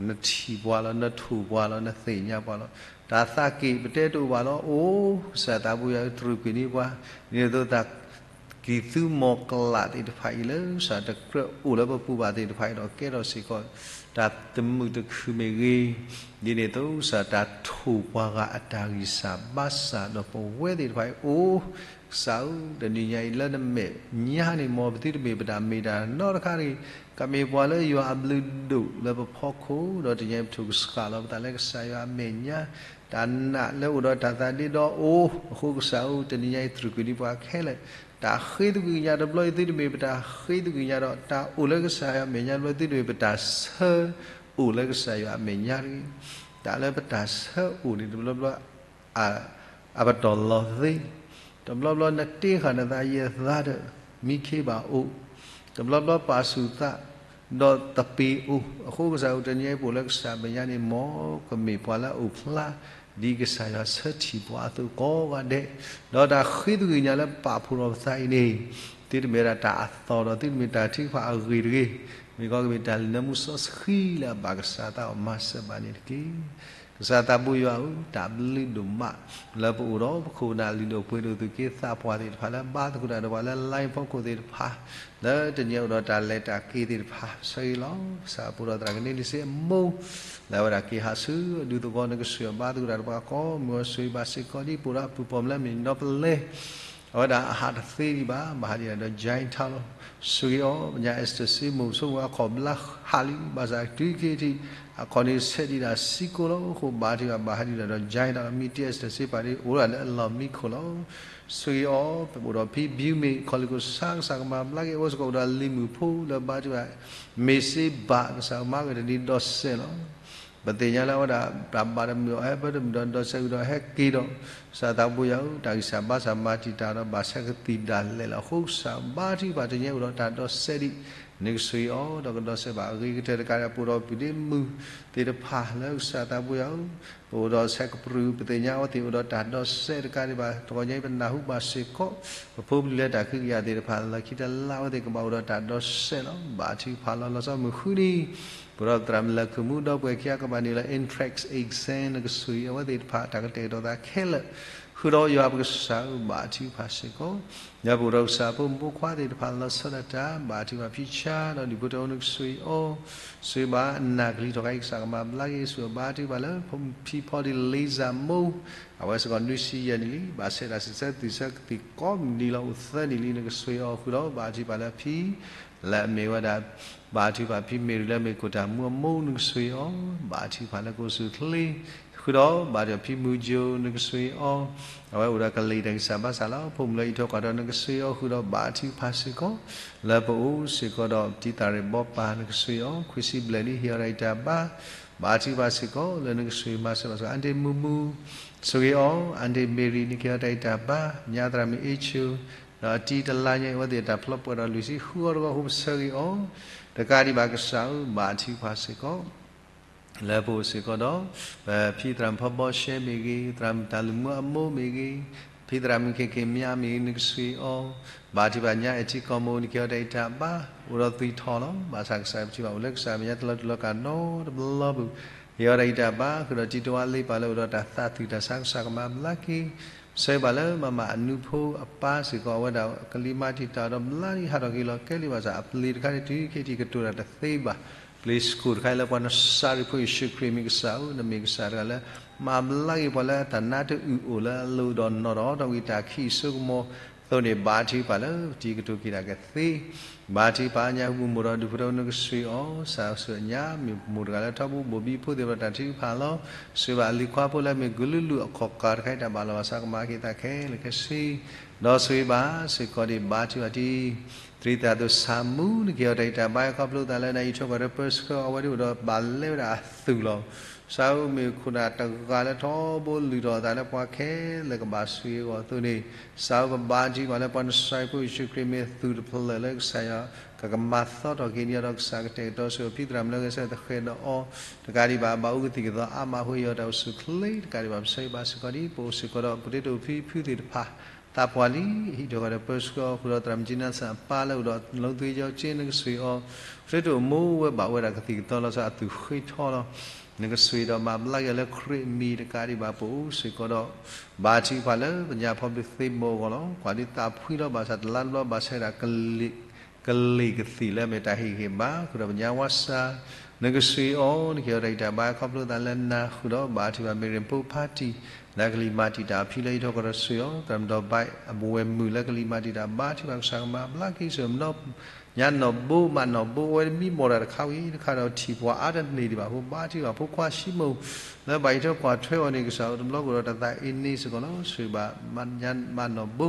နထံၣ်ပှၤလီၤ, နထိၣ်ပှၤလီၤ, နသ့ၣ်ညါပှၤလီၤ. တၢ်သးက့ၣ်ပတဲတအိၣ်ဘၣ်လီၤ. အိၣ်, ကစၢ်သးဘိယွၤတြူာ်ကွံာ်န့ၢ်ပှၤ, ဒ်န့ၣ်အသိးတၢ်ကံၢ်သူမီၤကလးသ့ၣ်တဖၣ်အံၤလၢကစၢ်တကြၢးအိၣ်လၢပပူၤဘၣ်သ့ၣ်တဖၣ်အံၤဒီး ကဲထီၣ်စ့ၢ်ကီး တၢ်သမုာ်တခုၣ်မ့ၢ်ဂ့ၤ, ဒ်န့ၣ်အသိးကစၢ်တၢ်ထိၣ်ပှၤဂၤအတၢ်ဂံၢ်စၢ်ဘါစၢ်ဒီးပဝဲသ့ၣ်တဖၣ်အံၤ အိၣ် ကစၢ်ဧၢ, တနံၤညါအံၤလၢနမဲာ်ညါန့ၣ် မ်ပသုတမ့ၢ်ပတၢ်မ့ၢ်တၢ်နီတခါတဂ့ၤ, ကမ့ၢ်ပှၤလၢယွၤအဘျုးဒိၣ်လၢပဖီခိၣ်, ဒီးတနံၤညါအံၤပထိၣ်ကဆှၣ်လီၤပသးလၢကစၢ်ယွၤအမဲာ်ညါ, တၢ်နာ်လၢအိၣ်ဒီးတၢ်သးဒ့ဒီးအိၣ်, အဃိကစၢ်ဧၢ, တနံၤညါအံၤတြူာ်ကွံာ်န့ၢ်ပှၤခဲလၢာ်, တၢ်ဃ့သကွံၢ်ကညးတဘျီအံၤသုတမ့ၢ်ပတၢ်ဃ့သကွံၢ်ကညးဒီး တၢ်အိၣ်လၢကစၢ်ယွၤအမဲာ်ညါတဘျီအံၤ သုတမ့ၢ်ပတၢ်ဆၢအိၣ်လၢကစၢ်ယွၤအမဲာ်ညါတဂ့ၤ. တၢ်လၢပတၢ်ဆၢအိၣ်န့ၣ်တဘျီဘျီ အပတီၢ်လီၤသ့, တဘျီဘျီနတ့ဃာ်နသးယဲၢ်သးဒီး မံခ့ဘၣ်အိၣ်, တဘျီဘျီပာ်ဆူၣ်သး ဒီးသပ့ၤအိၣ်, အဃိကစၢ်ဧၢ, တနံၤညါအံၤပအိၣ်လၢကစၢ်မဲာ်ညါန့ၣ် မ်ကမ့ၢ်ပှၤလၢအအိၣ်ဖျါ ဒ်ကစၢ်ယွၤဆၢထံၣ်ပှၤအသိးကိးဂၤဒဲး, ဒီးတၢ်ဃ့သကွံၢ်ကညးလၢပာ်ဖှိၣ်ထီၣ်ပသးအံၤန့ၣ်, သုတမ့ၢ်ဒၣ်တၢ်အသီဒီး သုတမ့ၢ်တၢ်ထုကဖၣ်အဂ့ၢ်တဂ့ၤ, မ့ၢ်ကီးကမ့ၢ်တၢ်လၢနမူစီဆှံလၢအဘၣ်ကစၢ်သးအီၤမၤစၢၤဘၣ်န့ၣ်တက့ၢ်. ကစၢ်သးဘိယွၤဧၢ, တၢ်ဘျုးဒိၣ်မး လၢပအိၣ်ဒီးပခိၣ်ပနၢ်လုၢ်ဒိၣ်ပှ့ၤဒိၣ်သူၣ်က့သးပှၢ်သ့ၣ်တဖၣ်လၢဘါသကိးတၢ်ဒီးပှၤလၢ line ဖီခိၣ်သ့ၣ်တဖၣ်, လၢတနံၤအံၤအိၣ်ဒီးတၢ်လဲၤတၢ်က့ၤသ့ၣ်တဖၣ်, ဆၢဂ့ၤလီၤ. ကစၢ်ပအိၣ်ဒီးသရၣ်ကန့ၢ်လံစ့အမိၢ်, လၢအဝဲဒၣ်က့ၤဟးဆူအဒူသဝီ နကဆိၣ်ဂ့ၤအီၤဘါသကိးတၢ်ဒီးပှၤကိးမုၢ်ဂီၤ ဆိၣ်ဂ့ၤဘၣ်စ့ၢ်ကီးဒ်ပအိၣ်ဒီးအပူၤပီၣ် မ့ၢ်နီပလဲ အဝဲဒၣ်အဟးတသ့ဒံးဘၣ်, ဘၣ်ဟးဒံးဒၣ်ဒီး Jaintia လီၤ. ဆိၣ်ဂ့ၤအီၤ, ပညါ Esther စ့မိၢ်ဆိကမိၣ်အခီၣ်ဘျါဟးလံ, ဘၣ်ဆၣ်တုၤခဲအံၤ အခီၣ်န့ၣ်ဆဲးဒံးဒၣ်စ့ကိးလီၤ. အဃိဘါထုကဖၣ်ဘၣ်ဟးဒံးဒၣ်ဒီး Jaintia လီၤ. မ့ၢ်တံၢ် Esther စ့ပာ်ဒံး အိၣ်ဒၣ်လၢအလီၢ်မံခိၣ်လီၤ. ဆိၣ်ဂ့ၤအီၤ, ပအိၣ်ဒီးဖံဘံမ့ၢ်ခီၣ်လ့ၣ်ခိၣ်ဆါကစၢ်ကမၤဘျါက့ၤ အဝဲစ့ၢ်ကီးအိၣ်ဒီးလံၤမုၣ်ဖိလၢဘါထုကဖၣ် မ့ၢ်စ့ဘၣ်ကစၢ်ကမၤဝဲတနံၤဒီးစဲးလီၤ. ပသ့ၣ်ညါလၢအဝဲဒၣ်တၢ်ဘၣ်တမုာ်အီၤ ဟဲပၢတမုာ်ဒီးဒီးစဲးဝံၤဒီးဟဲက့ၤဒီး, ကစၢ်သးဘိယွၤဧၢ, တၢ်ဂံၢ်စၢ်ဘါစၢ်မၤတံာ်တာ်ဒီးဘၣ်ဆဲးကသံၣ်ဒၣ်လဲာ်လီၤ. အဃိကစၢ်ဘါထုကဖၣ်တနံၤအံၤအိၣ်ဒီးတၢ်ဒီးစဲးဒံး, နကဆိၣ်ဂ့ၤအီၤဒီးကဒီးစဲးဘၣ်အဂ့ၤကတၢၢ်တကးဒံး ပအိၣ်ဒီးပုၢ်ဒ့မုၣ်သ့ၣ်တဖၣ်လၢကစၢ်သးဘိယွၤဧၢ, ပအိၣ်ဒီးဆဲးကပြုၢ် ပသ့ၣ်ညါအဝဲသ့ၣ်အိၣ်ဒီးတၢ်ဒီးစဲးတကးဒံးဘၣ် တဂီၤညါအံၤပနၢ်ဟူဘၣ်စ့ၢ်ကီး, ပဖိပလံၤလၢတၢ်ကဟုကယာ်သ့ၣ်တဖၣ် လၢခံတလါအဝဲသ့ၣ်ကဘၣ်အိၣ်ဒီးတၢ်ဒီး စဲးလီၤ. ဘါထုကဖၣ်လီၤ. လီၤဆီမုၢ်ဃုနံၤ, ပအိၣ်ဒီးသရၣ်မုၣ်လၢခုၣ်မူဒီပုၢ်ဝဲၢ်ခံဂၤကဘၣ်နုာ်လီၤ entrance exam နကဆိၣ်ဂ့ၤအဝဲသ့ၣ်တဖၣ် တၢ်ကတဲာ်ကတီၤသးခဲလၢာ်, ဃုာ်ဒီးယွၤပကစၢ်ဧၢ, ဘါထုကဖၣ်စ့ၢ်ကီး, ဒီးပအိၣ်ဒီးကစၢ်ဖိမုၣ်ဖိခွါသ့ၣ်တဖၣ်လၢဆီဒၣ်တၢ်, ဘါထုကဖၣ်ဖံဆါဒီးဒုးဖိတၢ်အိၣ် နကဆိၣ်ဂ့ၤအီၤ, ဆိၣ်ဂ့ၤဘၣ်အနၢ်ကလံၤထီၣ်ခါအံၤ ကစၢ်ကမၤဘျါက့ၤ ဆိၣ်ဂ့ၤဘါထုကဖၣ်လၢ ဖံဖီဒံးလံစၢ်မိၢ်, အဝဲစ့ၢ်ကီးနွံဆံယဲၢ်နံၣ်လံ, ဘၣ်ဆဲးတၢ်စံးဆၢသံဆၢကသံၣ်ကိးမုၢ်နံၤလီၤ အိၣ်သၢနံၣ်လံ နကဆိၣ်ဂ့ၤအီၤဃုာ်ဒီး ဘါထုကဖၣ်လၢဖံ လၢအမ့ၢ်ဝဲဒၣ်, ဘါထုကဖၣ်ဖံမ့ၢ်ရံလၢအမ့ၢ်ခိၣ်တၢ်မူအမိၢ် နကဆိၣ်ဂ့ၤအီၤ, ဘါထုကဖၣ်လၢကအိၣ်ဆူၣ်ချ့, ဃုာ်ဒီးဘါထုကဖၣ်ဖံမုၢ်ကၠိ နကဆိၣ်ဂ့ၤအီၤ, အဝဲအိၣ်ဒီးကလံၤတၢ်ဂံၢ်စၢ်ဘါစၢ်လီၤ. ဖိမုၣ်လၢအံးထွဲကွၢ်ထွဲ နကဆိၣ်ဂ့ၤအီၤဃုာ်ဒီး ဘါထုကဖၣ်စ့ၢ်ကီး, လၢပအိၣ်စ့ၢ်ကီးဒီးတံၤသၣ်ရ့ၣ်ဘီပၢ် နကဆိၣ်ဂ့ၤအီၤ, ခွံဆံဘျဲၣ်လံ ဟ့ၣ်အီၤတၢ်အံးတၢ်ဘါ, ဘါထုကဖၣ်စ့ၢ်ကီး လၢနကဆိၣ်ဂ့ၤမၤစၢၤဘၣ်စ့ၢ်ကီး အၣ်ဒ့ၣ်မူမူ, ဆိၣ်ဂ့ၤအီၤ, အၣ်ဒ့ၣ်မ့ၢ်ရံ နကဟ့ၣ်အီၤတၢ်အံးတၢ်ဘါ, ညါသရၣ်မုၣ်အ့ၣ်ဆိ, ဒီးအတံၤတလါညါအံၤ အဝဲသ့ၣ်တၢ်ဖျီပှဲၤဒီးလွံၢ်ဆံဃုအီၤတဂီၢ် အဃိပဆၢဂ့ၤအီၤ, တကးဒံးဘၣ်ကစၢ်ဧၢ, ဘါထုကဖၣ်စ့ၢ်ကီး လၢပအိၣ်စ့ၢ်ကီးဒီး, ပဖံသရၣ်မုၣ်ဖီဘီရှဲမ့ၢ်ဂ့ၤ, သရၣ်မုၣ်တၢ်လုၢ်မူအမိၢ်မ့ၢ်ဂ့ၤ, ဖံသရၣ်မုၣ်ခဲက့ၤမၠါမ့ၢ်ဂ့ၤ နကဆိၣ်ဂ့ၤအီၤ, ဘါထုကဖၣ်ညါအဲၣ်ထံကီၢ်မိၢ် နကဟ့ၣ်အီၤတၢ်အံးတၢ်ဘါ, အိၣ်ဒီးသွံၣ်ထီၣ်လီၤ. ဘၣ်ဆၣ်ကစၢ်ယွၤပထံၣ်ဘၣ်အိၣ်လၢကစၢ်မဲာ်ညါတလီၤတူာ်လီၤကာ်နီတဘျီပူၤ, ဟ့ၣ်အီၤတၢ်အံးတၢ်ဘါ, ဃုာ်ဒီးတံၤတဝါလ့ပၢ်လၢအိၣ်ဒီးတၢ်သးသူၣ်တၢ်ဆါကစၢ်ကမၤဘျါက့ၤ ဆၢဂ့ၤဘၣ်လၢမၤမၤအနူဖိအပၢ်စ့ၢ်ကီး အဝဲဒၣ်ကလံၤမၤတံာ်တာ်ဒီးဘျါဒံးဟးထီၣ်က့ၤလီၤကဲလံဘၣ်ဆၣ် အပျ့ၤတခါန့ၣ်တုၤခဲအံၤကတိၤတၢ်တသ့ဘၣ်. ပျ့ၤစကိၣ်တခါအံၤလၢပှၤနစၤရ့းဖိယ့ၣ်ၡူးခရံာ်မံၤကစၢ်ဧၢ, နမ့ၢ်ကစၢ်တဂၤလၢ မၤဘျါက့ၤပှၤလၢတၢ်နါတအုၣ်အိၣ်လၢအလိၤဒီးနီၢ်ဒီး တၢ်ဝံတၢ်ခံးအစိကမီၤအသိးန့ၣ် ဘါထုကဖၣ်လၢပတံၤကတိၤက့ၤတၢ်ကသ့, ဘါထုကဖၣ်ညါဟူမူးဒီးဒုးဖှိၣ်ထီၣ်နကစၢ်အီၤ, စၢ်ဆူညါ မ့ၢ်မိၢ်တဂၤလၢထီဘိဘိၣ်ဘံဖိသ့ၣ်တဖၣ်တၢ်ထုကဖၣ်လီၤ. စံးဘၣ်အလံၤခွါဖိလၢမ့ၢ်ကလုာ်လုာ်အခီၣ်ကၢတခါအံၤ တၢ်ဘၣ်လီၤဘၣ်စးကမၤက့ၤသးခဲလၢာ်ခဲဆ့ ဒီးစံးဘၣ်စ့ၢ်ကီးဒ်ဘါထုကဖၣ်တံၤ သရံးသးသိးဆၢမူ နကဟ့ၣ်အီၤတၢ်ဂံၢ်တၢ်ဘါ ခီဖျိသးလၢနအံးထွဲကွၢ်ထွဲပၢဆှၢအဝဲဒၣ်အိၣ်ဒီးဘၣ်လဲဝဲဒၣ်အသူၣ်လီၤ. စၢ်ဧၢ မ့ၢ်ခိၣ်နၢ်တဂၤလၢထီဘိလုၢ်ထီၣ်အသးလၢပှၤခဲလၢာ်ကဘၣ်ဆိၣ်ဂ့ၤအဂီၢ်အသိးန့ၣ်, စၢ်ဧၢပဘါထုကဖၣ်လၢပှၤနစၤရ့းဖိယ့ၣ်ၡူးခရံာ်မ့ၢ်သူၣ်တဖျၢၣ်လၢကစၢ်ယွၤ ကကမၤသီထီၣ်က့ၤန့ၢ်အီၤဒီးကစၢ်ကတဲာ်ကတီၤဆိၣ်ဂ့ၤအီၤ ဖံသရၣ်မုၣ်လၢဂဲၤဆၢထၢၣ်သဃဲးဒီးအီၤ တကးဒံးဘၣ် ဘၣ်အူကသံၣ်ကသီအါမးအဃိ ဟ့ၣ်အီၤတၢ်အိၣ်ဆူၣ်အိၣ်ချ့တကးဒံးဘၣ် ပဆၢဂ့ၤဘၣ်စ့ၢ်ကီးဒ် ပအိၣ်စ့ၢ်ကီးဒီး ပတ့တိာ်ဖံဖုသ့ၣ်တဖၣ် သးပှၢ်လံ ဟံးထီၣ်ဃီဒီးပၢဆှၢအီၤဃုာ်ဒီး သရၣ်မုၣ်ကၠံနါစၢ်အပၢ်လၢအိၣ်ဒီး လီသံယီကၠ့ နကစၢ်အီၤ ပတ့တိာ်အိၣ်မူဝဲဘၣ်ဝဲဒၣ်ကသံၣ်ကသီလီၤဆီအသူၣ်ဃ့ထီလီၤ. နကစၢ်ဒီးမၤဘျါက့ၤအီၤလၢခရံာ်အမံၤတကးဒံးဘၣ် ပအိၣ်စ့ၢ်ကီးဒီး ဘါထုကဖၣ်လၢပညါဖီဘျုးသ့ၣ်မီၤအဂီၢ်လီၤ. ကွၢ်ဒ်သးဖှံလီၤဘၣ်ဆၣ်တလါတဘျီဘၣ်ဆၣ်ဝဲဒၣ် ကလံၤကသံၣ်လၢအမ့ၢ်တၢ်ဟ့ၣ်ဂံၢ်ဘါ ဃုာ်ဒီးပညါဝါစၢ် နကစၢ်အီၤ နကဟ့ၣ်အီၤတၢ်ဂံၢ်တၢ်ဘါ ခီဖျိသးလၢနၤဃုာ်ဒီး ဘါထုကဖၣ်မ့ၢ်ရ့ၣ်ဖိဖါတံၢ် လၢကလံၤမၤတံာ်တာ်အဖံလၢဟံးထီၣ်ကီၢ်ဒီးစၢ်အီၤ သရၣ်မုၣ်ဒီးဘၣ်အဝဲၢ်မုၣ်လၢကလံၤမၤတံာ်တာ် ဘါထုကဖၣ်ကစၢ်ကမၤဘျါက့ၤစ့ၢ်ကီး ညါနီၢ်ဘိမးနီၢ်ဘိ အဝဲတမံမီၢ်တၢ်တခါဝံၤတခါဒီးထံၣ်ပှၤအါတန့ၢ်ဒံးဘၣ်အဃိ ဘါထုကဖၣ်ဖိခွါဆံမိၣ် လၢဘၣ်ဟံးထီၣ်ကွၢ်ထွဲအီၤန့ၣ် ကစၢ်ဧၢ တဘျီကအိၣ်ဒီးတၢ်သးအ့န့စ့ၢ်ကီးလီၤ. စံးဘၣ်ညါမးနီၢ်ဘိ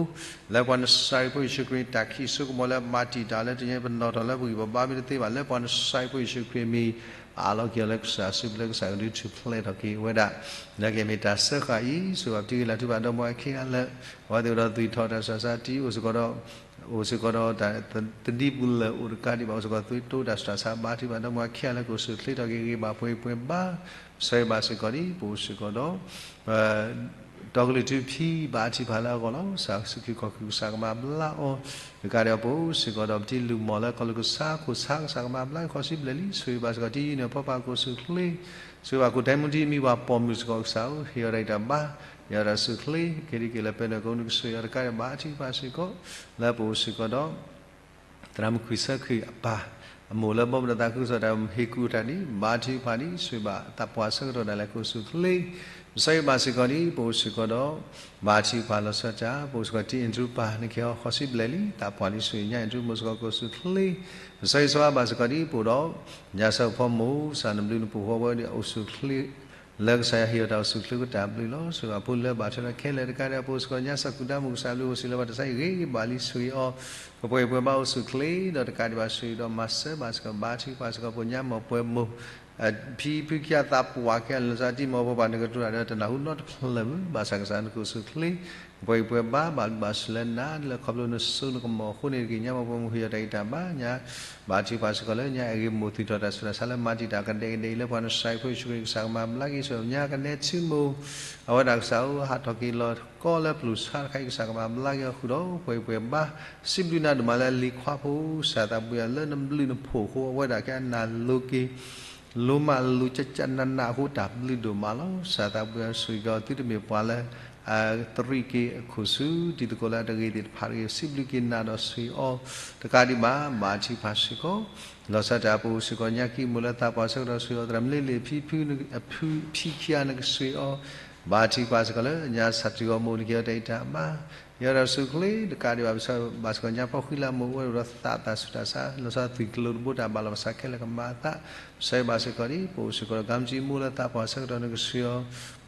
လၢပှၤနစၤရ့းဖိယ့ၣ်ၡူးခရံာ်တၢ်ခံးစိကမီၤလၢမၤတံာ်တာ်လၢတညီပနီၣ်ထီၣ်လၢပဂံၢ်ပဘါမ့ၢ်တသ့ဘၣ် လၢပှၤနစၤရ့းဖိယ့ၣ်ၡူးခရံာ်အမံၤ အးလီၤက့ၤအီၤလၢကစၢ်စုပူၤလၢကစၢ်ကဒုးထူၣ်ဖျဲးထီၣ်က့ၤဝဲဒၣ် လၢကမ့ၢ်တၢ်စၢဃာ်အံၤ စံးဘၣ်ပတံၤဂ့ၤလၢ်ထူဘၣ်ဒီမါဝၤခံဂၤလၢ အဝဲသ့ၣ်အိၣ်ဒီးသွံၣ်ထီၣ်တၢ်စူၢ်တၢ်စးတံၢ် အိၣ်စ့ၢ်ကီးဒီး အိၣ်စ့ၢ်ကီးဒီးတၢ်သဒံပူၤလၢာ်အိၣ်တကးဒံးဘၣ် အိၣ်စ့ၢ်ကီးသွံၣ်တိတၢ်စူၢ်တၢ်စး ဘါထုကဖၣ်ဒီမါဝၤခံဂၤလၢကအိၣ်ဆူၣ်အိၣ်ချ့ထီၣ်က့ၤဂ့ၤဘၣ်ပှဲၤပှဲၤဘါ ပဆၢဂ့ၤဘၣ်စ့ၢ်ကီးဒ် ပအိၣ်စ့ၢ်ကီးဒီး တီကလုာ်ထူဖံဘါထုကဖၣ်လၢအဂီၢ်လီၤ. စၢ်စုခူၣ်ခီၣ်ခုၣ်ကစၢ်ကမၤဘျါအီၤ တကးဒံးဘၣ် ပအိၣ်စ့ၢ်ကီးဒီးပတံၤလုၢ်မီၢ်လၢကီၢ်လူၢ်ကစၢ်ခိၣ်ဆါ ကစၢ်ကမၤဘျါက့ၤဃီၤစံဘျဲၣ်လံ. ပဆၢဂ့ၤဘၣ်စ့ၢ်ကီးတံၤယံၤန့ၣ် ဖီပာ်ကအိၣ်ဆူၣ်အိၣ်ချ့ ပဆၢဂ့ၤဘၣ်ခိၣ်တဲမူတံၤမံၤပှၤပိာ်မုၣ်စ့ၢ်ကီး ကစၢ်ဧၢ ဟ့ၣ်အီၤတၢ်ဂံၢ်တၢ်ဘါ ဟ့ၣ်အီၤတၢ်ဆူၣ်အိၣ်ချ့ က့ၤဒ်က့ၤလၢပှဲၤန့ၣ် ကအိၣ်နုာ်ကစၢ်ယွၤတကးဒံးဘၣ် ဘါထုကဖၣ်စ့ၢ်ကီး လၢပအိၣ်စ့ၢ်ကီးဒီး သရၣ်မုၣ်ခွံဆၢခုၣ်အပၢ် အမိၢ်လၢဘီမုၢ်ဒီးသးခုကစီၣ်တၢ်ဟ့ၣ်ကူၣ်တၢ်ဒ် ဘါထုကဖၣ်ဒ် စံးဘၣ်သးပှၢ်ဆၢကတီၢ်ဒၣ်လဲာ်ကအိၣ်ဆူၣ်အိၣ်ချ့ ပဆၢဂ့ၤဘၣ်စ့ၢ်ကီးဒ် ပအိၣ်စ့ၢ်ကီးဒီး ဘါထုကဖၣ်လီၤဆီဒၣ်တၢ် ပအိၣ်စ့ၢ်ကီးတံၤအ့ၣ်ဒရူပၢ် နကဟ့ၣ်အီၤဃီၤစံဘျဲၣ်လံ သးပှၢ်လံ စံးညါအ့ၣ်ဒရူမိၢ်စ့ၢ်ကီးကအိၣ်ဆူၣ်အိၣ်ချ့ ပဆၢဂ့ၤဆၢဝါဘၣ်စ့ၢ်ကီးဒ် ပအိၣ်ဒီး ညါစၢဖီမိၢ် ကစၢ်နဘျုးနဖှိၣ်ဃီဝဲဒၣ်အိၣ်ဆူၣ်အိၣ်ချ့ လၢကစၢ်ယွၤဟ့ၣ်အီၤတၢ်အိၣ်ဆူၣ်အိၣ်ချ့ကတၢၢ်ဘျုးလီၤ. စံးဘၣ်ဖိလၢဘၣ်ထွဲဒီးခဲလၢာ်တကးဒံး ပအိၣ်စ့ၢ်ကီးညါစၢ်ကူၣ်ဒါမိၢ် ကစၢ်ဘျုးအိၣ်စံးလၢပှၤတၢ်ဆါဟံၣ်ဂ့ၤဘၣ်လံ စံးအီၤ ကပှဲၤပှဲၤဘါအိၣ်ဆူၣ်အိၣ်ချ့ ဒီးတကးဒံးဘၣ် စံးဒီးမၤစၢၤဘၣ်စ့ၢ်ကီး ဘါထုကဖၣ်စ့ၢ်ကီး ပညါမိၢ်ပှဲၤမိၢ် ဖံဖုခံဂၤသးပှၢ်ခံဂၤ လၢစီၤတံၤမီၢ်ဖိပၢ် နကတိၤတၢ်ဒီးတနၢ်ဟူနီတဖျၢၣ်မုၢ် ဘၣ်ဆၣ်ကစၢ်နကအိၣ်ဆူၣ်အိၣ်ချ့ ကပှဲၤပှဲၤဘါ ဘၣ်ဘျုးဘၣ်ဆိၣ်လၢနၤ လၢခီဖျိနစိနကမီၤအဃိန့ၣ်တက့ၢ် ညါမိၢ်ပှဲၤမိၢ်ဟ့ၣ်အီၤတၢ်ဂံၢ်တၢ်ဘါ ညါ ဘါထုကဖၣ်စ့ၢ်ကီးလၢညါအဂ့ၢ်မိၢ်သွံၣ်ထီၣ်တၢ်ဆူးတၢ်ဆါလၢမၤတံာ်တာ်ကဒဲကဒဲအံၤ လၢပှၤနစၤရ့းဖိယ့ၣ်ၡူးခရံာ် ကစၢ်ကမၤဘျါက့ၤစ့ၢ်ကီး ညါကနဲထံမိၢ် အဝဲဒၣ်ကစၢ်ဧၢ ဟးထီၣ်က့ၤလီၤကီလၢပျုၢ်ဆါတခါအံၤ ကစၢ်ကမၤဘျါက့ၤအီၤဃုာ်ဒီး ပှဲၤပှဲၤဘါ စံးဘျုးနၤဒိၣ်မးလၢလံၤခွါဖိ စၢ်သးဘှံးအီၤလၢနဘျုးနဖှိၣ်အဃိ အဝဲဒၣ်ကနၢ်လိၤက့ၤ လိၤမးလိၤကၠၢ်ကၠၢ်နးနးအဃိ တၢ်ဘျုးဒိၣ်မးလီၤ. စၢ်သးဘှံးအီၤဆိၣ်ဂ့ၤက့ၤအီၤ သုတမ့ၢ်ပှၤလၢ အသရံးက့ၤအခိၣ်ဆူ တံၤသကိးလၢအတဂ့ၤသ့ၣ်တဖၣ်တဂ့ၤ စံးဘျုးက့ၤနၤဒီးဆိၣ်ဂ့ၤအီၤ တကးဒံးဘၣ် ဘါထုကဖၣ်စ့ၢ်ကီး လီၤဆီဒၣ်တၢ် ပအိၣ်စ့ၢ်ကီးညါခံမိၢ်လၢသးပှၢ်ဆၢကတီၢ် ဆိၣ်ဂ့ၤအီၤ သရၣ်မုၣ်လ့လ့ၣ်အဖံဖု အဖံခံဂၤ နကဆိၣ်ဂ့ၤအီၤ ဘါထုကဖၣ်စ့ၢ်ကီးလၢညါ ဆၣ်ထံဂီၢ်မိၢ် နကဟ့ၣ်အီၤတၢ်ဂံၢ်တၢ်ဘါ ဟ့ၣ်အီၤတၢ်ဆူၣ်အိၣ်ချ့ တကးဒံးဘၣ် ပဆၢဂ့ၤဘၣ်စ့ၢ်ကီးညါ ဖီဃံလၤမိၢ် အိၣ်ဝဲဒၣ်ဒီးသးတၢ်ဆူးတၢ်ဆါ လီၤဆီသွံၣ်ကျိၤတဘိ တၢ်ဘၣ်လီၤဘၣ်စးခဲလၢာ်ကမၤအသး ပဆၢဂ့ၤဘၣ်စ့ၢ်ကီးဒ် ပအိၣ်စ့ၢ်ကီးဒီး ကၢ်မုၢ်ကၠံမိၢ်လၢသးပှၢ်ဆၢကတီၢ် နကဆိၣ်ဂ့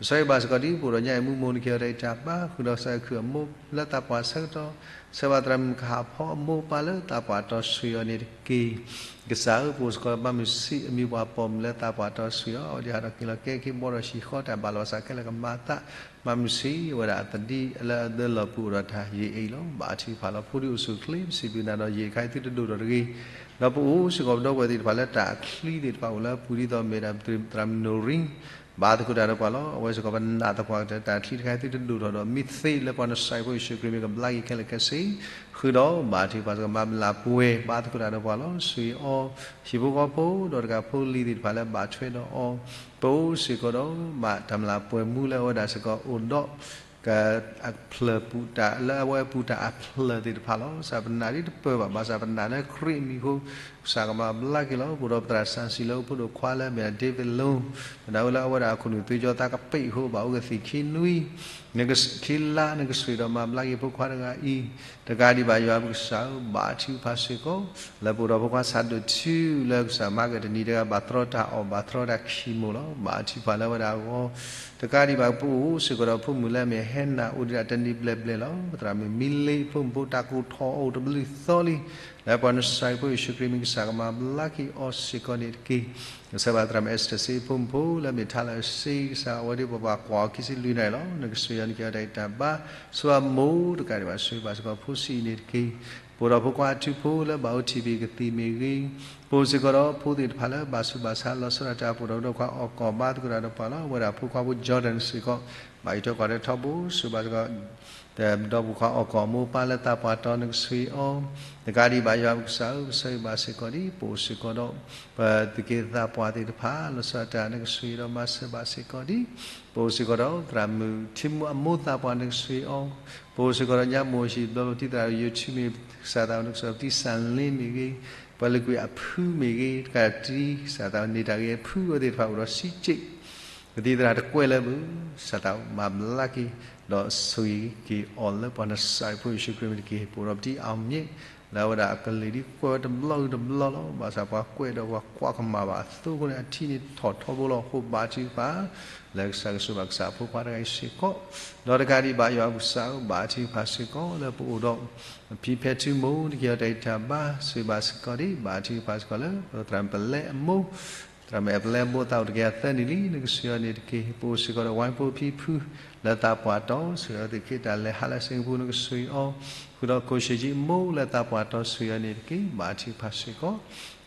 ၤအီၤ ပဆၢဂ့ၤဘၣ်စ့ၢ်ကီးဒ် ပအိၣ်ဒီးညါအံၤမူမိၢ် နကဟ့ၣ်အီၤတၢ်ဂံၢ်တၢ်ဘါ ဃုာ်ဒီးကစၢ်ယွၤခုၣ်အမိၢ်လၢသးပှၢ်ဆၢကတီၢ် ဆၢဂ့ၤဘၣ်သရၣ်မုၣ်ကဟၣ်ဖီအမိၢ်ပၢ်လၢသးပှၢ်တီ ဆိၣ်ဂ့ၤအီၤန့ၣ်တက့ၢ်. ကစၢ်ဧၢ ပအိၣ်စ့ၢ်ကီး ဘၣ်မုၢ်ဆံးအမံၤပှၤပိာ်မုၣ်လၢသးပှၢ်တီ ဆိၣ်ဂ့ၤအီၤ အဝဲသ့ၣ်ဟးထီၣ်က့ၤလီၤကဲခ့ဘီဒီးဟံၣ်ဃီ တၢ်ဘၣ်လီၤဘၣ်စးခဲလၢာ်ကမၤအသး ဘၣ်မုၢ်ဆံးဝဲဒၣ်အသဒံအလၢအဒၢလီၤပူၤအိၣ်ဒီးတၢ်ယံာ်အ့ၣ်လီၤ. ဘါထုကဖၣ်လီၤ ဖိဒံးအိၣ်ဆူၣ်အိၣ်ချ့ ပစံးဘျုးနၤဒီးယံာ်တခါအံၤသုတဒိၣ်ထီၣ်တဂ့ၤ ဒီးပအိၣ်စ့ၢ်ကီးပဒီပုၢ်ဝဲၢ်သ့ၣ်တဖၣ်လၢတၢ်ချံသ့ၣ်တဖၣ်အိၣ်လၢပူၤဒ်သိးမ့ၢ်ဒၣ်သရၣ်မုၣ်နိၣ်ရံ ဘါသကိးတၢ်ဒီးပှၤလီၤ. အဝဲစ့ၢ်ကီးပနာ်သပှၢ်ကတၢၢ် တၢ်ချံတခါအံၤသုတဒိၣ်ထီၣ်ဒီး မ့ၢ်သ့လၢပှၤနစၤရ့းဖိယ့ၣ်ၡူးခရံာ်မ့ၢ်ကဘျါက့ၤခဲလၢာ်ခဲဆ့ ဃုာ်ဒီးဘါထုကဖၣ်စ့ၢ်ကီး မၤမုၢ်လၢ်ပှဲၤ ဘါသကိးတၢ်ဒီးပှၤလီၤ. ဆိၣ်ဂ့ၤအီၤ ဟံၣ်ဖိဃီဖိ ဒီးတကးဖိလံၤသ့ၣ်တဖၣ်လၢဘၣ်ထွဲဒီးအီၤ ပအိၣ်စ့ၢ်ကီးဒီးမၤတၢ်မုၢ်လၢ်ပှဲၤမူလၢအဝဲဒၣ်စ့ၢ်ကီးအိၣ်ဒီး ကဖျၢၣ်ပူၤတၢ်လၢအဝဲပူၤတၢ်အဖျၢၣ်သ့ၣ်တဖၣ်လီၤ. စးပနာ်ဒ်တပၢၢ်ဘၣ်, ဘၣ်ဆၣ်ပနာ်လၢခရံာ်မံၤအဃိ, ကစၢ်ကမၤဘျါက့ၤလီၤ. ပအိၣ်ဒီးပသရၣ်စီဆှံလၢအိၣ်ဖှိၣ်ဒိၣ်ခွါလၢအမ့ၢ်ဒၣ် David Long, မ့ၢ်ဒၣ်ဝဲလၢအဝဲဒၣ်အခိၣ်နူာ်သ့ကၠီသးကပ့ၣ်အဃိ ဘၣ်အိၣ်ကသံၣ်ခံနွံ ခံလါ, နကစၢ်ဒီးမၤဘျါက့ၤဖိခွါတဂၤအံၤ, တကးဒံးဘၣ်ယွၤပကစၢ်ဧၢ, ဘၣ်ထုကဖၣ်စ့ၢ်ကီး လၢပအိၣ်ဒီးဖိခွါဆၣ်ဒိၣ်ထူ လၢကစၢ်မၤကတနံၤတဂၤ ဘၣ်တြီတၢ်အီၣ် ဘၣ်တြီတၢ်ခံမိၢ်လီၤ. ဘၣ်ထုကဖၣ်လၢအဝဲဒၣ်အဂီၢ်, တကးဒံးဘၣ်ပအိၣ်စ့ၢ်ကီးဒီးဖိမုၣ်လၢအမ့ၢ်ဟဲနၤ အိၣ်ဒံးဒၣ်တနံၤဘျဲၣ်ဘျဲၣ်လီၤ. ပသရၣ်မုၣ်မံလ့အဖိမုၣ်ဖိတၢ်ကိၢ်ထီၣ်အိၣ်တဘျုးသီလံ, လၢပှၤနစၤရ့းဖိယ့ၣ်ၡူးခရံာ်မံၤ ကစၢ်ကမၤဘျါက့ၤအီၤစ့ၢ်ကီးန့ၣ်တက့ၢ်. ကစၢ်ဘၣ်သရၣ်မုၣ် Esther စ့အဖိမုၣ်ဖိလၢအမ့ၢ်ထါလၢအစ့ ကစၢ်အဝဲဒၣ်ပပှၤကွၢ်အီၤခံဆံလွံၢ်နံၣ်လီၤ. နကစၢ်ယွၤန့ၣ်က့ၤအီၤတၢ်ဂံၢ်တၢ်ဘါ, ဆိၣ်ဂ့ၤအမိၢ်တကးဒံးဘၣ် ဆိၣ်ဂ့ၤဘၣ်စ့ၢ်ကီးဖိဆံးအံၤန့ၣ်တက့ၢ်. ပအိၣ်ဒီးဖိခွါအထူဖိလၢဘၣ်အိၣ် ထံၣ်ဘံၣ်ကသံၣ်မ့ၢ်ဂ့ၤ, ပအိၣ်စ့ၢ်ကီးဒီးဖိသ့ၣ်တဖၣ်လၢဘၣ်ဆူးဘၣ်ဆါလီၤဆီဒၣ်တၢ် ပအိၣ်ဒီးဖိခွါအီၣ်ကီၢ်ဘါသကိးတၢ်ဒီးပှၤလီၤ. အဝဲဒၣ်ဖိခွါဖိ Jordan စ့ၢ်ကီး ဘၣ်အံးထွဲကွၢ်ထွဲထီဘိ ဆိၣ်ဂ့ၤဘၣ်စ့ၢ်ကီး ဒီပုၢ်ခွါအီၣ်ကီၢ်မိၢ်ပၢ်လၢသးပှၢ်တီၤ နကစၢ်အံၤအီၤ, တကးဒံးဘၣ်ယွၤပကစၢ်ဧၢ, ပဆိၣ်ဂ့ၤဘၣ်စ့ၢ်ကီးဒံး ပအိၣ်စ့ၢ်ကီးဒီး ပသုးက့သးပှၢ်သ့ၣ်တဖၣ် လီၤဆီဒၣ်တၢ် နကစၢ်အံၤဒီးမၤစၢၤဘၣ်စ့ၢ်ကီးဒံး, ပအိၣ်စ့ၢ်ကီးဒီးသရၣ်မုၣ်ထံမူအမိၢ်သးပှၢ် နကစၢ်အံၤအီၤ, ပအိၣ်စ့ၢ်ကီးဒီးညါမိၢ်ဟံၣ်ဘျီဘျီ တံၢ်သရၣ် YouTube မ့ၢ် ကစၢ်သးအိၣ် နကစၢ်အံၤ တံၢ်စၢ်လ့မ့ၢ်ဂ့ၤ, ပှၤလၢကွံာ်အဖုမ့ၢ်ဂ့ၤ, တကးတံၢ် ကစၢ်သးအိၣ် န့ၢ်တၢ်ဂ့ၤအဖုအဝဲသ့ၣ်တဖၣ်အိၣ်ဒီးစံးက့ၣ် ကသံၣ်သရၣ်တကွဲးလၢပူၤ, ကစၢ်သးအိၣ်မၤဘျါက့ၤ ဒီးဆိၣ်ဂ့ၤက့ၤအီၤလၢပှၤနစၤရ့းဖိယ့ၣ်ၡူးခရံာ်မံၤတက့ၢ်. ပအိၣ်ဒီးပတံၢ်အီၣ်မ့ၢ် လၢအဝဲဒၣ်အကလုၢ်ဒ်ကွဲးဝဲတဘျီဂ့ၤတဘျီလီၤ. ဘၣ်ဆၣ်ပှၤကွဲးဒီးပှၤကွၢ်ကမၣ်ဘၣ်အသိးအဃိန့ၣ် အထံန့ၣ်ထီၣ်ထီဘိလီၤ. အဃိဘၣ်ထုကဖၣ် လၢကစၢ်ကဆိၣ်ဂ့ၤဘၣ်ကစၢ်အဖိခွါတဂၤအံၤစ့ၢ်ကီး, ဒီးတကးဒံးဘၣ်ယွၤပကစၢ်ဧၢ, ဘၣ်ထုကဖၣ်စ့ၢ်ကီးလၢပအိၣ်ဒီး ဖံဖဲထူမိၢ် နက့ၤအီၤတၢ်ဂံၢ်တၢ်ဘါ ဆိၣ်ဂ့ၤဘၣ်စ့ၢ်ကီးဒံး, ဘၣ်ထုကဖၣ်စ့ၢ်ကီးလၢ ပသရၣ်မုၣ်ပလဲအမိၢ်, သရၣ်မုၣ်အဲၣ်ပလဲအမိၢ် သးအိၣ်တကယၤသၢနံၣ်လံ, နကစၢ်အံၤန့ၣ်တက့ၢ်. ပအိၣ်စ့ၢ်ကီးဒီးဝါဖိဖံဖု လၢသးပှၢ်တီၤ ဆိၣ်ဂ့ၤအီၤ သုးက့တၢ်လဲၤဟးလၢစ့ၣ်ကပူၤ နကစၢ်အံၤအီၤ, ဃုာ်ဒီးခိၣ်ၡ့ၣ်ကၠံအမိၢ်လၢသးပှၢ်တီၤ ဆိၣ်ဂ့ၤအီၤန့ၣ်တက့ၢ်. ဘၣ်ထုကဖၣ်စ့ၢ်ကီး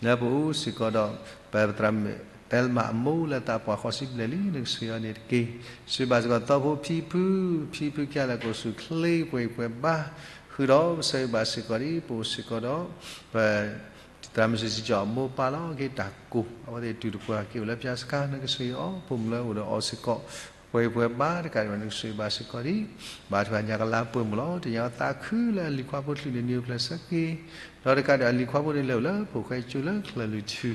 လၢပအိၣ်စ့ၢ်ကီးဒီး ပသရၣ်မုၣ်အဲလမၤအမိၢ်လၢသးပှၢ်ဃိးဆံဘျဲၣ်လံ, နကစၢ်အံၤအီၤန့ၣ်တက့ၢ်. ဆိၣ်ဂ့ၤဘၣ်စ့ၢ်ကီးသီဖိဖံဖု, ဖံဖုခံဂၤလၢကအိၣ်ဆူၣ်ချ့ပှဲၤပှဲၤဘါ, ဃုာ်ဒီးပဆိၣ်ဂ့ၤဘၣ်စ့ၢ်ကီးဒံး, ပအိၣ်စ့ၢ်ကီးဒီး ပ သရၣ်မုၣ်စံးစံးကၠီအမိၢ်ပၢ်လီၤ. က့ၤတၢ်ကိၢ် အဝဲသ့ၣ်တုၤတပှၢ်က့ၤအိၣ်လၢပၠၣ်စခါ နကစၢ်အံၤအီၤ, ဖိမုၣ်လၢအိၣ်ဒီးအီၤစ့ၢ်ကီး ပှဲၤပှဲၤဘါ တကးဒံးဘၣ် နကစၢ်အံၤဘၣ်စ့ၢ်ကီးဒံး, ဘၣ်ထုကဖၣ်ညါကလါပှဲၤမုၢ်လီၤ. တညါအသးခုလၢအလံၤခွါဖိချုးန့ၣ် နံၤအိၣ်ဖျဲၣ်ဆၢက့ၤ, ဒီးတကးဒံးအလံၤခွါဖိန့ၣ်လဲၤအိၣ်လၢဖိၣ်ဃဲကၠိလၢချၢၣ်လွံၢ်ထူ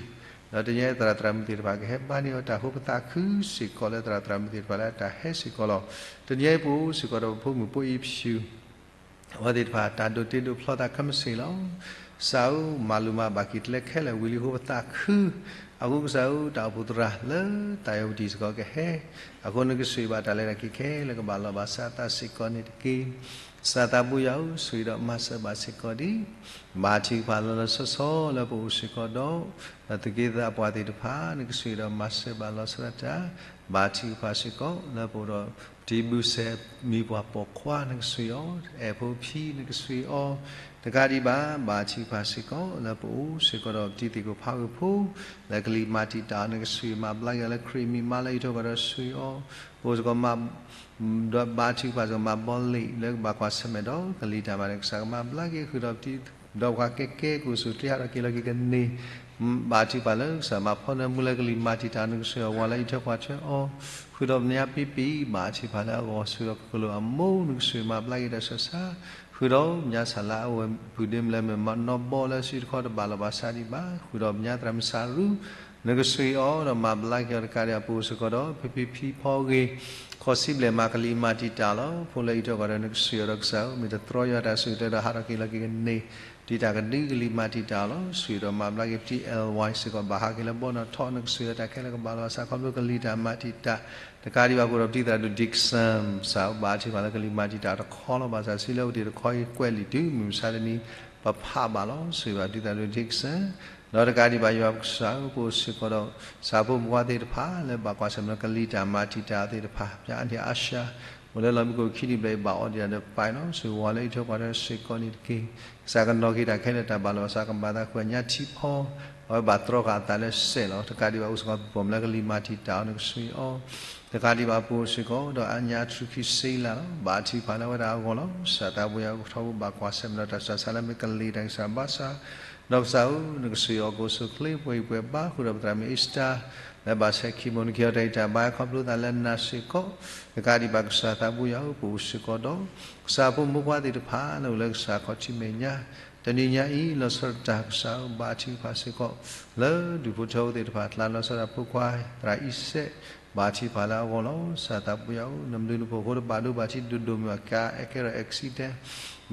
ၣ်, ဒီးတညါအံၤသရၣ်သရၣ်မုၣ်သ့ၣ်တဖၣ်ကဟဲဘါန့ၢ်အီၤတၢ်ဃိ ပသးခုစ့ၢ်ကီးလၢသရၣ်သရၣ်မုၣ်သ့ၣ်တဖၣ်လၢအတၢ်ဟဲစ့ၢ်ကီးလီၤ. တနံၤအံၤပအိၣ်စ့ၢ်ကီးဒီးပဖိမုၣ်ဖိအံၤဖၠူၣ် အဝဲသ့ၣ်တဖၣ် တၢ်ဒိးတ့ဒိးဖျီသးခဲမုၢ်ဆ့ၣ်လီၤ. ကစၢ်ဧၢ, မၤလိမၤဘၣ်က့ၤကျဲခဲလၢာ်ဝံၤလံအဃိ ပသးခု, အဃိကစၢ်ဧၢ, တၢ်အိၣ်ဖှိၣ်သရၣ်လၢတၢ်အဲၤဝတံၣ်စ့ၢ်ကီးကဟဲ, အဃိနကစၢ်အံၤဘၣ်တၢ်လဲၤတၢ်က့ၤခဲလၢာ် ကဘၣ်လီၤဘၣ်စးသးစ့ၢ်ကီးန့ၣ်တက့ၢ်. ကစၢ်သးဘိယွၤဧၢ, ဆိၣ်ဂ့ၤဒီးမၤစၢၤဘၣ်စ့ၢ်ကီးဒံး, ဘၣ်ထုကဖၣ်လီၤလီၤဆီဆီလၢပအိၣ်စ့ၢ်ကီးဒီး သုးက့သးပှၢ်သ့ၣ်တဖၣ် နကစၢ်အံၤဒီးမၤစၢၤဘၣ်လီၤဆီဒၣ်တၢ်, ဘၣ်ထုကဖၣ်စ့ၢ်ကီးလၢပအိၣ်ဒီး တံၤဘုၣ်စဲးမံၤပှၢ်ပိာ်ခွါ နကစၢ်အံၤအီၤ, အဲၣ်ဖိဖံ နကစၢ်အံၤအီၤ, တကးဒံးဘၣ် ဘၣ်ထုကဖၣ်စ့ၢ်ကီးလၢပအိၣ်စ့ၢ်ကီးဒီးပတံၤသကိးဖးဂုာ်ဖိ လၢကလံၤမၤတံာ်တာ်အီၤ နကစၢ်အံၤမၤဘျါက့ၤအီၤလၢခရံာ်မံၤမါလၢအံးထွဲကွၢ်ဒီးစ့ၢ်ကီးအီၤ, ပအိၣ်စ့ၢ်ကီးမၤ ဒီးဘါထုကဖၣ်စ့ၢ်ကီးမၤဘီလ့ၣ်လၢကဘၣ်ကွၢ်ဆၢၣ်မဲာ်ဒီးကလံၤတၢ်မၤန့ၣ် ကစၢ်ကမၤဘျါက့ၤဃုာ်ဒီးပတံၤ ဒီးပှၤကဲကဲကိၣ်ဆူၣ်ချ့ဟးထီၣ်က့ၤလီၤက့ၤကန့ၢ်, ဘါထုကဖၣ်လၢကစၢ်မၤဖီနၢမူလၢ ကလံၤမၤတံာ်တာ်နကစၢ်အံၤဝၤလၢအံးထွဲကွၢ်ထွဲအီၤ, ဃုာ်ဒီးပညါပံပံ ဘါထုကဖၣ်လၢအဂီၢ်ဆူၣ်ဒီးကကလိာ်အမိၢ် နကစၢ်မၤဘျါက့ၤတၢ်ဆၢဆါ, ဃုာ်ဒီးပညါဆၣ်လါအဝဲၢ်ပုၢ်ဒ့မုၣ်လၢမ့ၢ်နီၢ်ဘီလၢစုတခီတဘၣ်လီၤဘၣ်စးဒံးဘၣ်, ဃုာ်ဒီးပညါသရၣ်မုၣ်စၤရူ နကစၢ်အံၤအီၤဒီးမၤဘျါက့ၤအီၤတကးဒံး အပအိၣ်စ့ၢ်ကီးဒီး ဖံဖံဖံဖီဂ့ၤ ခီၣ်စံဘျဲၣ်မၤကလံၤမၤတံာ်တာ်လီၤ. ဖိလၢအံးထွဲကွၢ်ဒီးနကစၢ်အံၤဒီးကစၢ်ဧၢ မ့ၢ်တတြီယွၤတၢ်ဆိၣ်ဂ့ၤကျဲဒီးဟးထီၣ်က့ၤလီၤက့ၤကန့ၢ် ပတံၤတၢ်ကဒုကလံၤမၤတံာ်တာ်လီၤ. စူၢ်ဒီးမၤဘျါက့ၤပတံၤ L Y စ့ၢ်ကီး ဘၣ်ဟးက့ၤလၢဘီနီၣ်ထီၣ် နကစၢ်အံၤတၢ်ခဲလၢာ်ကဘၣ်လီၤဘၣ်စးခီဖျိကလံၤတၢ်မၤတံာ်တာ်, တကးဒံးဘၣ် ပအိၣ်ဒီးပတံၤသရၣ်ဒိၣ် Dixon စး ဘါထုကဖၣ်လၢကလံၤမၤတံာ်တာ်တခီလီၤ. ဘၣ်ဆၣ်စံးလၢအဝဲသ့ၣ်တခီအံၤကွဲးလံာ်တုၤမုၢ်မဆါတနံၤ ပဖးဘၣ်လီၤ. စူၢ်ဘၣ်ပတံၤသရၣ်ဒိၣ် Dixon ဒီးတကးဒံးဘၣ်ယွၤပကစၢ်ဧၢ ပအိၣ်စ့ၢ်ကီးဒီး စးဖိမုၣ်ဖိသ့ၣ်တဖၣ်လၢဘၣ်ကွၢ်ဆၢၣ်မဲာ်လၢကလံၤတၢ်မၤတံာ်တာ်သ့ၣ်တဖၣ် ပညါအါန့ၢ်အါရှါ အိၣ်လၢလီၢ်မံခိၣ်ခံနံၣ်ဘျဲၣ်အံၤ ဘၣ်အီဒံးဒၣ်ဒီးပာ်လီၤ စူၢ်ဝၤလၢအံးထွဲကွၢ်ထွဲစ့ၢ်ကီးန့ၣ်တက့ၢ်. ကစၢ်ကနီၤက့ၤတၢ်ခဲလၢာ်တၢ်ဘၣ်လီၤဘၣ်စး ကဘၣ်သးဃုာ်ညါထံဖီ အဝဲဘၣ်တြီဃာ်အသးလၢစဲးလီၤ. တကးဒံးဘၣ်အိၣ်စ့ၢ်ကီးပပိာ်မုၣ်လၢကလံၤမၤတံာ်တာ်အီၤ နကစၢ်အံၤအီၤ တကးဒံးဘၣ်ပအိၣ်စ့ၢ်ကီး ဒီးအညါအထူခံဆံလါလီၤ. ဘါထုကဖၣ်လၢအဝဲဒၣ်အဂီၢ်လီၤ. ကစၢ်သးဘိယွၤကထီဘိဘၣ်ကွၢ်ဆၢၣ်မဲာ်ဒီးတၢ်ဆူးတၢ်ဆါလၢမ့ၢ်ကလံၤတၢ်ကစၢ်ဘၣ်ဆၣ်, ဒီးကစၢ်ဧၢ, နကစၢ်ယွၤကအိၣ်ဆူၣ်အိၣ်ချ့ ပှဲၤဟံၣ်ပှဲၤဘါဃုာ်ဒီးပသရၣ်မုၣ်အ့စတၢ် လၢဘၣ်ဆဲးခံဘိန့ၣ် ကဟ့ၣ်အီၤတၢ်ဂံၢ်တၢ်ဘါခီဖျိသးလၢနၤစ့ၢ်ကီး, တကးဒံးဘၣ်ကစၢ်သးဘိယွၤဧၢ ပအိၣ်စ့ၢ်ကီးဒီး ကစၢ်ဖိမုၣ်ဖိခွါသ့ၣ်တဖၣ် လၢအိၣ်လၢကစၢ်ခီၣ်ထံးမဲာ်ညါ တနံၤညါအံၤ လီၤဆီဒၣ်တၢ်ကစၢ်ဧၢ ဘါထုကဖၣ်စ့ၢ်ကီး လၢဒူၣ်ဖိထၢဖိသ့ၣ်တဖၣ် တလါလီၤဆီဒၣ်ဖိခွါသရၣ်အံၤစဲး ဘါထုကဖၣ်လၢအဂီၢ်လီၤ. ကစၢ်သးဘိယွၤဧၢ နဘျုးနဖှိၣ်အဃိ တဘၣ်ဒိဘၣ်ထံးဒိၣ်ဒိၣ်မုၢ်မုၢ် အကါအဲၣ်ကဲဒီး accident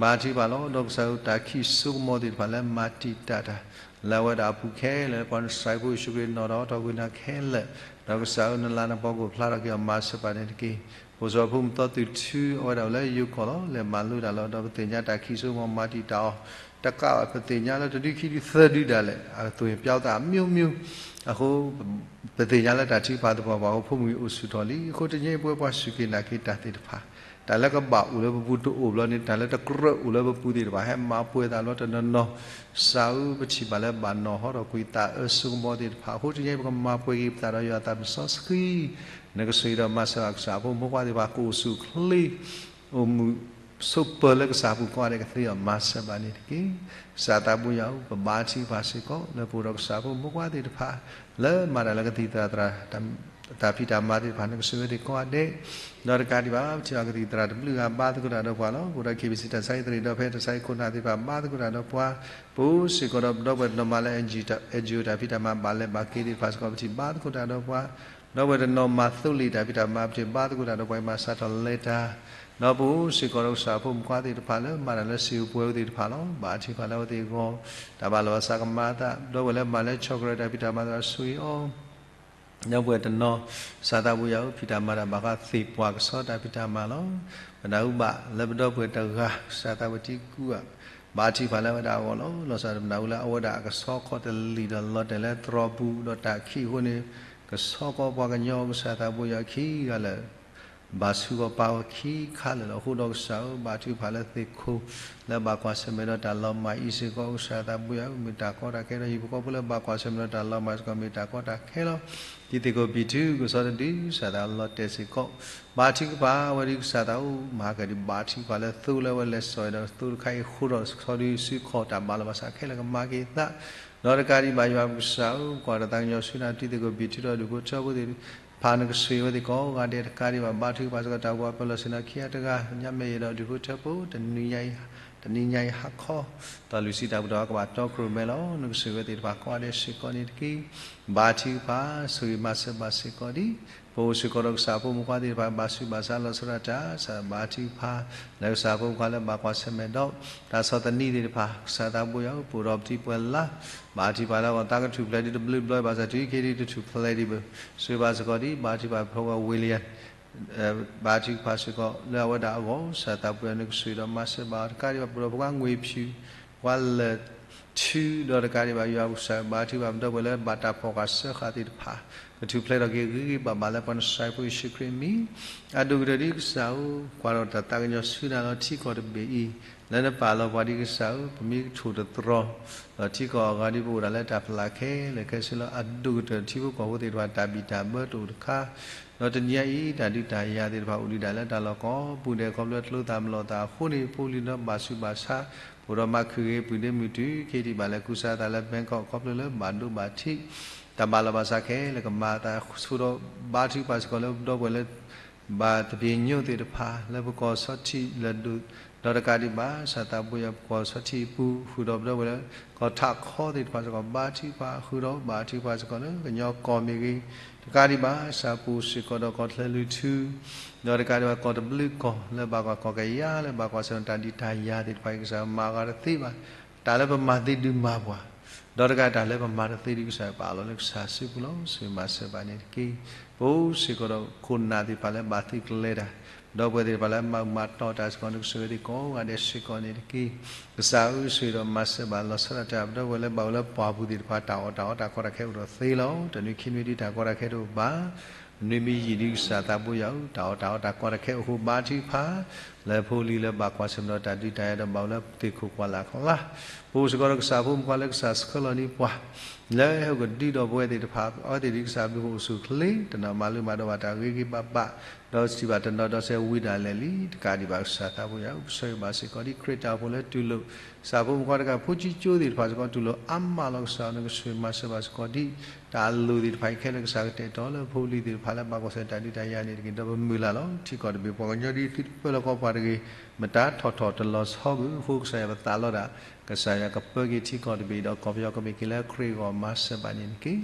ဘါထုကဖၣ်လီၤ. ဒီးကစၢ်ဧၢ တၢ်ခံးစိကမီၤသ့ၣ်တဖၣ်လၢမၤတံာ်တာ်တၢ် လၢအဝဲဒၣ်အပူၤခဲလၢာ် ပှၤနစၤဖိယ့ၣ်ၡူးခရံာ်နီၣ်ထီၣ်အီၤထီၣ်ကွံာ်နၤခဲလၢာ်, ဒီးကစၢ်ဧၢ နလၤနပီကအိၣ်ဖျါထီၣ်က့ၤအီၤ မၤစၢၤပာ်န့ၣ်တက့ၢ်. ဖိစီၤဖိမုၣ်သီသူၣ်ထူ အဝဲဒၣ်အိၣ်လၢယိၤကီၢ်လီၤ. လဲၤမၤလိတၢ်လီၤ. ဒီးပသ့ၣ်ညါတၢ်ခံးစိကမီၤမၤတံာ်တာ်အီၤ တကးဘၣ် ပသ့ၣ်ညါလၢတဒုခံဒုသၢဒုဒၣ်လဲာ် အသွ့ၣ်ပျီသးအမျိုးမျိုး အဃိ ပသ့ၣ်ညါလၢတၢ်ထုကဖၣ်သပှၢ်ပှၢ်အဃိ ဖိမုၣ်အံၤအိၣ်ဆူၣ်ထီၣ်လံ. အဃိတနံၤအံၤ ပဝဲပှၤစူၢ်က့ၤနာ်က့ၤတၢ်သ့ၣ်တဖၣ် တၢ်လၢကဘၣ်အိၣ်လၢပပူၤတအိၣ်ဘျီန့ၣ် တၢ်လၢတကြၢးအိၣ်လၢပပူၤသ့ၣ်တဖၣ် ဟဲမၤပှဲၤသးလီၤတနီၤနီၤ, ကစၢ်ဧၢ ပထံၣ်ဘၣ်လၢဘၣ်နီၣ်ဟီထီၣ်ကွံာ်သးအၢစိကမီၤသ့ၣ်တဖၣ်အဃိ တနံၤအံၤ ပကမၤပှဲၤက့ၤပသးဒီးယွၤအသးစီဆှံ နကစၢ်ဒီးမၤစၢၤဘၣ်ကစၢ်ဖိမုၣ်ဖိခွါသ့ၣ်တဖၣ် ကအိၣ်ဆူၣ်အိၣ်ချ့အိၣ်မုာ်ဆိးပၢၤလၢကစၢ်ပူၤကိးဂၤဒဲးကသ့အီၤ မၤစၢၤဘၣ်န့ၣ်တက့ၢ်. ကစၢ်သးဘိယွၤဧၢ ပဘါထုကဖၣ်စ့ၢ်ကီး လၢပအိၣ်ဒီးကစၢ်ဖိမုၣ်ဖိခွါသ့ၣ်တဖၣ် လၢမၤတၢ်လၢကသံၣ်သရၣ်သရၣ် တၢ်ဖံးတၢ်မၤသ့ၣ်တဖၣ် နကစၢ်ဝဲသ့ၣ်ကိးဂၤဒဲး, ဒီးတကးဒံးဘၣ် ပထံၣ်ဘၣ်ကသံၣ်သရၣ်တဘျုးဂၤ ဘါသကိးတၢ်ဒီးပှၤလီၤ. ပအိၣ်ဒီး KBC တၢ်ဆါဟံၣ်သရံၣ်ဒီးဖဲတၢ်ဆါဟံၣ်ခိၣ်နၢ်သ့ၣ်တဖၣ် ဘါသကိးတၢ်ဒီးပှၤ, ပအိၣ်စ့ၢ်ကီးဒီးပဒီပုၢ်ဝဲၢ်တနီၤမးလၢ NGO တၢ်ဖံးတၢ်မၤဘၣ်လဲၤဘၣ်က့ၤသ့ၣ်တဖၣ်စ့ၢ်ကီး ပထံၣ်ဘါသကိးတၢ်ဒီးပှၤ, ဒီပုၢ်ဝဲၢ်တနီၤမၤသိလ့ၣ်တၢ်ဖံးတၢ်မၤ ပထံၣ်ဘါသကိးတၢ်ဒီးပှၤ မၤစးထီၣ်လဲၤတၢ်, ဒီးပအိၣ်စ့ၢ်ကီးဒီးကစၢ်ဖိမုၣ်ဖိခွါသ့ၣ်တဖၣ်လၢမၤတၢ်လၢစံာ်ပှဲၤသ့ၣ်တဖၣ်လီၤ. ဘါထုကဖၣ်လၢအဝဲသ့ၣ်အဂီၢ်, တၢ်ဘၣ်လီၤဘၣ်စးကမၤအသး, ဒီပုၢ်ဝဲၢ်လၢမၤလၢ chocolate တၢ်ဖံးတၢ်မၤသ့ၣ်တဖၣ် ဆိၣ်ဂ့ၤအီၤ ဒီပုၢ်ဝဲၢ်တနီၤ, ကစၢ်သးဘိယွၤဧၢ ဖံးတၢ်မၤတၢ်ဘၣ်ဃးသ့ၣ်ပှၢ်ကဆီတၢ်ဖံးတၢ်မၤလီၤ. ပနၢ်ဟူဘၣ်လၢပဒီပုၢ်ဝဲၢ်တဂၤ ကစၢ်သးဝံၣ်တံကူၣ်ဘၣ်, ဘါထုကဖၣ်လၢအဝဲဒၣ်အဂီၢ်လီၤ. လီၤဆီဒၣ်တၢ်ပနၢ်ဟူလၢအဝဲဒၣ်အကဆီခီၣ်တလံာ်ဒီးလီၤတဲာ်လၢသရိာ်ပူၤဒီးတၢ်ခံးအဃိန့ၣ်, ကဆီကီးပှၤကညီကစၢ်သးဘိယွၤခံဂၤလၢာ် ဘၣ်ဆူးဂီၤပာ်ဂီၤခံခါလၢာ်လီၤ. အဃိဒီးကစၢ်ဧၢ ဘါထုကဖၣ်လၢသ့ၣ်ခိၣ် လၢဘၣ်ကွၢ်ဆၢၣ်မဲာ်ဒီးတၢ်လီၤမၢ်အံၤစ့ၢ်ကီး ကစၢ်သးဘိယွၤဧၢ မ့ၢ်တၢ်ကီတၢ်ခဲဒီး ဟံၣ်ဖိဃီဖိလၢဘၣ်ကွၢ်ဆၢၣ်မဲာ်ဒီးတၢ်လီၤမၢ်စ့ၢ်ကီး မ့ၢ်တၢ်ကီတၢ်ခဲလီၤ. တံၤသကိးပံၤထူ ကဆီတဒု ကစၢ်သးလီၤတဲာ်စ့ၢ်ကီး ဘါထုကဖၣ်ဝဲဒၣ်ကစၢ်သးအိၣ် မၤဟါကဒံး ဘါထုကဖၣ်လၢသိလၢအဝဲလဲၤစိာ်အီၤဒီးသိတခါအံၤဃိဒီးဆီဒုစုခီၣ် တၢ်ဘၣ်လီၤဘၣ်စးခဲလၢာ်ကမၤက့ၤသး, ဒီးတကးဒံးဘၣ်ယွၤပကစၢ်ဧၢ ပကွၢ်ဒီးသးကညီၤဆူနၤ တံၤသကိးပံၤထူဒီးဒူၣ်ဖိထၢဖိသ့ၣ်တဖၣ် နကစၢ်ဝဲသ့ၣ်ကိးဂၤဒဲး တကးဒံးဘၣ် ဘါထုကဖၣ်စ့ၢ်ကီး တၢ်အိၣ်ဖှိၣ်ပၢၤလီၢ်ဆ့ၣ်နီၤခံဂၤတဂၤ ညါမဲာ်ယဲဒီးဒူၣ်ဖိထၢဖိ တနံၤညါအံၤ တနံၤညါအံၤဟါခီ ဒီးလွံၢ်ဆံတၢ်ပူၤတၢ်ဝဲကဘၣ်တီခိၣ်ရိၣ်မဲလီၤ. နကစၢ်ဝဲသ့ၣ်တဖၣ်ကိးဂၤဒဲးစ့ၢ်ကီးန့ၣ်တက့ၢ်. ဘါထုကဖၣ် ဆိၣ်ဂ့ၤမၤစၢၤဘၣ်စ့ၢ်ကီးဒံး ပအိၣ်စ့ၢ်ကီးဒီးကစၢ်ဖိမုၣ်ဖိခွါသ့ၣ်တဖၣ် ဘၣ်ဆူးဘၣ်ဆါလီၤဆီဒၣ်တၢ် ကစၢ်ဘါထုကဖၣ် လၢကစၢ်ဖိမုၣ်ဖိခွါလၢဘၣ်ကွၢ်ဆၢၣ်မဲာ်ဒီး တၢ်ဆီၣ်သနံးသ့ၣ်တဖၣ် ကစၢ်သးဘိယွၤဧၢ ပအိၣ်ဒီးပထံပှဲၤလါ ဘါထုကဖၣ်လၢအဂီၢ် သးကထူၣ်ဖျဲးဒံးတဘျုးဘျီဘၣ်ဆၣ် တုၤခဲအံၤဒံးတထူၣ်ဖျဲးဒံးဘၣ် ဆိၣ်ဂ့ၤဘၣ်စ့ၢ်ကီးဒံး ဘါထုကဖၣ်ဖိခွါ William ဘါထုကဖၣ်စ့ၢ်ကီးလၢအဝဲဒၣ်အဂီၢ် ကစၢ်သးဘိယွၤ နကစၢ်ဒီးမၤစၢၤဘၣ်အီၤ တကးဒံးဘၣ် ပအိၣ်ဒီးဖိခွါငွေဖြူ ပှၤလၢာ်ထူ ဒီးတကးဒံးဘၣ် ယွၤပကစၢ်ဘါထုကဖၣ် ပဒီပုၢ်ဝဲၢ်လၢဘၣ်တၢ်ဖီၣ်ဃာ်စၢဃာ်သ့ၣ်တဖၣ် ကထူၣ်ဖျဲးထီၣ်က့ၤဂ့ၤဂ့ၤဘၣ်ဘၣ်လၢပှၤနစၤဖိယ့ၣ်ၡူးခရံာ်အမံၤ အဒိၣ်ကတၢၢ်ဒ်ကစၢ်ဧၢ ကွၢ်ဒီးတၢ်သးကညီၤဆူနၤလီၤ ထံကီၢ်တဘ့ၣ်အံၤ လၢနပာ်လီၤပှၤဒ်ကစၢ်ဧၢ ပမ့ၢ်ကထိၣ်တတြီၤ ဒီးထံကီၢ်အဂၤဒ် ပအိၣ်ဒၣ်လၢတၢ်ဖျးခဲလၢာ်ခဲဆ့လီၤ. အဒိၣ်ကတၢၢ်ထံဖိကီၢ်ဖိသ့ၣ်တဖၣ် တၢ်ဘံၣ်တၢ်ဘၢတအိၣ်တခါ ဒီးတနံၤညါအံၤ တၢ်ဒုးတၢ်ယၤသ့ၣ်တဖၣ် အိၣ်ဒံးဒၣ်လၢတၢ်လီၢ်ကိးပူၤဒဲး ခီဖျိကျိသၣ်မလီၤသၣ်အဃိန့ၣ် ဖိလံၤဒီးဘၣ်ဆူးဘၣ်ဆါ ပအိၣ်ဒီးမၤခုၣ်ဂ့ၤ ပုၢ်ဒ့မုၣ်တုၤခဲအံၤဒံးဘၣ်လဲၤကူစါသးလၢ Bangkok ခီဖျိလၢဘၣ်ဒိဘၣ်ထံး တၢ်ဘၣ်လီၤဘၣ်စးခဲလၢာ်ကမၤအသး ဆိဒီးဘါထုကဖၣ်စ့ၢ်ကီးလၢပဒီပုၢ်ဝဲၢ်လၢ ဘၣ်သဘ့ၣ်ညိၣ်သ့ၣ်တဖၣ် လၢပကီၢ်ဆီထံးလၢဒိၣ် ဒီးတကးဒံးဘၣ် ကစၢ်သးဘိယွၤ ပကီၢ်ဆီထံးအပူၤ ဃုာ်ဒီးပဒီပုၢ်ဝဲၢ်လၢ ကီၢ်ထးခီသ့ၣ်တဖၣ်စ့ၢ်ကီး ဘါထုကဖၣ် ဃုာ်ဒီးဘါထုကဖၣ်စ့ၢ်ကီးလၢကညီကီၢ်မ့ၢ်ဂ့ၤ, တကးဒံးဘၣ် ကစၢ်ပူၤစ့ၢ်ကီးဒီးကီၢ်ချၢလုၢ်ထူ ဒီးတကးဒံးဘၣ် ကီၢ်တဘျုးကီၢ် လၢဘၣ်ကွၢ်ကီၢ်ကယၤ လၢဘၣ်ကွၢ်ဆၢၣ်မဲာ်တၢ်ဒုးတၢ်ယၤသ့ၣ်တဖၣ်အံၤ ကစၢ်မၤအဂၤတသ့ဘၣ် တၢ်လၢပမၤသ့ဒုးမၤပှၤ, ဒီးတကးတၢ်လၢပမၤတသ့ဒုး ကစၢ်ပာ်လီၤလၢကစၢ်စုပူၤလီၤ. ဆိၣ်ဂ့ၤမၤစၢၤဘၣ်န့ၣ်တက့ၢ်. ပအိၣ်စ့ၢ်ကီးဒီးခိၣ်နၢ်သ့ၣ်တဖၣ်လၢဘၣ်သုးကျဲၤတၢ်, ဒီပုၢ်ဝဲၢ်သ့ၣ်တဖၣ်လၢမၤမၤတီၢ်တၢ်စ့ၢ်ကီး နကဆိၣ်ဂ့ၤသ့ၣ်ကိးဂၤဒဲးစ့ၢ်ကီးန့ၣ်တက့ၢ်. ကစၢ်ဧၢ ဆိၣ်ဂ့ၤဒီးမၤစၢၤဘၣ်လီၤဆီဒၣ်တၢ် ပဒီပုၢ်ဝဲၢ်လၢဘၣ်အိၣ်လၢပှၢ်ပူၤသ့ၣ်တဖၣ် တၢ်အီၣ်တၢ်အီတၢ်ကီတၢ်ခဲအိၣ်ဒီးသ့လီၤ. တနွံခံနွံဒ်တၢ်ကီတၢ်ခဲတအိၣ်ဘၣ် နွံမံၤယံာ်ဒ်ကစၢ်သးဘိယွၤဧၢ တၢ်အီၣ်တၢ်အီတၢ်ကီတၢ်ခဲအိၣ်ဃိ ဘါထုကဖၣ် လၢဖိလံၤလၢဘၣ်ကွၢ်ဆၢၣ်မဲာ်ဒီးတၢ်ဒုးတၢ်ယၤဒီးဘၣ်အိၣ်လၢသ့ၣ်ခိၣ်ကွၢ်လၢ်အကျါ, ပအိၣ်စ့ၢ်ကီးဒီးကစၢ်ဖိမုၣ်ဖိခွါလၢကစၢ်ဆှၢလီၤန့ၢ်ပှၤ လၢဟဲအိၣ်ကဒုဒီးပဝဲသ့ၣ်တဖၣ် အဝဲသ့ၣ်ဒ်ကစၢ်ဘျုးဖိအိၣ်ဆူၣ်ချ့ တနီၤမၤလၢမၤဒီးဘၣ်တၢ်ဂ့ၤဂ့ၤဘၣ်ဘၣ်, ဒီးစံးဘၣ်တနီၤဒီးစဲးဝံၤဒၣ်လဲာ်လံ, တကးဒံးဘၣ်ကစၢ်သးဘိယွၤဧၢ, ပဆၢဂ့ၤဘၣ်စ့ၢ်ကီးဒ်ခရံာ်တၢ်အိၣ်ဖှိၣ်လၢတူၢ်လိာ် ကစၢ်ဖိမုၣ်ဖိခွါတကး ဖိကၠံကၠိသ့ၣ်တဖၣ်စ့ၢ်ကီးတူၢ်လိာ်အါမးလီၤ. ကစၢ်နကဆိၣ်ဂ့ၤမၤစၢၤဘၣ်စ့ၢ်ကီးဒ် တၢ်အလိၣ်သ့ၣ်တဖၣ်အံၤခဲလၢာ် ကစၢ်ကတဲာ်ကတီၤလၢဖိလံၤသ့ၣ်တဖၣ်လၢဘၣ်ကွၢ်ဆၢၣ်တၢ်ဒုးတၢ်ယၤန့ၣ်တက့ၢ်. ဒီးပမုၢ်လၢ်လီၤ. ထံကီၢ်တဘ့ၣ်ပှၤကညီဒ်သုတပၢလီၤကီးပှၤတဂ့ၤ, မတၤထီၣ်ထီၣ်တလီၤဆီဘၣ်အဃိ ကစၢ်ယွၤပသးလီဒၣ်, ကစၢ်ယွၤကပၢက့ၤထံကီၢ်တဘ့ၣ်ဒီးကီၢ်ပယီၤကမ့ၢ်က့ၤလၢခရံာ်အဂီၢ်မၤစၢၤဘၣ်န့ၣ်တက့ၢ်.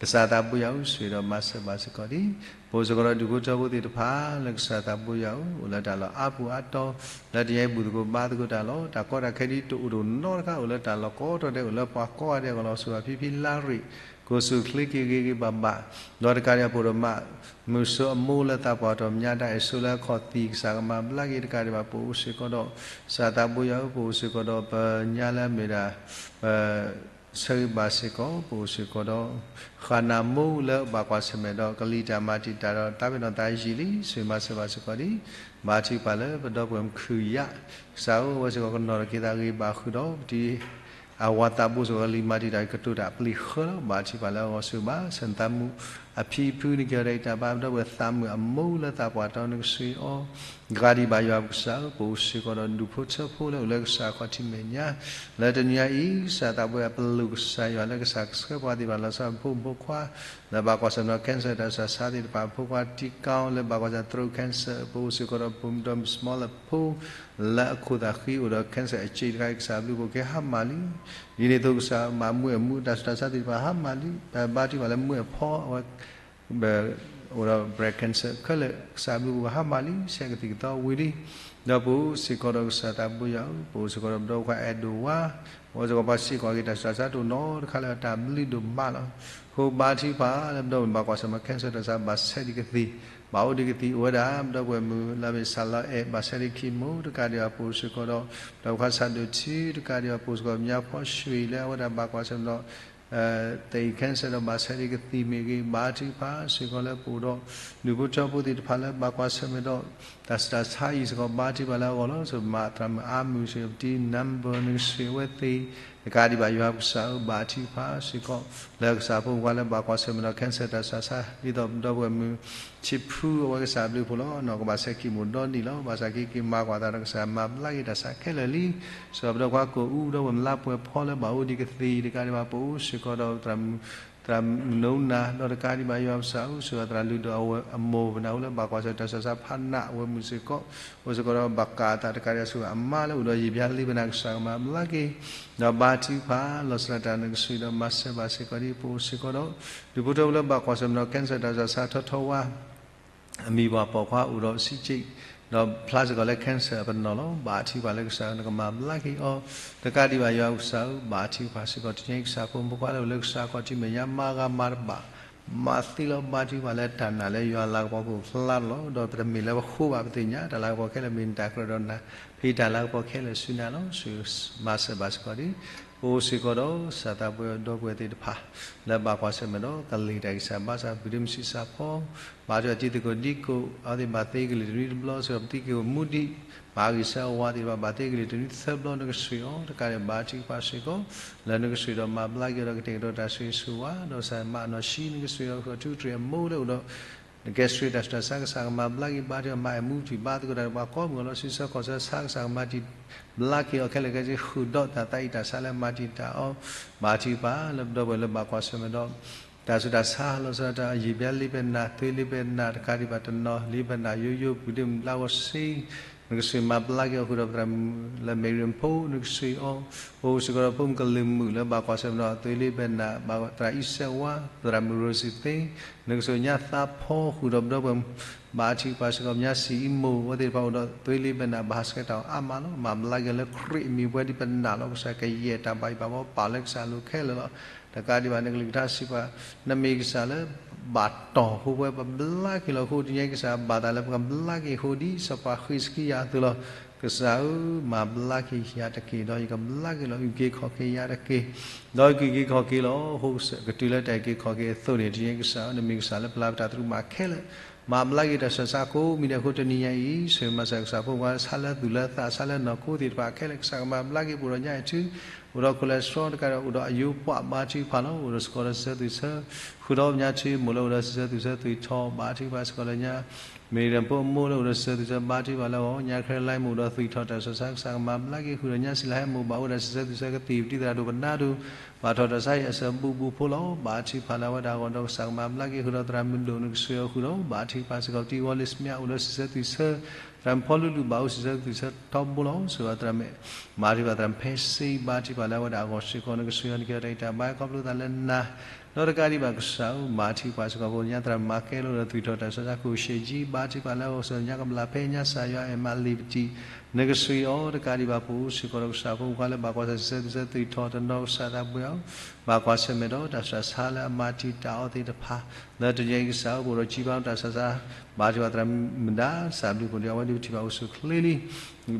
ကစၢ်သးဘိယွၤဧၢ, ဆိၣ်ဂ့ၤဒီးမၤစၢၤဘၣ်စ့ၢ်ကီးဒ် ပအိၣ်စ့ၢ်ကီးဒီးဒူၣ်ဖိထၢဖိသ့ၣ်တဖၣ်လၢကစၢ်သးဘိယွၤဧၢ, အိၣ်လၢတၢ်လီၢ်အါပူၤအါတီၤ, လၢတနံၤအံၤဘူၣ်သကိးဘါသကိးတၢ်လီၤ. တၢ်ကီတၢ်ခဲဒ်တအိၣ်တအိၣ်နီတခါ အိၣ်လၢတၢ်လီၢ်ကိးတီၤဒဲး အိၣ်လၢပှၤကိးဂၤဒဲးအဂီၢ်လီၤ. ဆိၣ်ဂ့ၤဖံဖံလါရ့ၣ်, ကအိၣ်ဆူၣ်ချ့က့ၤဂ့ၤဂ့ၤဘၣ်ဘၣ်, ဒီးတကးဒံးအပူၤဒီးမး မုၢ်စိအမိၢ်လၢသးပှၢ်တီၤ မညါတၢ်အဲၣ်စိလၢအခီၣ်သံၣ် ကစၢ်ကမၤဘျါက့ၤတကးဒံးဘၣ် ပအိၣ်စ့ၢ်ကီးဒီး ကစၢ်သးဘိယွၤဧၢ, ပအိၣ်စ့ၢ်ကီးဒီးပညါလၢအမ့ၢ်ဒၣ် ပ ဆၢဂ့ၤဘၣ်စ့ၢ်ကီး ပအိၣ်စ့ၢ်ကီးဒီး ဃၣ်နၢ်မိလၢဘၣ်ကွၢ်ဆၢၣ်မဲာ်ဒီး ကလံၤတၢ်မၤတံာ်တာ်ဒီး သးပ့ၤနီၣ်သးယံာ်လံ, ဆိၣ်ဂ့ၤမၤစၢၤဘၣ်စ့ၢ်ကီးဒ် ဘါထုကဖၣ်လၢပဒီပုၢ်ဝဲၢ်မုၣ်ခုၣ်ယါ, ကစၢ်ဧၢ, အဝဲစ့ၢ်ကီးကနီၤထီၣ်က့ၤသးဂ့ၤဘၣ်ဃုာ်ဒီး ပတံၤအဝၤသးဘိစ့ၢ်ကီး ကလံၤမၤတံာ်တာ်ကတိၤတၢ်ပျံၤဃၢလီၤ. ဘါထုကဖၣ်လၢအဂီၢ် ဆိၣ်ဂ့ၤဘၣ်ဆၣ်သးမုာ်အဖံအဖု နက့ၤအီၤဒီးအံၤတၢ်ဘါ ပဒီပုၢ်ဝဲၢ်သးမုာ်အမိလၢသးပှၢ်တီၤ နကဆိၣ်ဂ့ၤအီၤ တကးဒံးဘၣ်ယွၤပကစၢ်ဧၢ, ပအိၣ်စ့ၢ်ကီးဒီးဒူၣ်ဖိထၢဖိလၢအိၣ်လၢကစၢ်ခီၣ်ထံးမဲာ်ညါ လၢတနံၤအံၤ ကစၢ်သးဘိယွၤ ပလိၣ်ကစၢ်ယွၤလၢကစၢ်ကဆှၢပှၤသ့ၣ်တဖၣ်လီၤဆီ ပဖိမုၣ်ဖိခွါ လၢဘၣ်ကွၢ်ဆၢၣ်မဲာ်ဒီး cancer တၢ်ဆူးတၢ်ဆါသ့ၣ်တဖၣ် ဖိခွါတံကီလၢဘၣ်ကွၢ်ဆၢၣ် throat cancer ပအိၣ်စ့ၢ်ကီးဒီး ပမုၢ်ဒီမုၣ် small ဖိ လၢအခိၣ်သးဃံအိၣ်ဒီး cancer အစ့တခါအံၤ ကစၢ်ဘျုးဖှိၣ်က့ၤဟါမၢ်လံ ဒ်န့ၣ်အသိးကစၢ်မၤမုာ်အမူး တၢ်ဆူးတၢ်ဆါသ့ၣ်တဖၣ်ဟါမၢ်လံ ဘါထုကဖၣ်လၢမုာ်အဖီအဝဲ အိၣ်ဒီး breast cancer ခဲလၢာ် ကစၢ်ဘျုးဖှိၣ်ကဟါမၢ်လံ ဆဲးကသံၣ်ကသီဝံၤလံ ဒီးပအိၣ်စ့ၢ်ကီးဒီးကစၢ်သးဘိယွၤဧၢ, ပအိၣ်စ့ၢ်ကီးဒီးပဒီပုၢ်ဝဲၢ်ခွါအဲၣ်ဒိၣ်ဝါ, ပအိၣ်စ့ၢ်ကီးပှၤစ့ၢ်ကီးက့ၤတၢ်ဆူးတၢ်ဆါတအိၣ်နီတခါလၢတၢ်ဘျုးဒိၣ်မးလီၤ. အဃိဘါထုကဖၣ်လၢပဒီပုၢ်ဝဲၢ်ဘၣ်ကွၢ်ဆၢၣ်မဲာ် cancer တၢ်ဆူးတၢ်ဆါဘၣ်ဆဲးဒံးကသံၣ်, ဘၣ်အိၣ်ဒံးကသံၣ် အိၣ်ဝဲဒၣ် ပဒီပုၢ်ဝဲၢ်မုၣ်လၢအမ့ၢ် စၢ်လီၤအဲၣ် ဘၣ်ဆဲးဒံး chemo တကးဒံးဘၣ် ပအိၣ်စ့ၢ်ကီးဒီး ပဒီပုၢ်ဝဲၢ်ခွါဆၣ်ဒိၣ်ထံ တကးဒံးဘၣ် ပအိၣ်စ့ၢ်ကီးကညီဖီၣ်ရွှ့ၣ်လၢအဝဲဒၣ်ဘၣ်ကွၢ်ဆၢၣ်မဲာ်ဒီး သအံၣ် cancer ဒီးဘၣ်ဆဲးဒံးကသံၣ်မ့ၢ်ဂ့ၤ ဘါထုကဖၣ်စ့ၢ်ကီးလၢပအိၣ်ဒီး ဒူၣ်ဖိထၢဖိသ့ၣ်တဖၣ်လၢဘၣ်ကွၢ်ဆၢၣ်မဲာ်ဒီး တၢ်ဆူးတၢ်ဆါအံၤစ့ၢ်ကီး ဘါထုကဖၣ်လၢအဂီၢ်လီၤ. ဆိၣ်မၤသရၣ်မုၣ်အါမုၢ် ဆိၣ်ဂ့ၤပတံၤ number နကဆိၣ်ဂ့ၤအဝဲသ့ၣ် တကးဒံးဘၣ်ယွၤပကစၢ်ဧၢ ဘါထုကဖၣ်စ့ၢ်ကီး လၢကစၢ်ဖိမုၣ်ခွါလၢဘၣ်ကွၢ်ဆၢၣ်မဲာ်ဒီး cancer တၢ်ဆူးတၢ်ဆါ ဒ်သိးပဒီပုၢ်ဝဲၢ်မုၣ် ထံဖုအဝဲကစၢ်ဘျုးဖှိၣ်လီၤ. နီၢ်ကဘၣ်ဆဲး chemo ဒီနံၣ်လီၤ. ဘၣ်ဆၣ်က့ၤက့ၤမၤကွၢ်သးဒီးကစၢ်မၤဘျါက့ၤတၢ်ဆါခဲလၢာ်လံ. စ့ၢ်ကီးပဒီပုၢ်ဝဲၢ်ခွါကိၣ်အူ ပဒီပုၢ်ဝဲၢ်မုၣ်လါပှဲၤဖီလၢဘၣ်အိၣ်ဒံးကသံၣ် တကးဒံးဘၣ်ပအိၣ်စ့ၢ်ကီးဒီး သရၣ်မုၣ်နိနၤ ဒီးတကးဒံးဘၣ်ယွၤပကစၢ်ဧၢ စ့ၢ်ကီးသရၣ်လုၢ်ဒိၣ်အဝဲအမိၢ်ပနၢ်ဟူလၢဘၣ်ကွၢ်ဆၢၣ်တၢ်ဆူးတၢ်ဆါဖးနး အဝဲမုၣ်စ့ၢ်ကီး အိၣ်စ့ၢ်ကီးဒီးဘၣ်ကးအသးတကးဒံးဘၣ်ဆူအမါလၢအိၣ်ဒီးယံာ်ဘျါလံပနၢ် ကစၢ်ကမၤဘျါက့ၤ ဒီးဘါထုကဖၣ်လီၤစၢၤတၢ်နကဆိၣ်ဂ့ၤဒီးမၤစၢၤဘၣ်စ့ၢ်ကီးဒ်ပအိၣ်စ့ၢ်ကီးဒီး ဒူၣ်ဖိထၢဖိလၢဘၣ်ကွၢ်ဆၢၣ်မဲာ်ဒီး cancer တၢ်ဆူးတၢ်ဆါထီထီဝါ အမံၤပှၢ်ပိာ်ခွါအိၣ်ဒီးစံးက့ၣ် ဒီးဖျါစ့ၢ်ကီးလၢ cancer အပနီၣ်လီၤ. ဘါထုကဖၣ်လၢကစၢ်နကမၤဘျါက့ၤအီၤ တကးဒံးဘၣ်ယွၤကစၢ်ဧၢ ဘါထုကဖၣ်စ့ၢ်ကီး တနံၤအံၤကစၢ်ဖိမုၣ်ဖိခွါလၢအိၣ်လၢကစၢ်ခီၣ်ထံးမဲာ်ညါ မၤဂ့ၤမၤတဘၣ် မၤသ့လီၤ ဘါထုကဖၣ်လၢတၢ်နာ်လၢယွၤလၤကပီၤကအိၣ်ဖျါထီၣ်လီၤ. ဒီးပတမ့ၢ်လၢပဃိဘၣ်ပသ့ၣ်ညါ တၢ်လၤကပီၤခဲလၢာ်မ့ၢ်နတၢ်ကြၢးဒီးနၤ ဖဲတၢ်လၤကပီၤခဲလၢာ်ဆူနၤလီၤ. ဆိၣ်ဂ့ၤမၤစၢၤဘၣ်စ့ၢ်ကီးဒ် ပအိၣ်စ့ၢ်ကီးဒီး ကစၢ်သးပှဲၤဒီပုၢ်ဝဲၢ်သ့ၣ်တဖၣ် လၢဘၣ်ကွၢ်ဆၢၣ်မဲာ်ဒီး ကလံၤတၢ်ဂံၢ်စၢ်ဘါစၢ် ပှၤဒ့မုၣ်ဆံးစၢ်ဖီ ဘါထုကဖၣ်တံၤသကိးဒံကိး အဝဲသ့ၣ်ဘၣ်သ့ကလံၤတနွံတဘျီ စ့ၢ်ကီးပတံၤသကိးမူဒံး မၤဂံၢ်ဆၢအဝၤသ့ၣ်တဖၣ် ဘၣ်သ့ကလံၤတနွံသၢဘျီ နကဆိၣ်ဂ့ၤအီၤ တကးဒံးဘၣ်ထုကဖၣ်စ့ၢ်ကီး လၢနကဆိၣ်ဂ့ၤဒီးမၤဘျါက့ၤအီၤဒီးကတဲာ်ကတီၤတၢ်ဆိၣ်ဂ့ၤဆိၣ်ဝါ ဒီးကစၢ်မၤနီၢ်ဆံး နကဆိၣ်ဂ့ၤအီၤ ကထူးကရံးအမိၢ်လၢအိၣ်ဒီး gastric တၢ်ဆူးတၢ်ဆါ ကစၢ်ကမၤဘျါက့ၤ ဘါထုကဖၣ်မၤအဲၣ်မူထံၣ်ဘါသကိးတၢ်ဒီးပှၤကိးမုၢ်အလီၢ် ဆံဆၢကီၢ်ဆၢဆါ ကစၢ်ကမၤတံာ်ဘျါက့ၤအီၤခဲလၢာ်ခဲဆ့ ဃုာ်ဒီးတၢ်သးအံၣ်တၢ်ဆါလၢမၤတံာ်တာ်အီၤ ဘါထုကဖၣ်လၢပဒီပုၢ်ဝဲၢ်လၢဘၣ်ကွၢ်ဆၢၣ်မဲာ်ဒီး တၢ်ဆူးတၢ်ဆါလီၤဆီဒၣ်တၢ် ယံာ်ဘျါလံပဲနၤ သွ့လံပဲနၤ တကးဒံးဘၣ်တနီၤလံပဲနၤ ယိယိ ပှၤဒ့မုၣ်လၢအဂီၢ်ဆံး နကဆိၣ်ဂ့ၤမၤဘျါက့ၤအီၤဃုာ်ဒီးပသရၣ်မုၣ်လၢ Marion ဖိ နကဆိၣ်ဂ့ၤအီၤ ပအိၣ်စ့ၢ်ကီးဒီးဖိမုၣ်ကလုာ်မုၣ်လၢဘၣ်ကွၢ်ဆၢၣ်မဲာ်ဒီး သွ့လံပဲနၤ ဘၣ်သရၣ်အံၣ်စဲးဝါ သရၣ်မုၣ်ရိစံသ့ နကဆိၣ်ဂ့ၤညါသးဖီဃုာ်ဒီးပဒီပုၢ်ဝဲၢ် ဘါထုကဖၣ်စ့ၢ်ကီး ပညါစံၣ်အံၤမိၢ် အဝဲသ့ၣ်တဖၣ်အိၣ်ဒီးသွ့လံပဲနၤ ဘၣ်ဟးဆှဲးတၢ်အီၤအါမးလီၤ. မၤဘျါက့ၤအီၤလၢခရံာ်အမံၤပဝဲဒ်ပနာ်လီၤ ကစၢ်ကယဲၢ်တၢ်ဘၣ်ယိၣ်ဘၣ်ဘှီပာ်လၢကစၢ်အလိၤခဲလၢာ်လီၤ. တကးဒံးဘၣ်နကလုၢ်ကထါစံးပှၤ နမ့ၢ်ကစၢ်လၢဘၣ်တီၢ်အဃိပဝဲပဘျါက့ၤလီၤအဃိ တနံၤအံၤကစၢ်ဘၣ်သးလၢပကဘျါက့ၤအဃိ ဒ်စီၤပၤဃ့းစကံယၤအသိးလီၤ. ကစၢ်ဧၢ, မၤဘျါက့ၤယၤတက့ၢ် ဒီးယကဘျါက့ၤလီၤအုၣ်က့ၤခီၣ်က့ၤယၤတက့ၢ်. ဒီးယကအုၣ်က့ၤခီၣ်က့ၤလီၤအဃိ ကတုၤလၢတၢ်အုၣ်က့ၤခီၣ်က့ၤအသိးန့ၣ် တနံၤအံၤကစၢ်ဧၢ, နမ့ၢ်ကစၢ်လၢပျၢ်ပတၢ်သရူးမးခဲလၢာ် မၤဘျါက့ၤတၢ်ဆူးတၢ်ဆါကိးမံၤဒဲးအဃိ တနံၤညါအံၤ ဆၢမၤစၢၤကစၢ်ဖိခွါ ဆါလၢသူၣ်လၢသး ဆါလၢနီၢ်ခိသ့ၣ်တဖၣ်ခဲလၢာ် ကစၢ်ကမၤဘျါက့ၤ ပအိၣ်ဒီးညါအံၤထူ အိၣ်ဒီး cholesterol တကးဒီး အိၣ်ဒီးအယိပှၤ ဘါထုကဖၣ်လီၤ. အိၣ်ဒီးစ့ၢ်ကီးလၢစံးဆၢသုးဆၢ ဃုာ်ဒီးညါထူ မိၢ်လၢအိၣ်ဒီးစံးဆၢသုးဆၢသွံၣ်ထီၣ် ဘါထုကဖၣ်စ့ၢ်ကီးလၢညါ မ့ၢ်ဒီးဖိအမိၢ်လၢအိၣ်ဒီးစံးဆၢသုးဆၢ ဘါထုကဖၣ်လၢအဂီၢ် ညါ Caroline မိၢ်အိၣ်ဒီးသွံၣ်ထီၣ်တၢ်ဆူးတၢ်ဆါ ကစၢ်ကမၤဘျါက့ၤ ဃုာ်ဒီးညါ စံးလၢဟဲမိၢ် ဘၣ်အိၣ်ဒီးစံးဆၢသုးဆၢကသံၣ် ပတံၤသရၣ်ဒိၣ်ပနါဒိၣ် ဘၣ်ထီၣ်တၢ်ဆါဟံၣ်အစၢၤ ဘူးဘူးဖိလီၤ. ဘါထုကဖၣ်လၢအဝဲဒၣ်အဂီၢ်ဒီး ကစၢ်ကမၤဘျါက့ၤ ဃုာ်ဒီးသရၣ်မုၣ်ဒိၣ် နကစၢ်ယွၤဃုာ်ဒီး ဘါထုကဖၣ်စ့ၢ်ကီး ပတံၤဝီလ့ၢ်စမ့ၣ် အိၣ်ဒီးစံးဆၢသုးဆၢ သရၣ်မုၣ်ဖီလူလူ ဘၣ်အိၣ်စံးဆၢသုးဆၢထီဘိလီၤ. စ့ၢ်ကီးသရၣ်မုၣ် ဘါထုကဖၣ်သရၣ်မုၣ်ဖဲစ့ ဘါထုကဖၣ်လၢအဝဲဒၣ်အဂီၢ်စ့ၢ်ကီး နကစၢ်ယွၤနကဲထီၣ်တၢ်အံၤတၢ်ဘါ ခီဖျိသးလၢနၤ ဒီးတကးဒံးဘၣ်ကစၢ်ဧၢ ဘါထုကဖၣ်စ့ၢ်ကီး ပအိၣ်ညါသရၣ်မုၣ်မၤကဲလၢအိၣ်ဒီးသွံၣ်ထီၣ်တၢ်ဆူးတၢ်ဆါ ခိၣ်ရှ့ၣ်ကၠံ ဘါထုကဖၣ်လၢအဂီၢ်စ့ၢ်ကီး ညါကဘျၣ်ဖဲညါ ကစၢ်ယွၤအဲၣ်မးလံာ်ပတံၢ် နကစၢ်ယွၤအီၤ တကးဒံးဘၣ် ပအိၣ်စ့ၢ်ကီးဒီးကစၢ်ဖိမုၣ်ခွါလၢဘၣ်ကွၢ်ဆၢၣ်စံးဆၢသုးဆၢသွံၣ်ထီၣ်တနီၤ ကစၢ်သးပှဲၤအီၤ ဘၣ်ကွၢ်ဆၢၣ်မဲာ်ဒီးတၢ်ဆူးတၢ်ဆါလၢအမၤတံာ်တာ်အီၤသ့ၣ်တဖၣ် လၢတနံၤအံၤကစၢ်ဧၢ ပအိၣ်ဒီးကၠံဘါတၢ်ဆူးတၢ်ဆါ ဘါထုကဖၣ်သရၣ်မုၣ်မုၢ်ဒါ စၢ်ဘျုးဖှိၣ်ဒီးအဝဲသ့ၣ်ပထံၣ်ဘၣ်အိၣ်ဆူၣ်ချ့လံ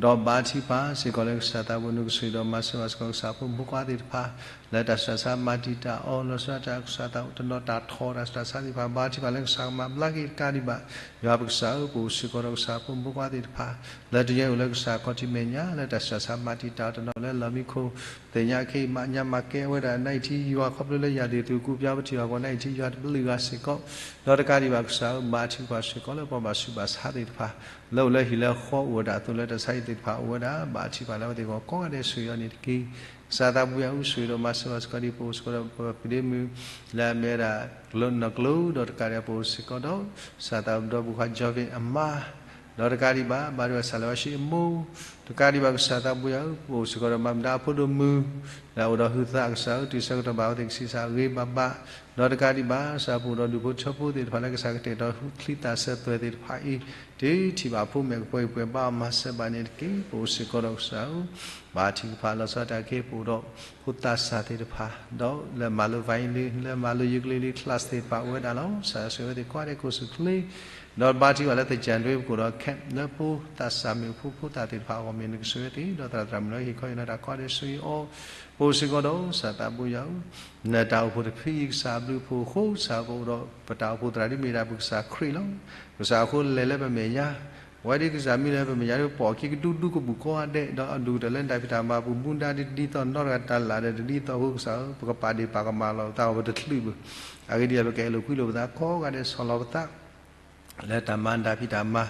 ဒီးဘါထုကဖၣ်စ့ၢ်ကီးလၢကစၢ်သးပှဲၤ နကစၢ်ဒီးမၤစၢၤဘၣ်စ့ၢ်ကီးကစၢ်ဖိမုၣ်ဖိခွါသ့ၣ်တဖၣ် လၢတၢ်ဆူးတၢ်ဆါမၤတံာ်တာ်အီၤ လီၤဆီဒၣ်တၢ်ကစၢ်သးတနီၤတၢ်ထီၣ်တၢ်ဆူးတၢ်ဆါသ့ၣ်တဖၣ် ဘါထုကဖၣ်လၢကစၢ်ကမၤဘျါက့ၤတကးဒံးဘၣ် ယွၤပကစၢ်ဧၢ ပအိၣ်စ့ၢ်ကီးဒီးကစၢ်ဖိမုၣ်ဖိခွါသ့ၣ်တဖၣ် လၢတနံၤအံၤအိၣ်လၢကစၢ်ခီၣ်ထံးမဲာ်ညါ လၢတၢ်ဆူးတၢ်ဆါမၤတံာ်တာ်အီၤတနီၤလၢလီၢ်မံခိၣ် သ့ၣ်ညါခဲအံၤ ညါမၤကဲဝဲဒၣ်နံၣ်ထံယွၤ ခီဖျိလၢယၤဒ်သိးကူပၠီပထံၣ်ဘၣ်ပှၤနံၣ်ထံယွၤတဘျုးဂၤစ့ၢ်ကီး ဒီးတကးဒံးဘၣ်ကစၢ်ဧၢ ဘါထုကဖၣ်စ့ၢ်ကီးလၢပှၤဘၣ်ဆူးဘၣ်ဆါသ့ၣ်တဖၣ် လၢအိၣ်လၢဟံၣ်လၢဃီအိၣ်ဝဲဒၣ်အသိးလၢတၢ်ဆါဟံၣ်သ့ၣ်တဖၣ်အိၣ်ဝဲဒၣ် ဘါထုကဖၣ်လၢအဝဲသ့ၣ်အဂီၢ်ကိးဂၤဒဲးဆိၣ်ဂ့ၤအီၤန့ၣ်တက့ၢ်. ကစၢ်သးပှဲၤအံၤ ဆိၣ်ဂ့ၤဒီးမၤစၢၤဘၣ်စ့ၢ်ကီးဒ်ပအိၣ်စ့ၢ်ကီးဒီးပပဒ့မုၣ် လၢအမ့ၢ်ဝဲဒၣ် နီၢ်ကျိ ဒီးတကးဒံးပအိၣ်စ့ၢ်ကီးဒီး ကစၢ်သးဒီပုၢ်ဝဲၢ်ခွါ Jovi အမါ ဒီးတကးဒံးဘၣ် ဘါထုကဖၣ်စ့ၢ်လၢဝဲၡံအမိၢ် တကးဒံးဘၣ်ကစၢ်သးပှဲၤအံၤ ပအိၣ်စ့ၢ်ကီးဒီးမၤမုၢ်ဒါအဖိဒိၣ်မုၣ် လၢအအိၣ်ဒီးဟုးသးကစၢ်ဧၢ တုၤဆၢကတီၢ်ဘၣ်အဝဲသ့ၣ်ကဆံးစၢ်အဂ့ၤဘၣ်ဘၣ် ဒီးတကးဒံးဘၣ် ကစၢ်ပအိၣ်ဒီးဒူၣ်ဖိထၢဖိသ့ၣ်တဖၣ်လၢကစၢ်ကတဲာ်ကတီၤချံသၣ်စၢၤသွဲၣ်သ့ၣ်တဖၣ်အံၤ တုၤထံၣ်ဘၣ်ဖိမဲာ်ကပှဲၤပှဲၤဘါအီၤမၤစၢၤဘၣ်န့ၣ်တက့ၢ်. ပအိၣ်စ့ၢ်ကီးဒီးကစၢ်ဧၢ ဘါထုကဖၣ်လီၤဆီဒၣ်တၢ်က့ၤ ပအိၣ်ဒီးဖိသးစၢ်သ့ၣ်တဖၣ် ဒီးလၢမၤလိ violin လၢမၤလိ ukulele class သ့ၣ်တဖၣ်အိၣ်ဝဲဒၣ်လီၤ. ကစၢ်ဆိၣ်ဂ့ၤအဝဲသ့ၣ်ကိးဂၤဒဲးကအိၣ်ဆူၣ်ချ့ ဒီးဘါထုကဖၣ်လၢသကၢၢ်ဒွဲပကိၣ်ဒီး camp လၢဖိသးစၢ်မ့ၣ်အူဖိဖိသၣ်သ့ၣ်တဖၣ်အဂီၢ်မ့ၢ် နကဆိၣ်ဂ့ၤအဝဲသ့ၣ် ဒီးသရၣ်သရၣ်မုၣ်လၢဟ့ၣ်ခီဟ့ၣ်နီၤတၢ်ကိးဂၤဒဲးဆိၣ်ဂ့ၤအီၤ ပအိၣ်စ့ၢ်ကီးဒီးကစၢ်သးပှဲၤအံၤ နတၢ်အိၣ်ဖှိၣ်တဖုအံၤ ကစၢ်အဘျုးအဖှိၣ်အဃိ ကစၢ်ပအိၣ်ဒီးပတၢ်အိၣ်ဖှိၣ်သရၣ်ဒ်မ့ၢ်ဒၣ်ပကစၢ်ခရံာ်လီၤ. ကစၢ်အဃိလဲၤလၢပမဲာ်ညါ အဝဲဒ်ကစၢ်မံလၢပမဲာ်ညါဒီး ပိာ်ခံကဒူဒူကဘူးကိးဂၤဒဲး ဒီးအဒိၣ်ကတၢၢ်လၢနတၢ်ဖံးတၢ်မၤပူၤ မူဒါဒ်တဒ်သိးနီတဂၤတၢ်လၢ်ဒီးတဒ်သိးအဃိ ကစၢ်ဧၢ ပကပာ်ဒ့ၣ်ပာ်ကမၣ်လီၤပသးအီၤ ပတချုးဘၣ်. အဂ့ၢ်ဒ်အံၤ ပကအဲၣ်လိာ်ကွံလိာ်ပသးကိးဂၤဒဲး ဆီၣ်လီၤပသး လၢတၢ်မၤနတၢ်ဖံးတၢ်မၤ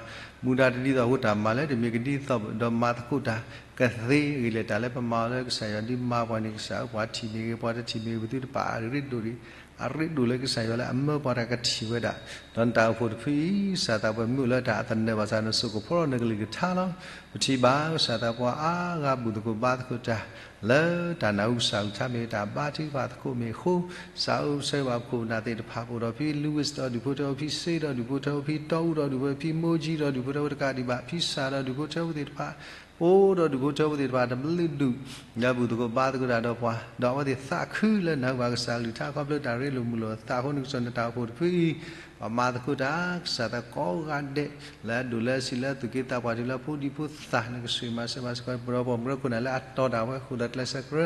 မူဒါတဒ်သိးအဃိ တၢ်မၤလၢတမ့ၢ်ကဒ်သိးဘၣ် ဒီးမၤသကိးတၢ်ကသ့အဂ့ၢ်လၢ တၢ်လၢပမၤအီၤလၢကစၢ်ယွၤဒုးမၤပှၤန့ၣ် ကစၢ်ဧၢ ပှၤထံၣ်မ့ၢ်ဂ့ၤ ပှၤတထံၣ်မ့ၢ်ဂ့ၤ ပသုတပာ်အရ့ဒိၣ်ဒံး အရ့ဒိၣ်လၢကစၢ်ယွၤလၢအမၢပှၤတၢ်ကထံၣ်ဝဲဒၣ် ဒီးနတၢ်အိၣ်ဖှိၣ်တဖုအံၤ ကစၢ်သးပှဲၤမုၢ်လၢတၢ်အသနၢၣ်ဘၣ်ဆၣ် နစိာ်ကဖီထီၣ်နကလုၢ်ကထါလီၤ. ပထံၣ်ဘၣ်ကစၢ်သးပှဲၤအါဂၤဘူၣ်သကိးဘါသကိးတၢ် လၢတၢ်နၢ်ဟူကစၢ်အကလုၢ်ကထါမ့ၢ်ဂ့ၤ တၢ်ဘါထုကဖၣ်သကိးမ့ၢ်အဃိ ကစၢ်ဧၢ ပဆၢဂ့ၤဘၣ်ပခိၣ်ပနၢ်သ့ၣ်တဖၣ် ပအိၣ်ဒီးဖံ Louis ဒီးဒူၣ်ဖိထၢဖိ ဖံ Six ဒီးဒူၣ်ဖိထၢဖိ ဖံ တီအူဒီးဒူၣ်ဖိ ဖံ မိကၠံ ဒီးဒူၣ်ဖိထၢဖိတကးဒံးဘၣ် ဖံ စၢ် ဒီးဒူၣ်ဖိထၢဖိသ့ၣ်တဖၣ် ပအိၣ်ဒီးဒူၣ်ဖိထၢဖိသ့ၣ်တဖၣ်တဘျုးဒူၣ် လၢဘူၣ်သကိးဘါသကိးတၢ်ဒီးပှၤ ဒီးအဝဲသ့ၣ်သးခုလၢနၢ်ဟူဘၣ်ကစၢ်အကလုၢ်ကထါ ခီဖျိတၢ်ရ့လိာ်မုာ်လိာ်အသးအဃိ နကစၢ်နတၢ်အိၣ်ဖှိၣ်တဖုအံၤ ပှၤမၤသကိးတၢ် ကစၢ်သးကိးဂၤဒဲး လၢအဒိၣ်လၢအဆံးလၢအသူၣ်က့သးပှၢ်တုၤလၢဖိဒံဖိသၣ် နကဆိၣ်ဂ့ၤမၤစၢၤဘၣ်စ့ၢ်ကီး ပဒီပုၢ်ဝဲၢ်မုၣ်ခိၣ်နၢ်လၢအတီတၢ်ဝဲဃုာ်ဒီးကျဲးစၢးကရၢ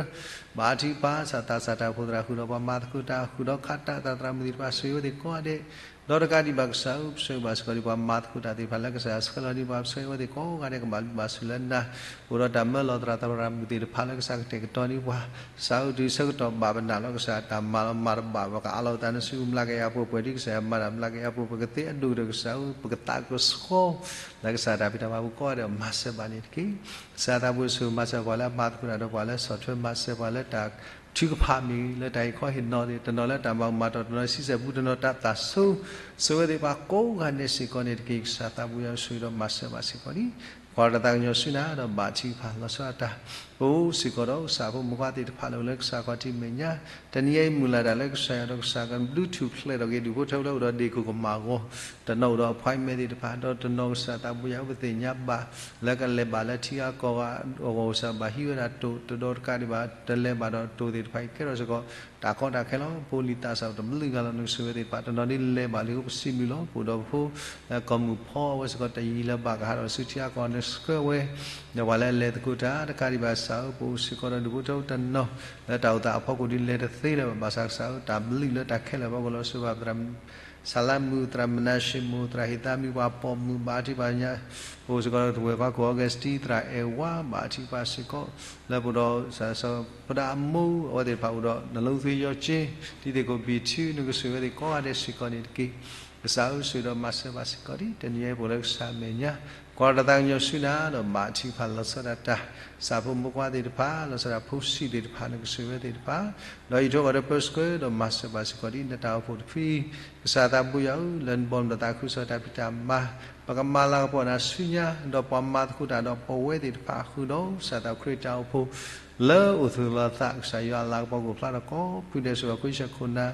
ဘါထုကဖၣ် ကစၢ်သးစၢ်တၢ်အိၣ်ဖှိၣ်သရၣ်ဃုာ်ဒီးပှၤမၤသကိးတၢ် ဃုာ်ဒီးခးတၢ်သရၣ်သရၣ်မုၣ်သ့ၣ်တဖၣ် ဆိၣ်ဂ့ၤအဝဲသ့ၣ်ကိးဂၤဒဲး ဒီးတကးဒံးဘၣ်ကစၢ်ဧၢ ပဆၢဂ့ၤဘၣ်စ့ၢ်ကီးဒ်ပှၤမၤသကိးတၢ်သ့ၣ်တဖၣ်လၢကစၢ်ယွၤဆှၢလီၤဒ်ပှၤ ပဆၢဂ့ၤအဝဲသ့ၣ်ကိးဂၤဒဲး ကဘၣ်ဘျုးဘၣ်ဆိၣ်လၢနၤ အိၣ်ဒီးတၢ်မၢလီၤသရၣ်သရၣ်မုၣ်သ့ၣ်တဖၣ်လၢကစၢ်ကတဲာ်ကတီၤဒ်ပှၤ ကစၢ်ဧၢ တုၤဆၢကတီၢ်ဘၣ်ပနၢ်လီၤ ကစၢ်တၢ်မၤလီၤမၤတဘၣ် ပကအးလီၤပသးနစုကမျၢၢ်ကယၤပှဲၤပှဲၤဒ်ကစၢ်ယွၤမၤတၢ်မျၢၢ်ကယၤပှဲၤ ပကသ့အဒိၣ်ဒီးကစၢ်ဧၢ ပကသးကဆှီ လၢကစၢ်တၢ်ဖံးတၢ်မၤပူၤကိးဂၤဒဲး မၤစၢၤဘၣ်န့ၣ်တက့ၢ်. ကစၢ်သးပှဲၤဆိၣ်ဂ့ၤမၤစၢၤပှၤလၢအမၤသကိးတၢ်ဒီးပှၤလၢဆီၣ်ထွဲမၤစၢၤပှၤလၢတၢ်ထုကဖၣ်မ့ၢ်ဂ့ၤ လၢတၢ်ဟ့ၣ်ခီဟ့ၣ်နီၤသ့ၣ် တနီၤလၢတၢ်မၤမၤတီၢ် တနီၤလၢဆံဆဲၣ်ပူၤ တနီၤတၢ်သးဆိ ဆိၣ်ဂ့ၤသ့ၣ်တဖၣ်ကိးဂၤဒဲးစ့ၢ်ကီးန့ၣ်တက့ၢ်. ကစၢ်သးပှဲၤယွၤဆိၣ်ဂ့ၤဒီးမၤစၢၤဘၣ်စ့ၢ်ကီးလံ ကွၢ်တၢ်သးကညီၤဆူနၤဒီးဘၣ်ထုကဖၣ်လီၤဆီဒၣ်တၢ် ပအိၣ်စ့ၢ်ကီးဒီးကစၢ်ဖိမုၣ်ဖိသ့ၣ်တဖၣ်လၢအိၣ်လၢကစၢ်ခီၣ်ထံးမဲာ်ညါ တနံၤအံၤမုၢ်လၢ်တၢ်လၢကစၢ်ယွၤဒီးကစၢ်ကဘျုးထူၣ်ဖျဲးထီၣ်က့ၤဒူၣ်ဖိထၢဖိလၢအိၣ်ဒီးဒ့ၣ်ခိၣ်ကမၢ်အဂီၢ် တနီၤအိၣ်ဒီး appointment သ့ၣ်တဖၣ် ဒီးတနီၤကစၢ်သးပှဲၤယွၤပသ့ၣ်ညါဘၣ် လၢကလဲၤဘၣ်လၢထံဂၤကီၢ်ဂၤအဂီၢ် ကစၢ်ဘၣ်ဟံးဝဲဒၣ်တိၢ် တဒီတကးဒံးဘၣ် တလဲၤဘၣ်ဒီးတိၢ်သ့ၣ်တဖၣ်အံၤ ကဲထီၣ်စ့ၢ်ကီး တၢ်ကီတၢ်ခဲလီၤ. ဖိလံၤသးစၢ်တဘျုးဂၤလီၤ နကဆိၣ်ဂ့ၤသ့ၣ်တဖၣ် တနီၤဒ်လဲၤဘၣ်လံအဃိ ပစံးဘျုးလီၤ. ပအိၣ်ဒီးပဖိ လၢကီၢ်မုၢ်ဖီအဝဲစ့ၢ်ကီး တယံာ်လၢၤဘၣ်ကဟးထီၣ်ဆူထံဂၤကီၢ်ဂၤ နဆှၢဝဲ ဒီးပှၤလၢအလဲၤသကိးတၢ် တကးဒံးဘၣ်ကစၢ်ဧၢ ပအိၣ်စ့ၢ်ကီးဒီးဒူၣ်ဖိထၢဖိတနီၤ လၢတၢ်အိၣ်သးအဖီခိၣ်ဒ်လဲၤတသ့လၢၤဘၣ် ဘၣ်ဆၣ်ကစၢ်ဧၢ တၢ်ဘျုးလၢတၢ်ခဲလၢာ်အဖီခိၣ်လီၤ. ဆိၣ်ဂ့ၤဘၣ်သရၣ် စၤလါမုၣ် သရၣ်မနၤၡ့မိၢ် သရၣ်ဟ့ၣ်သးမံ ပှၤပိာ်မုၣ် ဘါထုကဖၣ်ညါ အိၣ်စ့ၢ်ကီး တဝဲၢ်ခွါခိၣ် Augustine သရၣ်အဲၣ်ဝါ ဘါထုကဖၣ်စ့ၢ်ကီး လၢပအိၣ်ဒီး ပဒၣ်အမိၢ် အဝဲသ့ၣ်တဖၣ်အိၣ်ဒီး နလိသ့ယီၤက့ တံၤသကိးဘံၣ်ထူ နကဆိၣ်ဂ့ၤဝဲသ့ၣ်ကိးဂၤဒဲးစ့ၢ်ကီးန့ၣ်တက့ၢ်. ကစၢ်ဧၢ ဆိၣ်ဂ့ၤဒီးမၤစၢၤဘၣ်စ့ၢ်ကီးဒံး တနံၤအံၤ ပအိၣ်လၢကစၢ်အမဲာ်ညါ ကွၢ်တၢ်သးကညီၤဆူနၤ ဒီးဘါထုကဖၣ်လီၤဆီဒၣ်တၢ် ကစၢ်ဖိမုၣ်ဖိခွါသ့ၣ်တဖၣ် လီၤဆီဒၣ်ဖိဆံးသ့ၣ်တဖၣ် နကဆိၣ်ဂ့ၤဝဲသ့ၣ်တဖၣ် ဒီးအံးထွဲကွၢ်ဒီးပၢဆှၢ ဒီးမၤစၢၤဘၣ်စ့ၢ်ကီးဒံး နတၢ်အိၣ်ဖှိၣ်တဖုအံၤ ကစၢ်သးဘိယွၤဧၢ လၢနဘီနသးခုကစီၣ်တၢ်ဖံးတၢ်မၤ ပကမၤလၤကပီၤနၤဆူညါ ဒီးပှၤမၤသကိးတၢ်ဒီးပဝဲသ့ၣ်တဖၣ်အဃိဒီး ကစၢ်သးခရံာ်တၢ်အိၣ်ဖှိၣ် လၢအိၣ်သူၣ်လီၤသး ကစၢ်ယွၤအလၤကပီၤကအိၣ်ဖျါထီၣ်ကိးဖုဒဲးစ့ၢ်ကီး ခဝ့ၡၢၣ်ခိၣ်နၢ်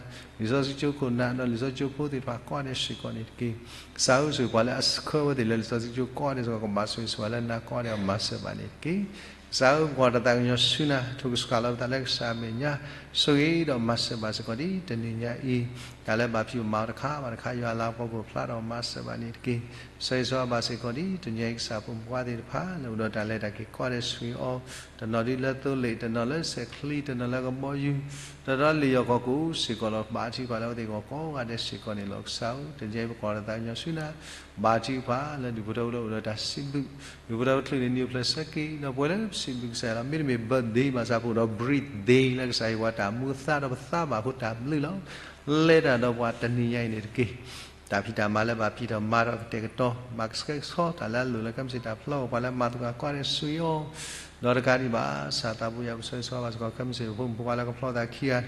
လံာ်စီဆှံကၠိခိၣ်နၢ် ဒီးလံာ်စီဆှံကၠိဖိသ့ၣ်တဖၣ်ကိးဂၤဒဲးစ့ၢ်ကီးန့ၣ်တက့ၢ်. ကစၢ်ဧၢ ဆိၣ်ဂ့ၤပှၤလၢအဆှၢဝဲသ့ၣ်လၢလံာ်စီဆှံကၠိကိးဂၤဒဲးစ့ၢ်ကီး ကဘၣ်ဆိၣ်ဂ့ၤဆိၣ်ဝါလၢနၤကိးဂၤဒဲး မၤစၢၤဘၣ်န့ၣ်တက့ၢ်. ကစၢ်ဧၢ ကွၢ်တၢ်သးကညီၤဆူနၤ ထိၣ်ကစှၤလီၤပသးလၢကစၢ်အမဲာ်ညါ ဆိၣ်ဂ့ၤဒီးမၤစၢၤဘၣ်စ့ၢ်ကီးဒံး တနံၤညါအံၤ တၢ်လၢဘၣ်ဖံးဘၣ်မၤအီၤတခါဘၣ်တခါ ယွၤအလၤကပီၤကအိၣ်ဖျါထီၣ် မၤစၢၤဘၣ်န့ၣ်တက့ၢ်. ဆိၣ်ဂ့ၤဆိၣ်ဝါဘၣ်စ့ၢ်ကီးဒံး တနံၤအံၤ ကစၢ်ဖိမုၣ်ဖိခွါသ့ၣ်တဖၣ် လၢအိၣ်ဒီးတၢ်လဲၤတၢ်က့ၤကိးဂၤဒဲးဆိၣ်ဂ့ၤအီၤ တနီၤဒ်လၢသိလ့ၣ် တနီၤလၢစဲးချံ တနီၤလၢကဘီယူၤ တနီၤလၢလံာ်ယီၢ်ကီၢ်ကိးစ့ၢ်ကီးလီၤ. ဘါထုကဖၣ်လၢအဝဲသ့ၣ်အဂီၢ်ကိးဂၤဒဲးစ့ၢ်ကီးန့ၣ်လီၤ. ကစၢ်ဧၢ တနံၤအံၤ ပကွၢ်တၢ်သးကညီၤဆူနၤ ဘါထုကဖၣ်လၢဒူၣ်ဖိထၢဖိလၢအိၣ်ဒီးတၢ်စံးဘျုး ဒူၣ်ဖိထၢဖိတချုးန့ၣ် နံၣ်အိၣ်ဖျဲၣ်ဆၢက့ၤ ဒီးပှဲၤလၢပစံးဘျုးကစၢ်ယွၤလီၤ. မ့တမ့ၢ် birthday ဘၣ်ဆၣ်ပအိၣ်ဒီး breathday လၢကစၢ်ယွၤတၢ်မူအသါဒီးပသးဘၣ်အဃိတၢ်ဘျုးလီၤ. လဲၤတၢ်ဒီးပှၤတနံၤညါအံၤန့ၣ်တက့ၢ်. တၢ်ဖံးတၢ်မၤလၢဘၣ်ဖံးထီၣ်မၤထီၣ်ကတဲာ်ကတီၤ ဘၣ်ကဆှဲကဆှီ တၢ်လၢအလိၣ်လၢခဲမုၢ်ဆ့ၣ်တၢ်ဖျီအဂီၢ် ပှၤလၢမၤသကိးကိးဂၤဒဲးဆိၣ်ဂ့ၤအီၤ ဒီးတကးဒံးဘၣ် ကစၢ်သးဘိယွၤ ပဆိၣ်ဂ့ၤဆိၣ်ဝါဘၣ်စ့ၢ်ကီး ခဲမုၢ်ဆ့ၣ်ဖိမုၣ်ဖိခွါလၢကဖျီသးခံဂၤ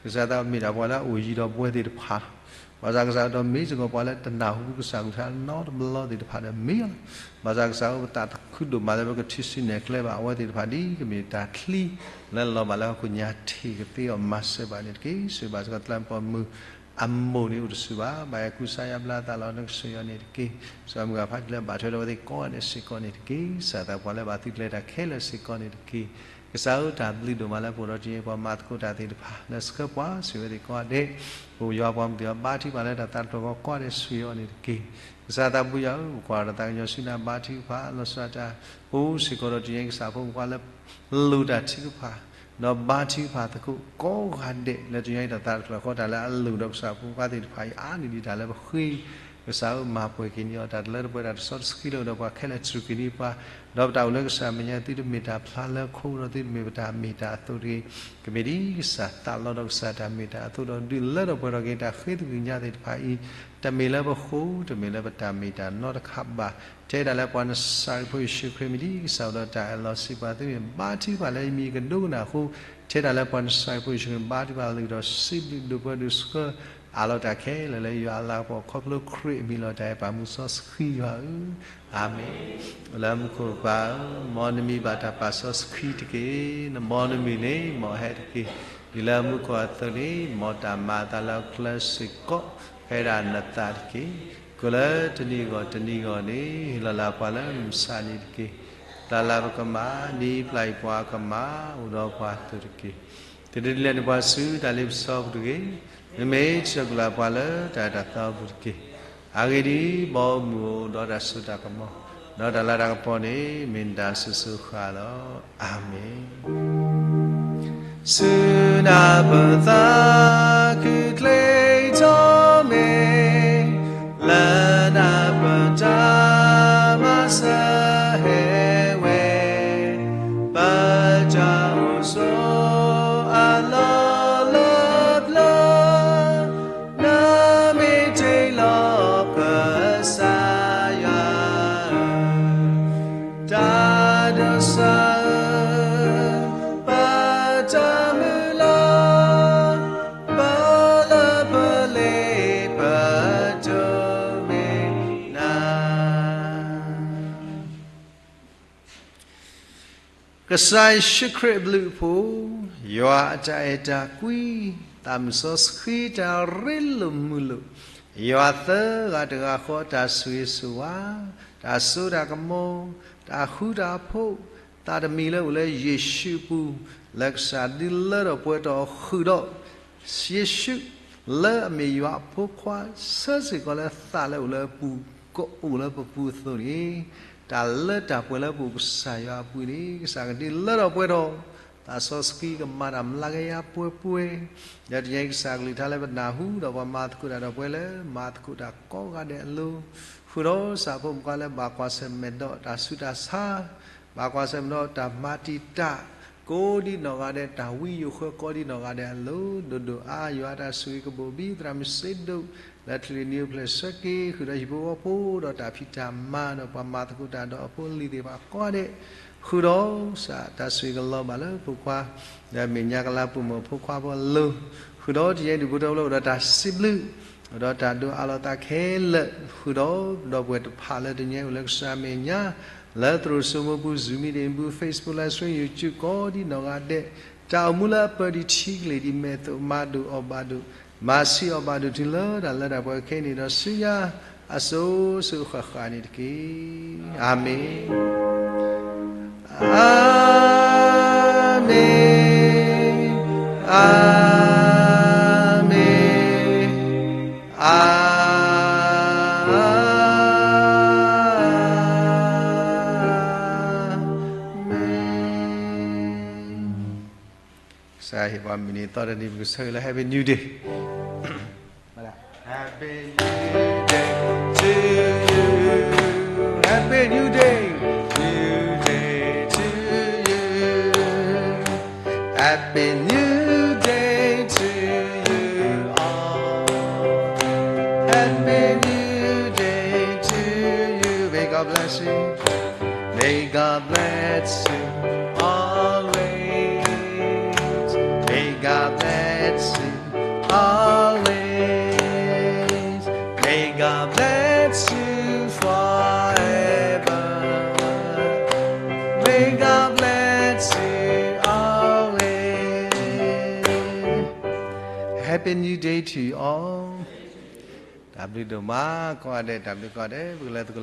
ကစၢ်သးမ့ၢ်ဒၣ်ပှၤလၢအအိၣ်ယံၤဒီးပဝဲသ့ၣ်တဖၣ်လီၤ. ဘၣ်ဆၣ်ကစၢ်ဒီးမ့ၢ်စ့ၢ်ကီးပှၤလၢတနၢ်ဟူကစၢ်ကလုၢ်ကထါနီတဘျီသ့ၣ်တဖၣ်ဒီးမ့ၢ်လီၤ. ဘၣ်ဆၣ်ကစၢ်ဧၢ ပသးခုဒိၣ်မးလၢပကထံၣ်ဆူနဲၣ်ကျဲဘၣ်အဝဲသ့ၣ်တဖၣ်ဒ်ကမ့ၢ်တၢ်ချံ လၢလီၤဘၣ်လၢဟီၣ်ခိၣ်ညါထံၣ်ကသ့အီၤ မၤစၢၤဘၣ်န့ၣ်တက့ၢ်. ဆိၣ်ဂ့ၤဘၣ်စ့ၢ်ကီးတလၢပိာ်မုၣ် အမိၢ်န့ၣ်အိၣ်တဆူၣ်ဘၣ် ဘၣ်အဲၣ်ကူစါယါဘျါသးလီၤ နကဆိၣ်ဂ့ၤအီၤန့ၣ်တက့ၢ်. ဆိၣ်ဂ့ၤမုၢ်ဂၤဖးဒိၣ်လၢဘၣ်ထွဲဒီးအဝဲသ့ၣ်ကိးဂၤဒဲးစ့ၢ်ကီးန့ၣ်တက့ၢ်. ကစၢ်သးပှၤလၢဘၣ်သုးကျဲၤတၢ်ခဲလၢာ်စ့ၢ်ကီးန့ၣ်တက့ၢ်. ကစၢ်ဧၢ တၢ်ဘျုးဒိၣ်မးလၢပအိၣ်ဒီးတနံၤအံၤ ပှၤမၤသကိးတၢ်သ့ၣ်တဖၣ် လၢဆှၢပှၤဆိၣ်ဂ့ၤဝဲသ့ၣ်ကိးဂၤဒဲး ပယွၤပှၤမုၢ်သ့ၣ်အီၤ ဘါထုကဖၣ်လၢတၢ်သးတဖျၢၣ်အဂီၢ်ကိးဂၤဒဲးဆိၣ်ဂ့ၤအီၤန့ၣ်တက့ၢ်. ကစၢ်သးဘိယွၤဧၢ ပကွၢ်တၢ်သးကညီၤဆူနၤ ဘါထုကဖၣ်လီၤဆီဒၣ်တၢ် ပအိၣ်စ့ၢ်ကီးဒီးတနံၤအံၤ ကစၢ်ဖိမုၣ်ဖိခွါလၢ လိၣ်တၢ်ထုကဖၣ် ဒီးဘါထုကဖၣ်သကိးကိးဂၤဒဲး လၢတနံၤအံၤတၢ်သးတဖျၢၣ်အဃိ တၢ်လၢအလိၣ်ဒီးကစၢ်ဖိမုၣ်ဖိခွါသ့ၣ်တဖၣ်အံၤ အါန့ၢ်ဒံးတၢ်လၢပဃ့ ကစၢ်ဧၢ မၤပှဲၤက့ၤန့ၢ်အီၤ တၢ်တလၢတပှဲၤ တၢ်တစီတဆှံလၢအိၣ်ဒီးပှၤခဲလၢာ် စူၢ်က့ၤန့ၢ်ပှၤ ဒီးပတၢ်အိၣ်လၢကစၢ်အမဲာ်ညါ သုတမ့ၢ်တၢ်ဖျါလၢခိ ဒီးသုတမ့ၢ်ပတၢ်မ့ၢ်တၢ်အသိးတဂ့ၤ. ကမ့ၢ်ဒ်ကစၢ်သးလီဒီးကစၢ်တၢ်မ့ၢ်တၢ်အသိးဒီး ဒုးလၢထီၣ်ပှဲၤထီၣ်က့ၤတၢ်ဃ့သကွံာ်ညါသ့ၣ်တဖၣ်အံၤ တမ့ၢ်လၢပဃိ တမ့ၢ်လၢပတၢ်မ့ၢ်တၢ်နီတခါဘၣ်. ထဲဒၣ်လၢပှၤနစၤရ့းဖိယ့ၣ်ၡူးခရံာ် မ့ၢ်ဒ်ကစၢ်အိၣ်ဒီးတၢ်အၢၣ်လီၤစံးပာ် သုမ့ၢ်ဘါထုကဖၣ်လၢယမံၤကဒိကနၣ်အဃိ ထဲဒၣ်လၢပှၤနစၤရ့းဖိယ့ၣ်ၡူးခရံာ် ဘါထုကဖၣ်လၢကဒီး စံးဘျုးဒိၣ်ပှဲၤဒိၣ်ဆှၢ အးလီၤတၢ်ခဲလၢာ်လၢယွၤအလၤကပီၤ ခီဖျိခရံာ်အမံၤလီၤတၢ်အဲၣ်ပာ်မူစီဆှံယွၤဧၢ, အၤမ့ၣ်. အိၣ်လၢမူခိၣ်ပၢ်ဧၢ, မ်နမံၤဘၣ်တၢ်ပာ်စီဆှံတက့ၢ်. နဘီနမုၢ်န့ၣ် မ်အဟဲတက့ၢ်. ဒ်လၢမူခိၣ်အသိးန့ၣ် မ်တၢ်မၤအသးလၢအကျဲစ့ၢ်ကီး ဖဲဒၣ်နသးတက့ၢ်. ကိၣ်လၢတနံၤအဂီၢ်တနံၤအဂီၢ်န့ၣ် ဟ့ၣ်လီၤလၢပှၤလၢမုၢ်ဆါနံၤတက့ၢ်. ပျၢ်လၢပကမၣ် ဒ်ပျၢ်ယပှၤကမၣ် အိၣ်ဒီးပှၤအသိးတက့ၢ်. တဒုးလဲၤနုာ်ပှၤဆူတၢ်လ့ပစီပူၤတဂ့ၤ. မ့မ့ၢ်ဆှၢကွံာ်လၢပှၤလၢတၢ်အဲၣ်တၢ်သီပူၤတက့ၢ်. အဂ့ၢ်ဒ်အံၤ, ဘီမုၢ်အိၣ်ဒီးတၢ်စိတၢ်ကမီၤ, ဒီးတၢ်လၤတၢ်ကပီၤန့ၣ် မ့ၢ်နတၢ်စိၤစိၤဃၣ်ဃၣ်လီၤ. အၤမ့ၣ်. ဆူနၤပသးခုချ့ထီၣ်မ့ၢ်, လၢနၤပတၢ်မၤစၢၤဟဲဝဲ, ပတၢ်အိၣ်ဆိးအလီၢ်လၢပျၢၤ နမ့ၢ်တ့လီၤကစၢ်ယွၤဧၢ, တၢ်ဒိးစၢၤဧၢ, ပတၢ်မုၢ်လၢ်, ပလၢပလ့ပဒိးမ့ၢ်နၤ. ကစၢ်ယ့ၣ်ၡူးခရံာ်အဘျုးအဖှိၣ်, ယွၤအတၢ်အဲၣ်တၢ်ကွံ, သးမုၢ်စီဆှံတၢ်ရ့လိာ်မုာ်လိာ်, ယွၤသၢဂၤတဂၤဃီတၢ်ဆိၣ်ဂ့ၤဆိၣ်ဝါ, တၢ်စိတၢ်ကမီၤ, တၢ်ဃူတၢ်ဖိး, သးတမံၤလၢအိၣ်လၢယ့ၣ်ၡူးအပူၤ, လၢကစၢ်ဒုးလၢထီၣ်ပှဲၤထီၣ်ဃုာ်ဒီး ယ့ၣ်ၡူး လၢအမ့ၢ်ယွၤအဖိခွါ ဆၢစ့ၢ်ကီးလၢသးလၢအိၣ်လၢအပူၤ ကအိၣ်လၢပပူၤအသိးန့ၣ်, တၢ်လၢတၢ်ပှဲၤလၢပအိၣ်ကစၢ်ယွၤအပူၤန့ၣ် ကစၢ်ကဒုးလၢထီၣ်ပှဲၤထီၣ် သးစီဆှံကမၤတၢ်မျးကယၤပှဲၤပှဲၤ, ဒီးတနံၤအံၤကစၢ်ကလုၢ်ကထါလၢပနၢ်ဟူဒီးပှၤမၤသကိးတၢ်ဒီးပှၤလၢ မၤသကိးတၢ်ကိးဂၤဒဲးအလိၤ, ဃုာ်ဒီးစးဖိမုၣ်ခွါလၢဘၣ်ကွၢ်ဆၢၣ်မဲာ်ဒီးတၢ်ဆူးတၢ်ဆါ, ဘၣ်ကွၢ်ဆၢၣ်မဲာ်ဒီးတၢ်မၤတံာ်တာ် ကိးဒံးနီၢ်ဂၤဒဲး တၢ်ဝံယိၤဃၢကိးဒံးနီၢ်ဂၤဒဲးအလိၤ, ဒိၣ်ဒိၣ်အါယွၤတၢ်ဆိၣ်ဂ့ၤကဘိၣ်ဘံၣ်သရၣ်မုၣ်စ့ဒိၣ် လၢထံၣ်လံၤနံၤအိၣ်ဖျဲၣ်ဆၢက့ၤ ဃုာ်ဒီးဟံၣ်ဖိဃီဖိဒီးတၢ်ဖံးတၢ်မၤဒီးပှၤမၤသကိးတၢ်ဒီးအဖိအလံၤသ့ၣ်တဖၣ်ကိးဂၤဒဲး, ဃုာ်ဒီးစးတၢ်ဆိၣ်ဂ့ၤကလီၤဘၣ်လၢဖိခွါ ဒီးမဲာ်ညါကလါပူၤမ့ၢ်ဖိခွါဖိအလိၤ, ဃုာ်ဒီးတနံၤအံၤဒုးဖိထၢဖိလၢအိၣ်ဒီးတၢ်စံးဘျုး အိၣ်ဒီးတၢ်ဒိးအးလီၤသးခဲလၢာ်, ဃုာ်ဒီးဒီပုၢ်ဝဲၢ်တဖၣ်လၢတနံၤအံၤအိၣ်လၢကစၢ်မဲာ်ညါ လၢသရိာ်စိမိပူၤ Zoom meeting ပူၤ Facebook live stream YouTube ကိးဒံးနီၢ်ဂၤဒဲး, တၢ်အိၣ်မူလၢအပၢၢ်ဒံးထံကလ့ၢ်ဒံး မဲာ်သ့ၣ်မၤဒိၣ်အီၣ်ဘၣ်ဒိၣ်, မၤဆံးအီၣ်ဘၣ်ဒိၣ်တုၤလၢတၢ်လၢတၢ်ပှဲၤခဲအံၤန့ၣ်ဒီး ဆူညါအစိၤစိၤဃၣ်ဃၣ်န့ၣ်တက့ၢ်. အၤမ့ၣ်, အၤမ့ၣ်, အၤမ့ၣ်, အၤ မ့ၢ်. ကစၢ်ယွၤဟ့ၣ်ပှၤမုၢ်နံၤသီတနံၤ ပကဆၢဂ့ၤလၢ Happy New Day. Happy New Day to you. Happy New Day. New day to you. Happy New Day to you all. Happy New Day to you. May God bless you. May God bless you always. May God bless you always. May God bless you forever. May God bless you always. Happy New Day to you all. တၢ်ဘျုးဒိၣ်မးကိးဂၤဒဲး, တၢ်ဘျုးကိးဂၤဒဲး, ပကလဲၤသကိးလၢ